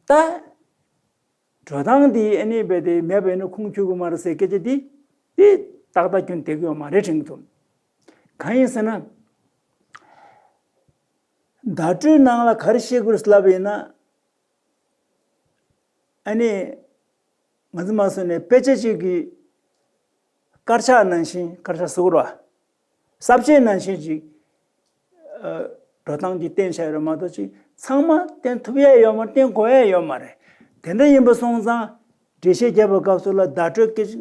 ད་འགྲོ་སྟངས་དེ་ཨ་ནི་རྦད་དེ་མེད་པ་ཡིན་ན་ཁུངས་འཁྱོལ་གི་མ་རེད་ཟེར་སྐད་ཆ་དེ་དེ་ཏག་ཏག་སྐྱོན་བསྡད་གི་ཡོད་མ་རེད་དྲན་གི་འདུག་གང་ཡིན་ཟེར་ན། བརྡ་སྤྲོད་ནང་ལ་ག་རེ་བཤད་དགོས་རེད་ལབ་པ་ཡིན་ན། ཨ་ནི། ང་ཚོ་མ་སོང་ནས་དཔེ་ཆ་གཅིག་གི་དཀར་ཆག་ནང་བཞིན། དཀར་ཆག་ཟེར་དགོས་རེད་བ། ས་བཅད་ནང་བཞིན་ཅིག་འགྲོ་སྟངས་ཀྱི་བསྟན་བྱ་ཡོད་རེད་མ་གཏོགས་ཅིག་ཚང་མ་བསྟན་ཐུབ་ཡས་ཡོད་མ་རེད། བསྟན་དགོས་ཡས་ཡོད་མ་རེད། དེ་འདྲ་ཡིན་པ་སོང་ཙང་འགྲེལ་བཤད་རྒྱབ་པའི་སྐབས་སུ་ལ་བརྡ་སྤྲོད་སྐད་ཆ་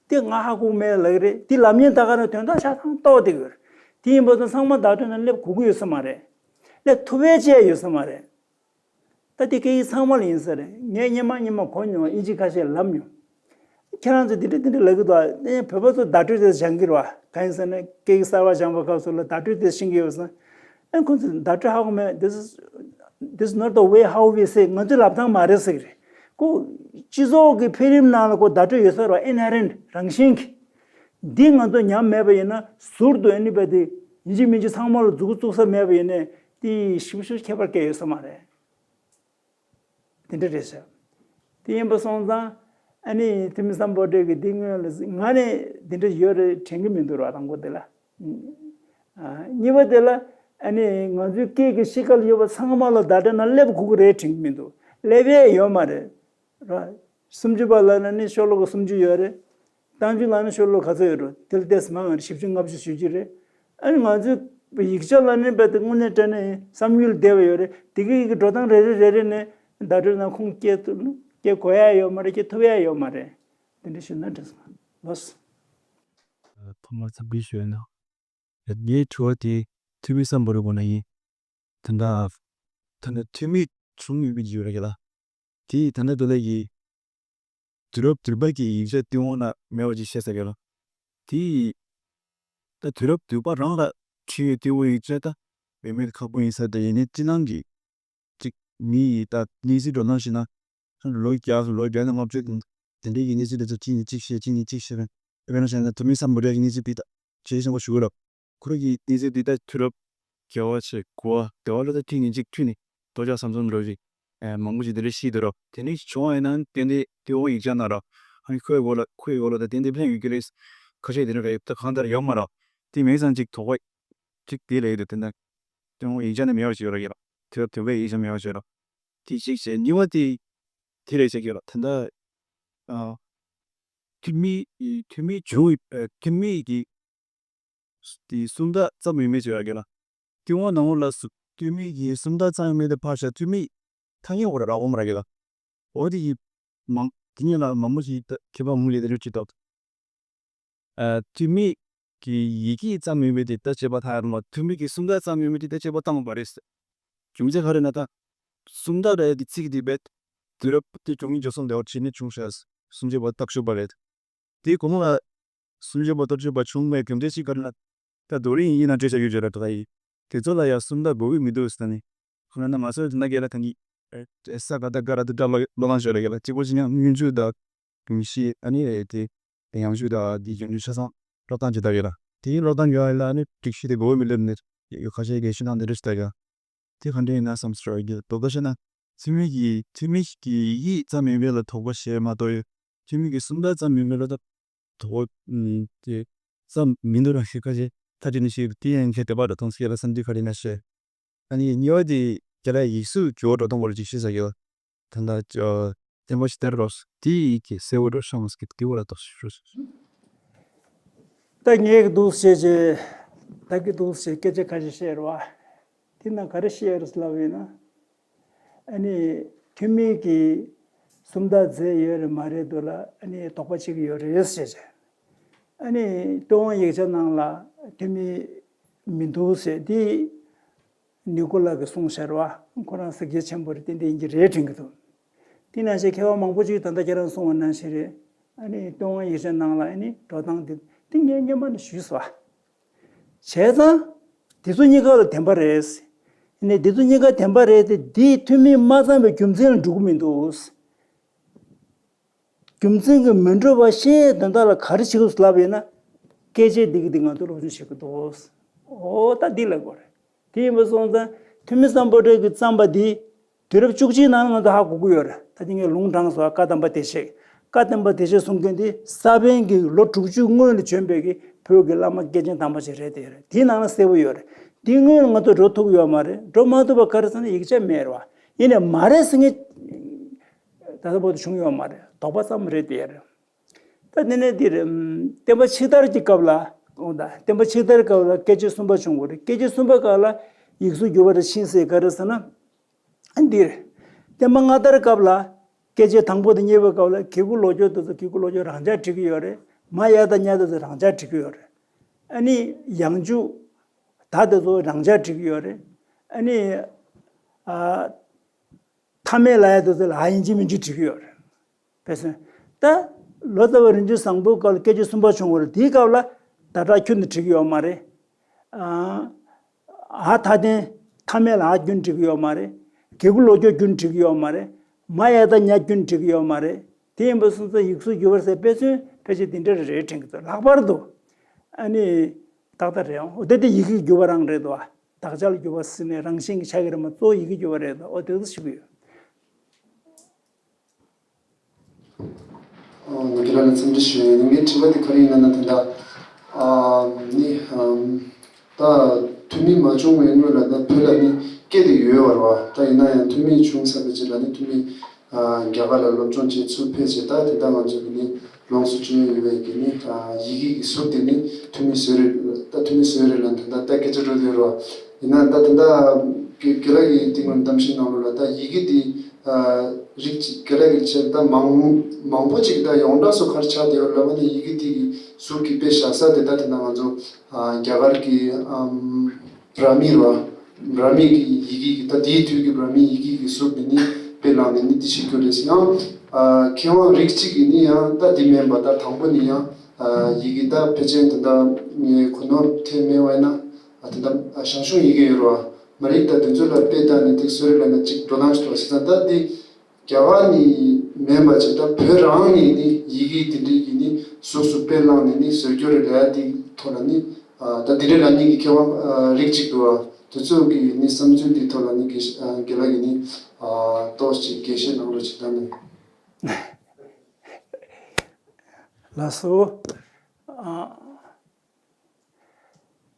དེ་ང་ཧ་གོ་མེད་ལབ་ཀྱི་རེད། དེ་ལབ་མཁན་ད་ག་ནས་དོན་དག་ཆ་ཚང་རྟོགས་བསྡད་ཀྱི་ཡོད་རེད། དེ་ཡིན་པ་སོང་ཚང་མ་བརྡ་སྤྲོད་ནང་སླེབས་དགོས་ཀྱི་ཡོད་ས་མ་རེད། སླེབས་ཐུབ་ཡས་ཅིག་ཡོད་ས་མ་རེད། ད་དེ་སྐད་ཡིག་ཚང་མ་ལ་ཡིན་ས་རེད། ངས་སྔོན་མ་སྔོན་མ་གོ་མྱོང་། ཨིན་ཇི་ཁ་ཤས་ལབ་མྱོང་། ཁྱེད་རང་ཚོས་འདི་འདྲ་འདི་འདྲ་ལབ་ཀྱི་འདུག་ཨ། ཨེ་བོད་པ་ཚོ་བརྡ་སྤྲོད་དེ་སྦྱང་གི་རེད་བ། གང་ཡིན་ཟེར་ན་སྐད་ཡིག་གསར་པ་སྦྱང་བའི་སྐབས་སུ་ལ་བརྡ་སྤྲོད་དེ་ཤེས་ཀྱི་ཡོད་ས། ཨེ་ཁོང་ཚོས་བརྡ་སྤྲོད་ཧ་གོ་མེད། This is, this is not the way how we say. ང་ཚོའི་ལབ་སྟངས་མ་རེད་ཟེར་གྱི་རེད། ཁོ་སྤྱི་ཚོགས་ཀྱི་འཕེལ་རིམ་ནང་ལ་ཁོ་བརྡ་སྤྲོད་ཡོད་ས་རེད་བ། Inherent རང་བཞིན་གྱི། འདི་ང་ཚོ་ཉམས་མེད་པ་ཡིན་ན་ཟུར་དུ་ཨ་ནི་རྦད་དེ་ཡིན་གཅིག་མིན་གཅིག་ཚང་མ་ལ་མཛུབ་གུ་བཙུགས་ས་མེད་པ་ཡིན་ནའི་དེ་ཞིབ་ཞིབ་ཁྱད་པར་སྐྱེ་ཡོད་ས་མ་རེད། དེ་འདྲ་རེད་ཟེར། དེ་ཡིན་པ་སོང་ཙང་ཨ་ནི་ཐུ་མི་སམ་བྷོ་ཊ་གིས་འདི་སྔོན་ལ་ང་ནི་འདི་འདྲ་ཡོད་རེད་དྲན་གྱི་མི་འདུག་ར། དང་པོ་དེ་ལ། ཨ། གཉིས་པ་དེ་ལ་ཨ་ནི་ང་ཚོའི་སྐད་ཀྱི་གཤིས་ཀ་ལ་ཡོད་པ་ཚང་མ་ལ་བརྡ་སྤྲོད་ནང་སླེབས་དགོས་ཀྱི་རེད་དྲན་གྱི་མི་འདུག་སླེབས་ཡས་ཡོད་མ་རེད། ར། སུམ་ཅུ་པ་ལབ་ན་ནི་ཤོ་ལོ་ཀ་སུམ་ཅུ་ཡོད་རེད། རྟགས་འཇུག་ལབ་ན་ཤོ་ལོ་ཀ་ག་ཚོད་ཡོད་འགྲོ། དེ་ལ་ཏོག་ཙམ་མང་བ་རེད། བཞི་བཅུ་ལྔ་བཅུ་ཞུ་རྒྱུ་རེད། ཨ་ནི་ང་ཚོའི་ཡིག་ཆ་ལབ་ན་རྦད་དེ་དངོས་གནས་དྲང་གནས་བསམ་ཡུལ་འདས་པ་ཡོད་རེད། དེ་གི་ཡི་གེ་འགྲོ་སྟངས་རེ་རེ་རེ་རེ་ནས་བརྡ་སྤྲོད་ནང་ཁུངས་སྐྱེལ་ཐུབ། སྐྱེལ་དགོས་ཡ་ཡོད་མ་རེད། སྐྱེལ་ཐུབ་ཡ་ཡོད་མ་རེད། དེ་འདྲ་ཞུ་ན་འགྲིག་སོང་། ལགས་སོ། ཐོག་མར་འཚམས་འདྲི་ཞུ་ཡ་ཡིན། ངའི་དྲི་བ་དེ་ཐུ་མི་སམ་བྷོ་ཊ་སྐོར་ནས་ཡིན། ད་ལྟ་ད་ལྟ་ཐུ་མི་གསུམ་ཡོད་པའི་ཡོད་རེད་ལ། དེ་ད་ལྟ་དེ་ལ་ཡི་དུས་རབས་བདུན་པ་གི་ཡིག་ཆ་ཏི་ཝང་ན་མེད་པ་ཅིག་བཤད་ས་གི་ལ། དེ་ད་དུས་རབས་བདུན་པ་རང་ལ་ཁྲིད་ཡོད་ཏི་ཝང་ཡིག་ཆ་ད་མེད་མེད་ཁག་པོ་ཡིན་ས། དེ་ཡིན་ནའི་སྤྱི་ནང་གི་ཅིག་མི་ཡི་ད་གནས་ཚུལ་འགྲོ་སྟངས་ཤིག་ན། ལོ་བརྒྱ་ལོ་བརྒྱ་ནས་ལྔ་བཅུ་དེ་འདྲའི་གི་གནས་ཚུལ་དེ་ཚོ་གཅིག་ནས་གཅིག་བཤད། གཅིག་ནས་གཅིག་བཤད་པས། དཔེར་ན་བཤད་ན་ཐུ་མི་སམ་བྷོ་ཊ་གི་གནས་ཚུལ་དེ་ད་ཇེ་ཆེན་པོ་ཞུ་གི་རེད། ཁོ་རང་གི་གནས་ཚུལ་དེ་ད་དུས་རབས་བརྒྱད་པ་བྱས་དགུ་པ་དེ་བ་ལ་ད་གཅིག་ནས་གཅིག་མཐུད་ནས་རྡོ་ལྕགས་ཟམ་གསུམ་འགྲོ་བཞིན་མང་པོ་ཞིག་དེ་འདྲ་ཤི་འདུག་ར། དེ་འདྲ་བྱུང་བ་ཡིན་ན་ཏན་ཏན་ཏི་ཝང་ཡིག་ཆ་ནང་ར། ཨ་ནི་ཁོའི་འོག་ལ་ཁོའི་འོག་ལ་ད་ཏན་ཏན་ཕན་ཡོད་ཀྱི་རེད། ཁ་ཤས་དེ་འདྲ་རེད། ད་གང་ལྟར་ཡོད་མ་ར། དེ་མིན་ཙང་གཅིག་དོགས་པ་གཅིག་དེ་ལ་ཡོད་དུས་དེ་འདྲ་ཏི་ཝང་ཡིག་ཆ་ནས་མེད་པ་ཞིག་ཡོད་ར་ཡོད་ར། དུས་རབས་བདུན་པའི་ཡིག་ཆ་མེད་པ་ཞིག་ཡོད་ར། དེ་གཅིག་བྱས། གཉིས་པ་དེ་དེ་རེད་ཟེར་གྱི་ཡོད་ར། ད་ལྟ་ཨ་ཐུ་མི་ཐུ་མི་བྱུང་ཨ་ཐུ་མི་གི་དེ་སུམ་རྟགས་རྩ་མེད་མེད་ཅིག་ཡོད་ར་གི་ལ། ཏི་ཝང་ནང་ལོགས་ལ་སུ་ཐུ་མི་གི་སུམ་རྟགས་རྩ་མེད་མེད་དེ་ཕར་བཞག་ཐུ་མི་ཐ་སྙད་འོ་ར་ར་འོ་མ་ར་གི་ལ། འོ་དེ་ཡི་མང་དེ་ཉིད་ལ་མང་པོ་ཞིག་མཁས་པ་མུ་ལི་དེ་འདྲ་ཅིག་འདུག་ཨ་ཐུ་མི་གི་ཡི་གེ་རྩ་མེད་མེད་དེ་ད་དཔྱད་པ་ཐ་ཡར་མ། ཐུ་མི་གི་སུམ་རྟགས་རྩ་མེད་མེད་དེ་ད་དཔྱད་པ་བཏང་བ་རེད། རྒྱུ་མཚན་ག་རེ་ན་ད་སུམ་རྟགས་ར་ཡ་དེ་ཚིག་དེ་བེད་དུས་རབས་དེ་བཅུ་གཉིས་བཅུ་གསུམ་དེ་བར་ཕྱིན་ནས་བྱུང་ཤག་སུམ་ཅུ་པ་རྟགས་ཞུ་བ་རེད། དེའི་གོང་ལ་སུམ་ཅུ་པ་རྟགས་ཞུ་བ་བྱུང་མེད་རྒྱུ་མཚན་ཅིག་ག་རེ་ན། ད་རྡོ་རིང་ཡིན་ན་འདྲ་ཆགས་ཡོད་ཅེས་ར་ད་ཡིན། དེ་ཚོ་ལ་ཡང་སུམ་རྟགས་དགོས་ཀྱི་མི་འདུག་ཟེར་ནས། ཁོ་ན་ན་མ་སོ་དེ་ན་ག་ར་ད་ནི་ས་ག་ད་ག་ར་དུ་ད་ལོ་ལོ་ལང་ཞོར་ར་ག་ར་གཅིག་པོ་ཅི་ཡང་སྙུན་འཇུག་ད་གུང་ཤི་ཨ་ནི་དེ་ཡང་འཇུག་ད་དེ་འཇུག་འཇུག་ཆ་ཚང་ཀློག་སྟངས་ཅི་ད་ག་ར་དེ་ཀློག་སྟངས་ཡོད་ཨ་ལ་ཨ་ནི་སྒྲིག་གཞི་དེ་དགོས་ཀྱི་མི་འདུག་ནི་ཁ་ཤས་ཀྱི་ཤི་ནང་དེ་འདྲ་ཞིག་ད་ག་ར། དེ་ག་འདྲ་ཡིན་ན་བསམ་སྲོལ་གྱི་དོགས་པ་བཤད་ན། ཐུ་མི་གི་ཐུ་མི་གི་ཡིག་ཙམ་ཡིན་པས་ལ་དོགས་པ་བཤད་མ་གཏོགས་ཡོད། ཐུ་མི་གི་སུམ་རྟགས་ཙམ་ཡིན་པས་ལ་ད་དོགས་པ་དེ་ཙམ་མི་འདུག་ར་ཞིག་ཁ་ཤས་ཐ་དེ་ནི་ཞིག་དེ་ཡང་ཁྱེད་དེ་པར་མཐོང་སྐྱེ་ལ་བསམ་དུས་ག་རེ་ན་བཤད། ཨ་ནི་གཉིས་པ་དེ་རྒྱ་ལ་ཡིག་གཟུགས་འགྱུར་བ་འགྲོ་སྟངས་པ་ལ་ཅིག་ཤེས་ས་ཡོད། ད་ལྟ་བསྟན་པ་ཞིག་དར་རོགས་དེ་ཡིག་གི་གསལ་བོ་འགྲོ་ཤོང་སྐད་དེ་བོ་ལ་དོགས་ཞུ། ད་ངས་ཀྱི་འདུག་ཟེར་བྱས། ད་ཀྱི་འདུག་ཟེར་སྐད་ཆ་ཁ་ཤས་བཤད་རོགས། དེ་ན་ག་རེ་བཤད་རེད་ལབ་ཡིན་ན། ཨ་ནི་ཐུ་མི་གི་སུམ་རྟགས་རྫས་ཡོད་རེད་མ་རེད་འདུག་ལ་ཨ་ནི་དོགས་པ་བྱེད་ཀྱི་ཡོད་རེད་ཟེར་བྱས། ཨ་ནི་ཏི་ཝང་ཡིག་ཆ་ནང་ལ་ཐུ་མི་མི་འདུག་ཟེར་དེ། ནི་ཀོ་ལ་གིས་གསུངས་ཤར་བ་ཁོ་རང་གཟི་བརྗིད་ཆེན་པོ་རེད། ཏན་ཏན་ཡིན་གྱི་རེད་དྲན་གྱི་འདུག་དེ་ནང་བཞིན་མཁས་པ་མང་པོ་ཅིག་ད་ལྟ་ཁྱེད་རང་གསུངས་པ་ནང་བཞིན་རེད། ཨ་ནི་ཏི་ཝང་ཡིག་ཆ་ནང་ལ་ཨ་ནི་འགྲོ་སྟངས་དེ་དེ་ངས་སྔོན་མ་ནས་ཞུས་སོང་། བྱས་ཙང་དེ་ཚོ་གཉིས་ཀ་ལ་བདེན་པ་རེད། ཨ་ནི་དེ་ཚོ་གཉིས་ཀ་བདེན་པ་རེད་དེ་འདིས་ཐུ་མི་མ་ཚང་བའི་རྒྱུ་མཚན་ལ་འགྲོ་གི་མི་འདུག་རྒྱུ་མཚན་གྱིས་མི་འགྲོ་བ་ཤེས་ཡས་དོན་དག་ལ་ག་རེ་བྱེད་དགོས་ལབ་ཡིན་ན། སྐད་ཆ་འདི་གི་འདི་ང་ཚོ་སློབ་སྦྱོང་བྱེད་དགོས་འདུག་འོ་ད་འདི་ལབ་དགོས་རེད། དེ་ཡིན་པ་སོང་ཙང་ཐོན་མི་སམ་བྷོ་ཊ་གིས་བརྩམས་པ་འདི་དུས་རབས་བཅུ་གཅིག་ནང་ང་ཚོ་ཧ་གོ་གི་ཡོད་རེད། ད་དེ་ངས་ལུང་དྲངས་སོང་། བཀའ་གདམས་པ་བདེ་གཤེགས། བཀའ་གདམས་པ་བདེ་གཤེགས་གསུང་མཁན་དེ་ས་པཎ་གྱིས་ལོ་དྲུག་ཅུ་སྔོན་ལ་བྱོན་པའི་གི་བོད་ཀྱི་བླ་མ་སྐྱེས་ཆེན་དམ་པ་ཞིག་རེད། དེ་རེད། དེའི་ནང་ལ་གསལ་པོ་ཡོད་རེད། དེའི་སྔོན་ལ་ང་ཚོ་འགྲོ་ཐུབ་ཡོད་མ་རེད། འགྲོ་མ་ཐུབ་པ་ག་རེ་ཟེར་ན་ཡིག་ཆ་མེད་རེད་བ། ཡིན་ནའི་མ་རེད་ཟེར་མཁན་ད་ལྟ་བར་དུ་བྱུང་ཡོད་མ་རེད། དོགས་པ་ཙམ་རེད། དེ་རེད། ད་དེ་ནས་འདིར་ཨམ་བསྟན་པ་ཆིག་དར་གྱི་སྐབས་ལ། འོ་ད་བསྟན་པ་ཆིག་དར་སྐབས་ལ་སྐྱེས་ཆེན་གསུམ་པ་བྱུང་བ་རེད། སྐྱེས་ཆེན་གསུམ་པ་སྐབས་ལ་ཡིག་གཟུགས་འགྱུར་བ་རེ་ཕྱིན་ཟེར། ག་རེ་ཟེར་ན། ཨ་འདིར་བསྟན་པ་ལྔ་དར་སྐབས་ལ་སྐྱེས་ཆེན་དང་པོ་དང་གཉིས་པའི་སྐབས་ལ་གི་གུ་ལོ་སྐྱོར་དེ་ཚོ་གི་གུ་ལོ་སྐྱོར་རང་འཇགས་བྲིས་ཀྱི་ཡོད་རེད། མ་ཡ་ད་ཉ་དེ་ཚོ་རང་འཇགས་བྲིས་ཀྱི་ཡོད་རེད། ཨ་ནི་ཡང་འཇུག་ད་དེ་ཚོ་རང་འཇགས་བྲིས་ཀྱི་ཡོད་རེད། ཨ་ནི་ཨ། མཐའ་མེད་ལ་ཡ་དེ་ཚོ་ལ་ཨ་ཡིན་གཅིག་མིན་གཅིག་བྲིས་ཀྱི་ཡོད་རེད། དཔེ་མཚོན། ད་ལོ་ཙཱ་བ་རིན་ཆེན་བཟང་པོའི་སྐབས་ལ་སྐྱེས་ཆེན་གསུམ་པ་བྱུང་བ་རེད། དེའི་སྐབས་ལ་ཟླ་གྲགས་ཁྱོན་ནས་བྲིས་ཀྱི་ཡོད་མ་རེད། ཨ། ཨ་མཐའ་རྟེན་མཐའ་མེད་ལ་ཨ་ཁྱོན་བྲིས་ཀྱི་ཡོད་མ་རེད། གི་གུ་ལོ་སྐྱོར་ཁྱོན་བྲིས་ཀྱི་ཡོད་མ་རེད། མ་ཡ་ད་ཉ་ཁྱོན་བྲིས་ཀྱི་ཡོད་མ་རེད། དེ་ཡིན་པ་སོང་ཙང་ཡིག་གཟུགས་འགྱུར་བ་ཟེར་དཔེ་མཚོན་ཕལ་ཆེར་འདི་འདྲ་རེ་རེ་དྲན་གྱི་འདུག་ལྷག་པར་དུ་ཨ་ནི་ཏག་ཏག་རེད་ཨང་། འོ་དེ་དེ་ཡི་གེ་འགྱུར་བ་རང་རེད་འདུག་ཨ། དག་ཆ་ལ་འགྱུར་བ་ཟེར་ནས་རང་བཞིན་གྱི་ཆགས་ཀྱི་རེད་མ་གཏོགས་ཡི་གེ་འགྱུར་བ་རེད་འདུག་འོ་དེ་ཚོ་ཞིག་ཡོད། ཨ། ང་རྒན་ལགས་ལ་འཚམས་འདྲི་ཞུ་ཡ་ཡིན། ངའི་དྲི་བ་དེ་ག་རེ་ཡིན་ན་ན་དེ་འདྲ། ཨ་ནི་ཨམ་ད་ཐོན་མི་མ་བྱུང་བའི་སྔོན་ལ་ད་བོད་ལ་ནི་སྐད་དེ་ཡོད་པ་རེད་བ། ད་ཡིན་ན་ཡང་ཐོན་མི་བྱུང་ཚར་བའི་རྗེས་ལ་ནི་ཐོན་མི་ཨ་རྒྱ་གར་ལ་སློབ་སྦྱོང་བྱེད་ཚུར་ཕེབས་བྱས། ད་དེ་ལྟར་ང་ཚོ་གི་ནི་ལོངས་སུ་སྤྱོད་ཡ་ཡོད་པའི་གི་ནི་ཨ་ཡི་གེ་གི་གཟུགས་དེ་ནི་ཐོན་མི་བཟོས་རེད། ད་ཐོན་མི་བཟོས་རེད་ལ་དེ་འདྲ་ད་སྐད་ཆ་འགྲོ་བསྡད་རེད་བ། ཡིན་ན་ད་དེ་འདྲ་དགེ་དགེ་ལགས་ཀྱིས་དེ་སྔོན་གཏམ་བཤད་གནང་ལུགས་ལ་ད་ཡི་གེ་དེ་ཨ་རིགས་གཅིག་དགེ་ལགས་ཀྱི་ཆེད་ད་མང་མང་པོ་ཅིག་ད་ཡོངས་གྲགས་སུ་ག་རེ་ཆགས་བསྡད་ཡོད་ལབ་ན་ཡི་གེ་དེ་གི་གཟུགས་ཀྱི་དཔེ་བཞག་ས་དེ་ད་དེ་ན་ང་ཚོ་ཨ་རྒྱ་གར་གྱི་ཨམ་བྲ་མི་ར། བྲ་མི་གི་ཡི་གེ་གི་ད་དེའི་དུས་ཀྱི་བྲ་མི་ཡི་གེ་གི་གཟུགས་དེ་ནི་དཔེ་བླངས་ནས་ནི་དེ་བྱེད་རྒྱུ་རེད་ཟེར། ཡང་ཨ་མཁས་དབང་རིགས་གཅིག་གིས་ནི་ཡང་ད་དེ་མིན་པ་ད་དང་པོ་ནི་ཡང་ཨ་ཡི་གེ་ད་ཕལ་ཆེར་དེ་འདྲ་ངས་གོ་ནོར་ཐེབས་མེད་པ་ཡིན་ན། ཨ་དེ་འདྲ་ཨ་ཞང་ཞུང་ཡི་གེ་ཡོད་རེད་བ། མ་རིག་ད་དེ་ཚོ་ལ་དཔེ་བལྟས་ནས་དེ་བཟོས་རེད་ལབ་ན་གཅིག་འགྲོ་སྟངས་ཤིག་འདུག་བ། བྱས་ཙང་ད་དེ་རྒྱ་གར་ནས་མིན་པ་ཅིག་ད་བོད་རང་ནས་ནི་ཡི་གེ་དེ་འདྲའི་གི་ནི་གཟུགས་སུ་དཔེ་བླངས་ནས་ནི་བཟོ་རྒྱུ་རེད་ལབ་ཡ་དེའི་ཐོག་ལ་ནི་ཨ་ད་དེ་འདྲའི་ལབ་མཁན་གྱི་མཁས་དབང་ཨ་རིགས་གཅིག་འདུག་བ། དེ་ཚོ་གི་ནི་བསམ་ཚུལ་དེའི་ཐོག་ལ་ནི་དགེ་བཤེས་ཨ་དགེ་ལགས་ཀྱིས་ནི་ཨ་ཏོག་ཙམ་དགེ་བཤེས་གནང་རོགས་ཅིག་ད་ནི། ལགས་སོ། ཨ།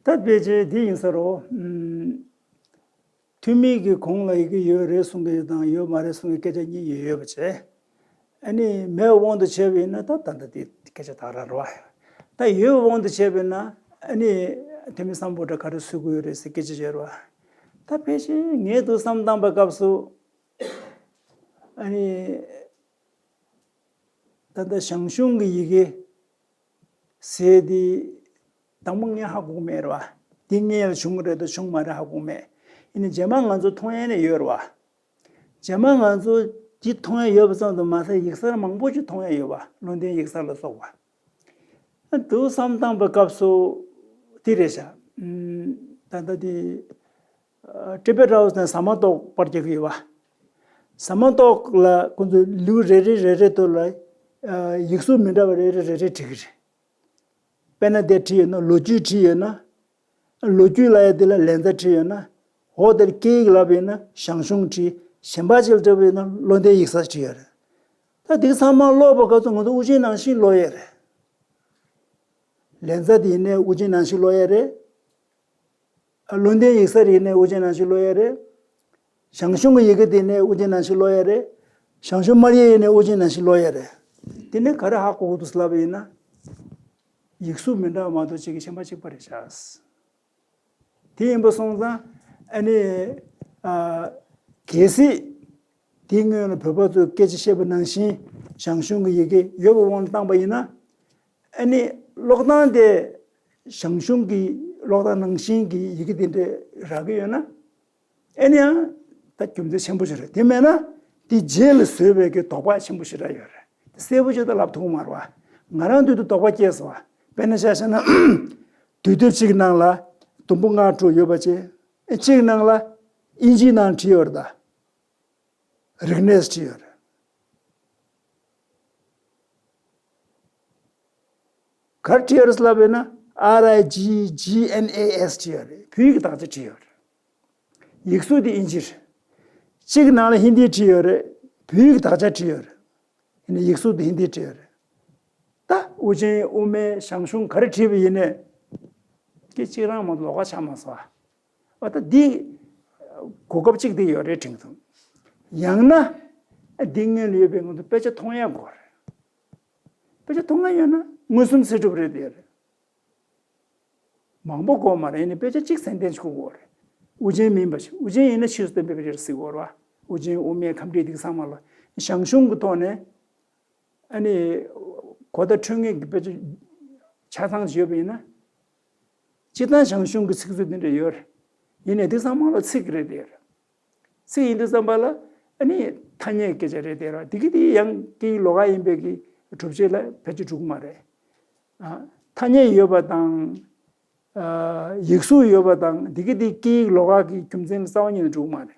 ད་ཕལ་ཆེར་འདི་ཡིན་ས་རོ། ཨམ། ཐོན་མི་གི་གོང་ལ་ཡི་གེ་ཡོད་རེད་གསུང་གི་དང་ཡོད་མ་རེད་གསུང་གི་སྐད་ཆ་གཉིས་ཡོད་ཡོད་པ་བྱས། ཨ་ནི་མེད་དབང་དུ་བྱས་པ་ཡིན་ན་ད་ད་ལྟ་དེ་སྐད་ཆ་དག་རང་རེད་བ། ད་ཡོད་དབང་དུ་བྱས་པ་ཡིན་ན་ཨ་ནི་ཐོན་མི་སམ་བྷོ་ཊ་ག་རེ་བཟོ་དགོས་ཡོད་རེད་ཟེར་སྐད་ཆ་ཡོད་རེད་བ། ད་ཕལ་ཆེར་ངས་འདུག་བསམ་བཏང་པའི་སྐབས་སུ་ཨ་ནི། ད་ལྟ་ཞང་ཞུང་གི་ཡི་གེ་ཟེར་དེ་དང་པོ་ངས་ཧ་གོ་གི་མེད་རེད་བ། འདི་སྔོན་ལ་བྱུང་གི་རེད་དང་བྱུང་མ་རེད་ཧ་གོ་གི་མེད། ཡིན་ནའི་རྗེས་མ་ང་ཚོ་མཐོང་ཡ་ནས་ཡོད་རེད་བ། རྗེས་མ་ང་ཚོ་འདི་མཐོང་ཡ་ཡོད་པ་ཙམ་དུ་མ་ཟད་ཡིག་གསར་མང་པོ་ཅིག་མཐོང་ཡ་ཡོད་བ། བློ་ལྡན་ཡིག་གསར་ལ་སོགས་པ། འདུག་བསམ་བཏང་པའི་སྐབས་སུ་དེ་རེད་ཤག་ཨུམ། ད་ལྟ་དེ། ཨ། Tibet House ནས་ཟ་མ་ཏོག་པར་རྒྱག་གི་ཡོད་པ། ཟ་མ་ཏོག་ལ་ཁོང་ཚོས་ལེའུ་རེ་རེ་རེ་རེ་དུ་ལ་ཨ། ཡིག་གཟུགས་མི་འདྲ་བ་རེ་རེ་རེ་རེ་བྲིས་ཀྱི་རེད། དཔེར་ན་དེ་བྲིས་ཡོད་ན་ལོ་རྒྱུས་བྲིས་ཡོད་ན། ལོ་རྒྱུས་ལབ་ཡ་དེ་ལ་ལན་ཚྭ་བྲིས་ཡོད་ན། འོ་དེར་སྐད་ཡིག་ལབ་ཡོད་ན་ཞང་ཞུང་བྲིས། གཞན་པ་ཅིག་ལ་བྲིས་པ་ཡིན་ན་བློ་ལྡན་ཡིག་གསར་བྲིས་ཡོད་རེད། ད་དེ་ཚང་མ་ཀློག་པ་སྐབས་སུ་ང་ཚོ་དབུ་ཅན་ནང་བཞིན་ཀློག་ཡས་རེད། ལན་ཚྭ་དེ་ཡིན་ནའི་དབུ་ཅན་ནང་བཞིན་ཀློག་ཡས་རེད། ཨ། བློ་ལྡན་ཡིག་གསར་ཡིན་ནའི་དབུ་ཅན་ནང་བཞིན་ཀློག་ཡས་རེད། ཞང་ཞུང་གི་ཡི་གེ་དེ་ཡིན་ནའི་དབུ་ཅན་ནང་བཞིན་ཀློག་ཡས་རེད། ཞང་ཞུང་སྨར་ཡིག་ཡིན་ནའི་དབུ་ཅན་ནང་བཞིན་ཀློག་ཡས་རེད། དེ་ནས་ག་རེ་ཧ་གོ་གི་འདུག་ལབ་པ་ཡིན་ན། ཡིག་གཟུགས་མི་འདྲ་བ་མ་གཏོགས་གཅིག་གི་གཞན་པ་གཅིག་པ་རེད་ཤག་དེ་ཡིན་པ་སོང་ཙང་ཨ་ནི། ཨ། གལ་སྲིད་དེའི་སྔོན་ལ་བོད་པ་ཚོས་སྐད་ཆ་བཤད་པ་ནང་བཞིན་ཞང་ཞུང་གི་ཡི་གེ་ཡོད་པའི་དབང་དུ་བཏང་པ་ཡིན་ན། ཨ་ནི་ཀློག་སྟངས་དེ་ཞང་ཞུང་གི་ཀློག་སྟངས་ནང་བཞིན་གྱི་ཡི་གེ་དེ་འདྲ་རག་གི་ཡོད་ན། ཨ་ནི་ཡང་ད་རྒྱུ་མཚན་ཆེན་པོ་ཞིག་རེད། དེ་མེད་ན་དེ་རྗེས་ལ་བཟོས་པའི་གི་དོགས་པ་ཆེན་པོ་ཞེ་དྲག་ཡོད་རེད། དེ་གསལ་པོ་ཅིག་ད་ལབ་ཐུབ་ཀྱི་མ་རེད་བ། ང་རང་དུས་དུ་དོགས་པ་སྐྱེས་སོང་བ། དཔེར་ན་ཆ་བཞག་ན་དུས་དེབ་གཅིག་ནང་ལ་དུམ་བུ་ལྔ་དྲུག་ཡོད་པ་བྱས། གཅིག་ནང་ལ་ཨིན་ཇིའི་ནང་བྲིས་ཡོད་རེད་ད། རིག་གནས་བྲིས་ཡོད་རེད། ག་རེ་བྲིས་ཡོད་རེད་ལབ་ཡོད་ན་R I G G N A S བྲིས་ཡོད་རེད། བོད་ཡིག་གི་དག་ཆ་བྲིས་ཡོད་རེད། ཡིག་གཟུགས་དེ་དབྱིན་ཇི་རེད། གཅིག་གི་ནང་ལ་ཧིན་དི་བྲིས་ཡོད་རེད། བོད་ཡིག་དག་ཆ་བྲིས་ཡོད་རེད། ཡིན་ནའི་ཡིག་གཟུགས་དེ་ཧིན་དི་བྲིས་ཡོད་རེད། ད་ཨོ་རྒྱན་དབུ་མའི་ཞང་ཞུང་ག་རེ་བྲིས་པ་ཡིན་ནའི། སྐད་གཅིག་རང་མ་ལོགས་ཀ་ཆགས་མ་སོང་ཨ། ད་འདི་གོ་སྐབས་གཅིག་དེ་ཡོད་རེད་དྲན་སོང་། ཡང་ན་འདི་སྔོན་ལ་ཡོད་པའི་ང་ཚོ་དཔེ་ཆ་མཐོང་ཡག་དགོས་རེད། དཔེ་ཆ་མཐོང་ཡག་ཡོད་ན་མངོན་སུམ་ཚེ་སྒྲུབ་རེད་དེ་རེད། མང་པོ་དགོས་མ་རེད། ཡིན་ནའི་དཔེ་ཆ་གཅིག་གསན་ཏེ་ཆུག་དགོས་རེད། ཨོ་རྒྱན་མིན་པ་ཞིག་ཨོ་རྒྱན་ཡིན་ན་ཕྱིས་སུ་བསྟན་པའི་དཔེ་ཆ་རེད་ཟེར་དགོས་རེད་བ། ཨོ་རྒྱན་དབུ་མའི་ཁམས་བྲིས་འདི་ག་ཚང་མ་ལ་ཞང་ཞུང་གི་ཐོག་ནས། ཨ་ནི། གོ་བརྡ་འཕྲོད་མཁན་གྱི་དཔེ་ཆ་ཆ་ཚང་ཞིག་ཡོད་པ་ཡིན་ན། སྤྱིར་བཏང་ཞང་ཞུང་གི་ཚིག་མཛོད་འདི་འདྲ་ཡོད་རེད། ཡིན་ནའི་འདི་ཚང་མ་ལ་ཚིག་རེད་དེ་རེད། ཚིག་ཡིན་དུས་ཙམ་པ་ལ་ཨ་ནི་ཐ་སྙད་སྐད་ཆ་རེད་དེ་རེད། འདི་གི་དེ་ཡང་སྐད་ཡིག་ལོགས་ཀ་ཡིན་པའི་གི་གྲུབ་ཆ་ལ་ཕལ་ཆེར་འགྲོ་གི་མ་རེད། ཨ། ཐ་སྙད་ཡོད་པ་དང་། ཨ། ཡིག་གཟུགས་ཡོད་པ་དང་འདི་གི་དེ་སྐད་ཡིག་ལོགས་ཀ་གི་རྒྱུ་མཚན་ལ་རྩ་བ་ཉིད་ནས་འགྲོ་གི་མ་རེད།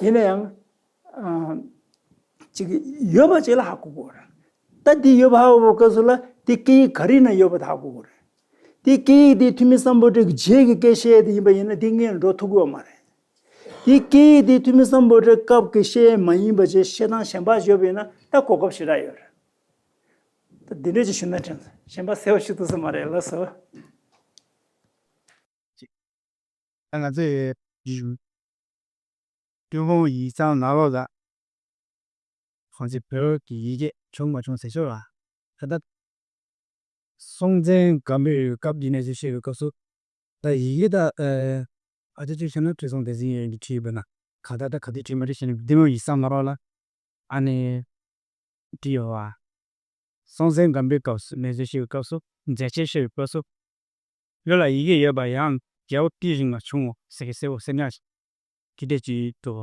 ཡིན་ན་ཡང་། ཨ། ཅིག་ཡོད་པ་ཅིག་ལ་ཧ་གོ་དགོས་རེད། ད་འདི་ཡོད་པ་ཧ་གོ་བའི་སྐབས་སུ་ལ་འདི་སྐད་ཡིག་ག་རེ་ན་ཡོད་པ་དེ་ཧ་གོ་དགོས་རེད། འདི་སྐད་ཡིག་འདི་ཐོན་མི་སམ་བྷོ་ཊའི་རྗེས་ཀྱི་སྐད་བཤད་ཡས་དེ་ཡིན་པ་ཡིན་ན་འདི་སྔོན་ལ་འགྲོ་ཐུབ་ཀྱི་ཡོད་མ་རེད། འདི་སྐད་ཡིག་འདི་ཐོན་མི་སམ་བྷོ་ཊའི་སྐབས་ཀྱི་བཤད་ཡས་མ་ཡིན་པ་ཅིག་བཤད་སྟངས་གཞན་པ་ཡོད་པ་ཡིན་ན་ད་གོ་སྐབས་ཞེ་དྲག་ཡོད་རེད། ད་འདི་འདྲ་ཅིག་ཞུ་ན་དྲན་སོང་། གཞན་པ་གསལ་པོ་ཞིག་ཐུབ་ས་མ་རེད། ལགས་སོ། ཅིག་ད་ང་ཚོས་ཡིག་ཏུན་ཧོང་ཡིག་ཚང་ནང་ལོགས་ལ་ཁོང་ཚོས་བོད་ཀྱི་ཡི་གེ་བྱུང་མ་བྱུང་ཟེར་ཞོར་ལ་ད་ལྟ་སྲོང་བཙན་སྒམ་པོའི་སྐབས་འདི་ནས་ཅིག་བཤད་པའི་སྐབས་སུ་ད་ཡི་གེ་ད་ཨ་ཅིག་ཅིག་བཤད་ན་ཁྲི་སྲོང་ལྡེ་བཙན་ཡོན་གྱིས་བྲིས་པ་ན་གང་ལྟར་ད་ག་དུས་བྲིས་མ་བྲིས་བཤད་ན་ཏུན་ཧོང་ཡིག་ཚང་ནང་ལོགས་ལ་ཨ་ནི་བྲིས་ཡོད་པ། སྲོང་བཙན་སྒམ་པོའི་སྐབས་སུ་གནས་ཚུལ་བཤད་པའི་སྐབས་སུ་མཛད་ཆེན་བཤད་པའི་སྐབས་སུ། བོད་ལ་ཡི་གེ་ཡོད་པ་ཡང་རྒྱལ་པོ་ཏིས་བཞིན་ལ་བྱུང་ངོ་ཟེར་གི་གསལ་པོ་གསལ་ཉག་ཅིག་དེ་འདྲས་ཅིག་འདུག་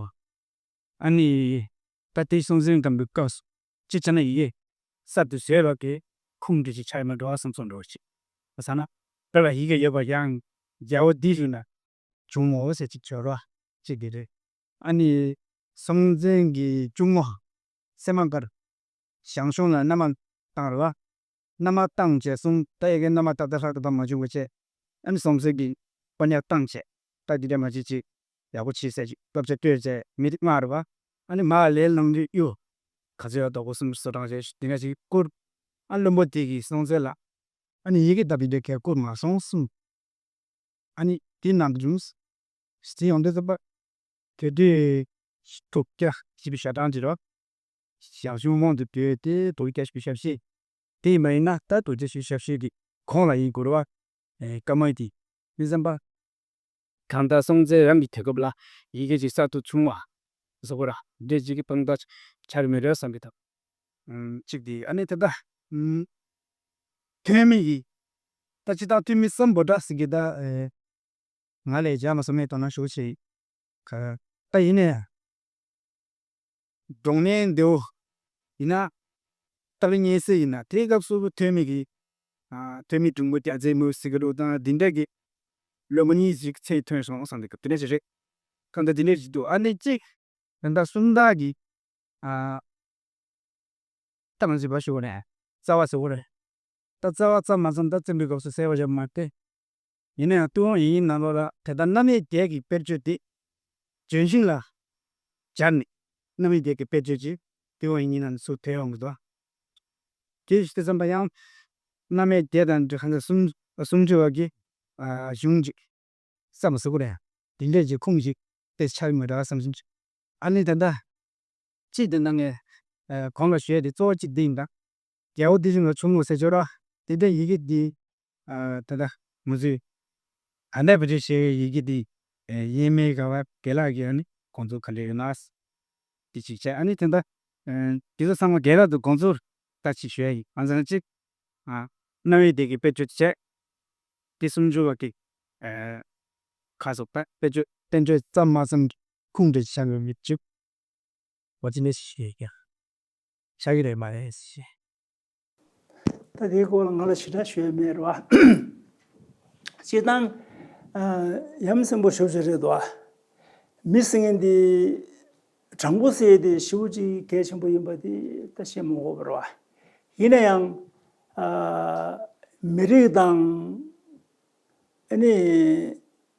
ཨ་ནི་ད་ལྟའི་སྲོང་བཙན་སྒམ་པོའི་སྐབས་སུ་སྤྱིར་ཆ་ན་ཡི་གེ་གསར་དུ་བཟོས་པ་གི་ཁུངས་འདྲ་ཅིག་ཆགས་ཡོད་མ་འགྲོ་བསམ་སོང་འགྲོ་ཅིག་བྱས་ན་བོད་ལ་ཡི་གེ་ཡོད་པ་ཡང་རྒྱལ་པོ་ཏིས་བཞིན་ལ་བྱུང་ངོ་ཟེར་ཅིག་བརྗོད་རོགས་ཅིག་དེ་རེད། ཨ་ནི་སྲོང་བཙན་གྱི་གཅུང་མོ་སད་མར་ཀར་ཞང་ཞུང་ལ་མནའ་མ་བཏང་རེད་བ། མནའ་མ་བཏང་བྱས་གསུངས་ད་ཡ་གི་མནའ་མ་ཏག་ཏག་ལྷག་ཏུ་བཏང་མ་བྱུང་བ་བྱས། ཨ་ནི་སྲོང་བཙན་གྱིས་པ་ཉག་བཏང་བྱས་ད་འདི་འདྲ་མ་བྱེད་ཅིག་ཡག་པོ་བྱེད་ཟེར་ཅིག་བསླབ་བྱ་སྤྲོད་བྱས་མི་དེ་མངགས་རེད་བ། ཨ་ནི་མར་ལས་ལངས་དུས་གཡུ་ག་ཚོད་ཡོད་དོ་གོ་གསུམ་བཟོ་སྟངས་བྱས་འདི་འདྲ་ཅིག་བསྐུར། ཨ་བློན་པོ་དེ་གིས་སྲོང་བཙན་ལ་ཨ་ནི་ཡི་གེ་ད་འདི་འདྲ་གས་བསྐུར་མ་སོང་གསུངས། ཨ་ནི་དེ་ནང་དུ་བྱུང་། དེ་ཡོང་དུས་ཙམ་པ། དེ་དུས་དྲུག་བརྒྱ་བཞི་བཅུ་ཞེ་གྲངས་ཅིག་རེད། ཞང་ཞུང་དབང་དུ་བསྡུས་ཏེ་དྲུག་བརྒྱ་བཞི་བཅུ་ཞེ་བཞི། དེ་མ་ཡིན་ན་ད་དྲུག་བརྒྱ་བཞི་བཅུ་ཞེ་བཞི་གི་གོང་ལ་ཡིན་དགོས་རེད་བ། ཨེ་བཀའ་མ་དེ་མི་བསམ་པ། གང་ལྟར་སྲོང་བཙན་རང་གི་དུས་སྐབས་ལ་ཡི་གེ་ཅིག་གསར་དུ་བྱུང་བ། བཟོ་དགོས་ར་འདྲེ་ཅིག་གི་དཔང་རྟགས་ཆགས་མེད་རེད་བསམ་གི་འདུག་ཨམ་གཅིག་དེ་ཨ་ནི་ད་ལྟ་ཨམ་ཐོན་མི་གི་ད་སྤྱིར་བཏང་ཐོན་མི་སམ་བྷོ་ཊ་ཟེར་གི་ད་ཨེ་ང་ལས་རྒྱ་མ་སོ་མེད་དོ་ན་ཞུ་ཆེ་ག་ད་ཡིན་ནས་གདོང་ནས་འདེའུ་ཡིན་ན་ཏཱ་ལའི་སྙན་གསན་ཡིན་ན་དེའི་སྐབས་སུ་ཐོན་མི་གི་ཨ་ཐོན་མི་འབྲིང་པོ་རྒྱལ་མཚན་མོ་ཟེར་གི་འདུག་ད་འདི་འདྲ་གི་ལོ་མ་གཉིས་ཤིག་ཚད་ཐོན་སོང་བསམ་གི་འདུག་དེ་འདྲ་ཞིག་རེད། གང་ལྟར་འདི་འདྲ་ཞིག་འདུག་ཨ་ནི་གཅིག་ད་ལྟ་སུམ་རྟགས་ཀྱི་ཨ་ད་མ་ཟིན་པ་ཞུ་བ་རེད། རྩ་བ་ཟེར་བ་རེད། ད་རྩ་བ་རྩ་མ་ཚང་ད་བཙན་པོའི་སྐབས་སུ་གསལ་བ་བཞག་མ་སྟེ། ཡིན་ན་ཡང་ཏུན་ཧོང་ཡིག་རྙིང་ནང་ལོགས་ལ་དེ་ལྟར་རྣམ་དབྱེ་བརྒྱད་ཀྱི་དཔེར་བརྗོད་དེ་ལྗོན་ཤིང་ལ་སྦྱར་ནས་རྣམ་དབྱེ་བརྒྱད་ཀྱི་དཔེར་བརྗོད་ཅིག་ཏུན་ཧོང་ཡིག་རྙིང་ནང་ཚུར་ཐོན་ཡོང་གི་འདུག་དེ་ཞིག་དེ་ཙམ་པ་ཡང་རྣམ་དབྱེ་བརྒྱད་དང་འབྲེལ་གང་ག་སུམ་སུམ་ཅུ་བ་གི་གཞུང་ཅིག་བསམ་ཟེར་གོ་རེད། དེ་འདྲས་ཀྱི་ཁུངས་ཤིག་དེ་ཆགས་ཡོད་མ་རེད་བསམ་སོང་། ཨ་ནི་ད་ལྟ་གཅིག་དེ་ནང་ངས་གོང་ལ་ཞུས་དེ་གཙོ་བོ་གཅིག་འདི་ཡིན་ད། རྒྱལ་པོ་ཏི་ཤིང་ལ་ཆུང་ངུ་ཟེར་ཆོག་ར། དེ་འདྲས་ཡི་གེ་འདི་ད་ལྟ་ང་ཚོས་ཨ་ནེ་བ་ཏི་ཞེས་པའི་ཡི་གེ་འདི་དབྱེར་མེད་དགའ་བ་དགེ་ལགས་ཀྱིས་ཨ་ནི་གོང་ཚོ་ག་འདྲས་ཡོད་ན་དེ་གཅིག་བྱས། ཨ་ནི་དེ་ད་དེ་ཚོ་ཚང་མ་རྒན་ལགས་དང་གོང་ཚོར་ད་ཅིག་ཞུ་ཡ་ཡིན། ང་ཚོ་གཅིག་རྣམ་དབྱེ་བརྒྱད་ཀྱི་དཔེར་བརྗོད་བྱས། དེ་སུམ་ཅུ་བ་གི་ཁ་སོགས་ད་དཔེར་བརྗོད་བསྟན་བཅོས་ཙམ་མ་ཙམ་ཁུངས་འདྲ་ཆགས་ཡོད་མི་བཅུག་པ་ཅི་ནས་ཤེས་ཀྱང་ཆགས་ཀྱི་རེད་མ་རེད་ཞེས། ད་དེའི་སྐོར་ལ་ང་ལ་ཞེ་དྲག་ཞུ་ཡ་མེད་རེད་བ། སྤྱིར་བཏང་ཡ་མཚན་པོ་ཞེ་པོ་ཅིག་རེད་དོ། མི་ཟེར་མཁན་འདི་དྲང་པོ་ཟེར་ཡ་དེ་ཞེ་པོ་ཅིག་གལ་ཆེན་པོ་ཡིན་པ་དེ་ད་བཤད་མ་དགོས་པ་རེད་བ། ཡིན་ན་ཡང་མི་རིགས་དང་ཨ་ནི་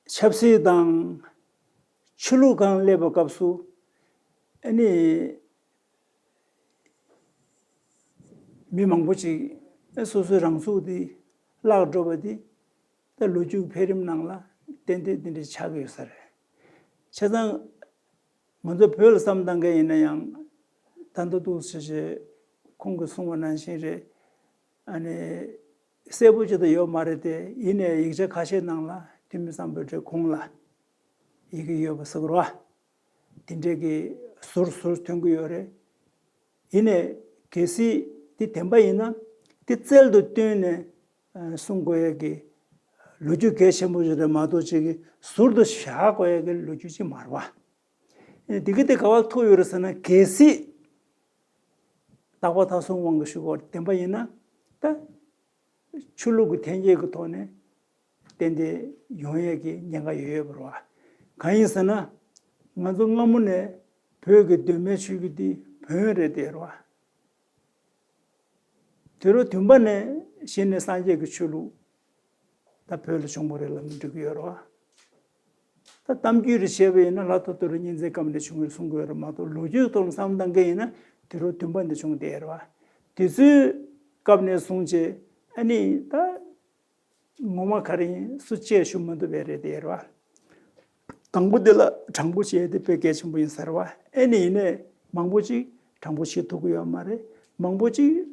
ཆབ་སྲིད་དང་ཆོས་ལུགས་སྒང་སླེབས་པའི་སྐབས་སུ་ཨ་ནི་མི་མང་པོ་ཅིག་སོ་སོའི་རང་ཚུགས་དེ་བརླག་འགྲོ་བ་དེ་ད་ལོ་རྒྱུས་འཕེལ་རིམ་ནང་ལ་ཏན་ཏན་དེ་འདྲ་ཆགས་ཀྱི་ཡོད་ས་རེད། བྱས་ཙང་ང་ཚོ་བོད་ལ་བསམ་བཏང་མཁན་ཡིན་ན་ཡང་ད་ལྟ་འདུག་ཟེར་བྱས་ཁོང་གིས་གསུངས་པ་ནང་བཞིན་རེད། ཨ་ནི་གསལ་པོ་ཅིག་ད་ཡོད་མ་རེད་དེ། ཡིན་ནའི་ཡིག་ཆ་ཁ་ཤས་ནང་ལ་ཐུ་མི་སམ་བྷོ་ཊའི་གོང་ལ་ཡི་གེ་ཡོད་པ་ཟེར་གི་རེད་བ། དེ་འདྲའི་གི་ཟུར་ཟུར་ཐོན་གི་ཡོད་རེད། ཡིན་ནའི་གལ་སྲིད་དེ་བདེན་པ་ཡིན་ན་དེ་རྩལ་དུ་བཏོན་ནས་ཨ་གསུང་དགོས་ཡས་ཀྱི་ལོ་རྒྱུས་གལ་ཆེན་པོ་ཞིག་རེད་མ་གཏོགས་ཅིག་གི་ཟུར་དུ་བཞག་དགོས་ཡས་ཀྱི་ལོ་རྒྱུས་ཅིག་མ་རེད་བ། ཨ་ནི་དེ་གི་དེ་ག་བར་ཐུག་ཡོད་རེད་ཟེར་ན། གལ་སྲིད་རྟག་པ་མཐའ་གསུམ་དབང་གིས་ཞུ་དགོས་བདེན་པ་ཡིན་ན་ད། ཆོས་ལུགས་ཀྱི་འཐེན་འཁྱེར་གྱི་ཐོག་ནས་ཏན་ཏན་ཡོང་ཡས་ཀྱི་ཉེན་ཁ་ཡོད་ཡོད་པ་རེད་བ། གང་ཡིན་ཟེར་ན། ང་ཚོ་སྔ་མོ་ནས་བོད་ཀྱི་གདོད་མའི་ཆོས་བརྒྱུད་འདི་བོན་རེད་དེ་རེད་བ། དུས་རབས་བདུན་པ་ནས་གཞི་ནས་སངས་རྒྱས་ཀྱི་ཆོས་ལུགས་ད་བོད་ལ་བྱུང་བ་རེད་ལབ་ནས་འགྲིག་གི་ཡོད་རེད་བ། ད་གཏམ་རྒྱུད་རེ་བཤད་པ་ཡིན་ན་ལྷ་ཐོ་ཐོ་རི་གཉན་བཙན་སྐབས་ནས་བྱུང་བའི་གསུང་གི་ཡོད་རེད་མ་གཏོགས། ལོ་རྒྱུས་ཐོག་ནས་བསམ་བཏང་མཁན་ཡིན་ན་དུས་རབས་བདུན་པ་ནས་བྱུང་བསྡད་ཡོད་རེད་བ། དེ་ཚོའི་སྐབས་ནས་བཟུང་བྱས་ཨ་ནི་ད་ངོ་མ་ག་རེ་ཡིན་སུ་ཅིས་ཞུ་མི་ཐུབ་པ་རེད་དེ་རེད་བ། དང་པོ་དེ་ལ་དྲང་པོ་བྱས་ཏེ་དཔེ་གལ་ཆེན་པོ་ཡིན་ས་རེད་བ། ཨེ་ནི་ཡིན་ནའི་མང་པོ་ཅིག་དྲང་པོ་བྱེད་ཐུབ་ཀྱི་ཡོད་མ་རེད། མང་པོ་ཅིག་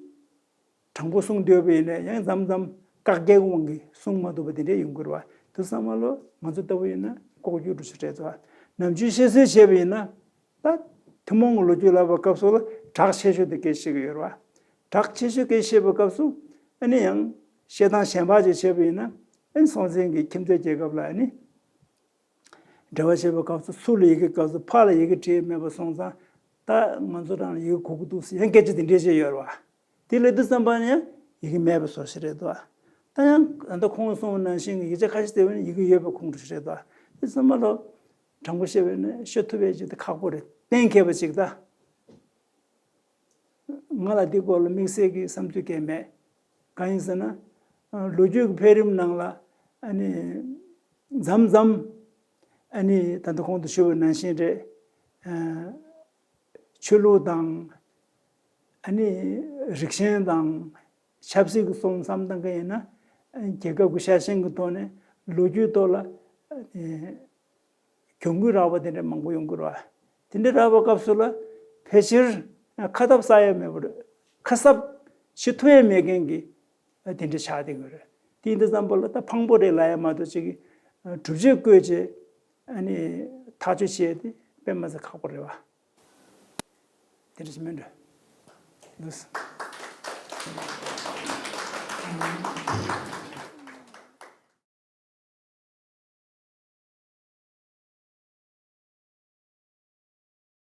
དྲང་པོ་གསུང་འདོད་པ་ཡིན་ནའི་ཡང་མཚམས་མཚམས་བཀག་རྒྱའི་དབང་གིས་གསུང་མ་ཐུབ་པ་དེ་འདྲ་ཡོང་གི་རེད་བ། དེ་ཚང་མ་ལོ་ང་ཚོ་ལྟ་བུ་ཡིན་ན་ལྐོག་གྱུར་འགྲོ་ཆ་རེད་དོ། ནམ་རྒྱུན་བཤད་སྲོལ་བྱས་པ་ཡིན་ན། ད་ཐུན་མོང་གི་ལོ་རྒྱུས་ལབ་པའི་སྐབས་སུ་ལ་གྲགས་ཆེ་ཤོས་དེ་སྐད་བཤད་ཀྱི་ཡོད་རེད་བ། གྲགས་ཆེ་ཤོས་སྐད་བཤད་པའི་སྐབས་སུ་ཨ་ནི་ཡང་བཤད་སྟངས་གཞན་པ་ཅིག་བྱས་པ་ཡིན་ན། ཨ་ནི་སྲོང་བཙན་གྱི་ཁྱིམ་མཚེས་རྒྱལ་ཁབ་ལ་ཨ་ནི་འབྲེལ་བ་བྱེད་པའི་སྐབས་སུ་ཚུར་ལ་ཡི་གེ་སྐབས་སུ་ཕར་ལ་ཡི་གེ་བྲིས་མེད་པ་སོང་ཙང་། ད་ང་ཚོ་རང་ལ་ཡི་གེ་དགོས་ཀྱི་འདུག་ཟེར་ཡང་སྐད་ཆ་དེ་འདྲས་བཤད་ཡོད་རེད་བ། དེ་ལབ་དུས་ཙམ་པ་ནས་ཡང་ཡི་གེ་མེད་པའི་བཟོ་ཞིག་རེད་དོ། ད་ཡང་ད་ལྟ་ཁོང་གསུངས་པ་ནང་བཞིན་གྱི་ཡིག་ཆ་ཁ་ཤས་བལྟས་པ་ན་ཡི་གེ་ཡོད་པའི་ཁུངས་འདྲ་ཞིག་རེད་དོ། དེ་ཙམ་པ་ལ་དྲང་པོ་བཤད་པ་ཡིན་ན་ཤོད་ཐུབ་པའི་ཅིག་ད་ཁག་པོ་རེད། གཏན་འཁེལ་བ་ཅིག་ད། ང་ལ་འདི་སྐོར་ལ་དམིགས་བསལ་གྱི་བསམ་ཚུལ་གང་ཡང་མེད། གང་ཡིན་ཟེར་ན། ལོ་རྒྱུས་ཀྱི་འཕེལ་རིམ་ནང་ལ་ཨ་ནི་མཚམས་མཚམས་ཨ་ནི་ད་ལྟ་གོང་དུ་ཞུས་པ་ནང་བཞིན་རེད། ཆོས་ལུགས་དང་ཨ་ནི་རིགས་ཞེན་དང་ཆབ་སྲིད་ཀྱི་སོང་བསམ་བཏང་གི་ཡིན་ན། རྒྱལ་ཁབ་ཀྱི་ཤ་ཞེན་གྱི་ཐོག་ནས་ལོ་རྒྱུས་ཐོག་ལ་ཨ་ནི་གྱོང་གུན་རག་པ་དེ་འདྲ་མང་པོ་ཡོང་གི་རེད་བ། དེ་འདྲ་རག་པའི་སྐབས་སུ་ལ་ཕལ་ཆེར་ཁ་འཐབ་ས་ཡ་མེད་པར་ཁ་གསབ་བྱེད་ཐུབ་ཡ་མེད་མཁན་གྱི་དེ་འདྲ་ཆགས་བསྡད་ཀྱི་རེད། དེ་ཡིན་དུས་ཙམ་པ་ལ་ད་ཕངས་པོ་རེད་ལབ་ཡ་མ་གཏོགས་ཅིག་གྲུབ་ཆ་བཀོད་བྱས་ཨ་ནི་ཐག་གཅོད་བྱས་ཏེ་དཔེ་མ་ཚད་ཁག་པོ་རེད་བ། དེ་འདྲ་ཞིག་མིན་འགྲོ། ལུས།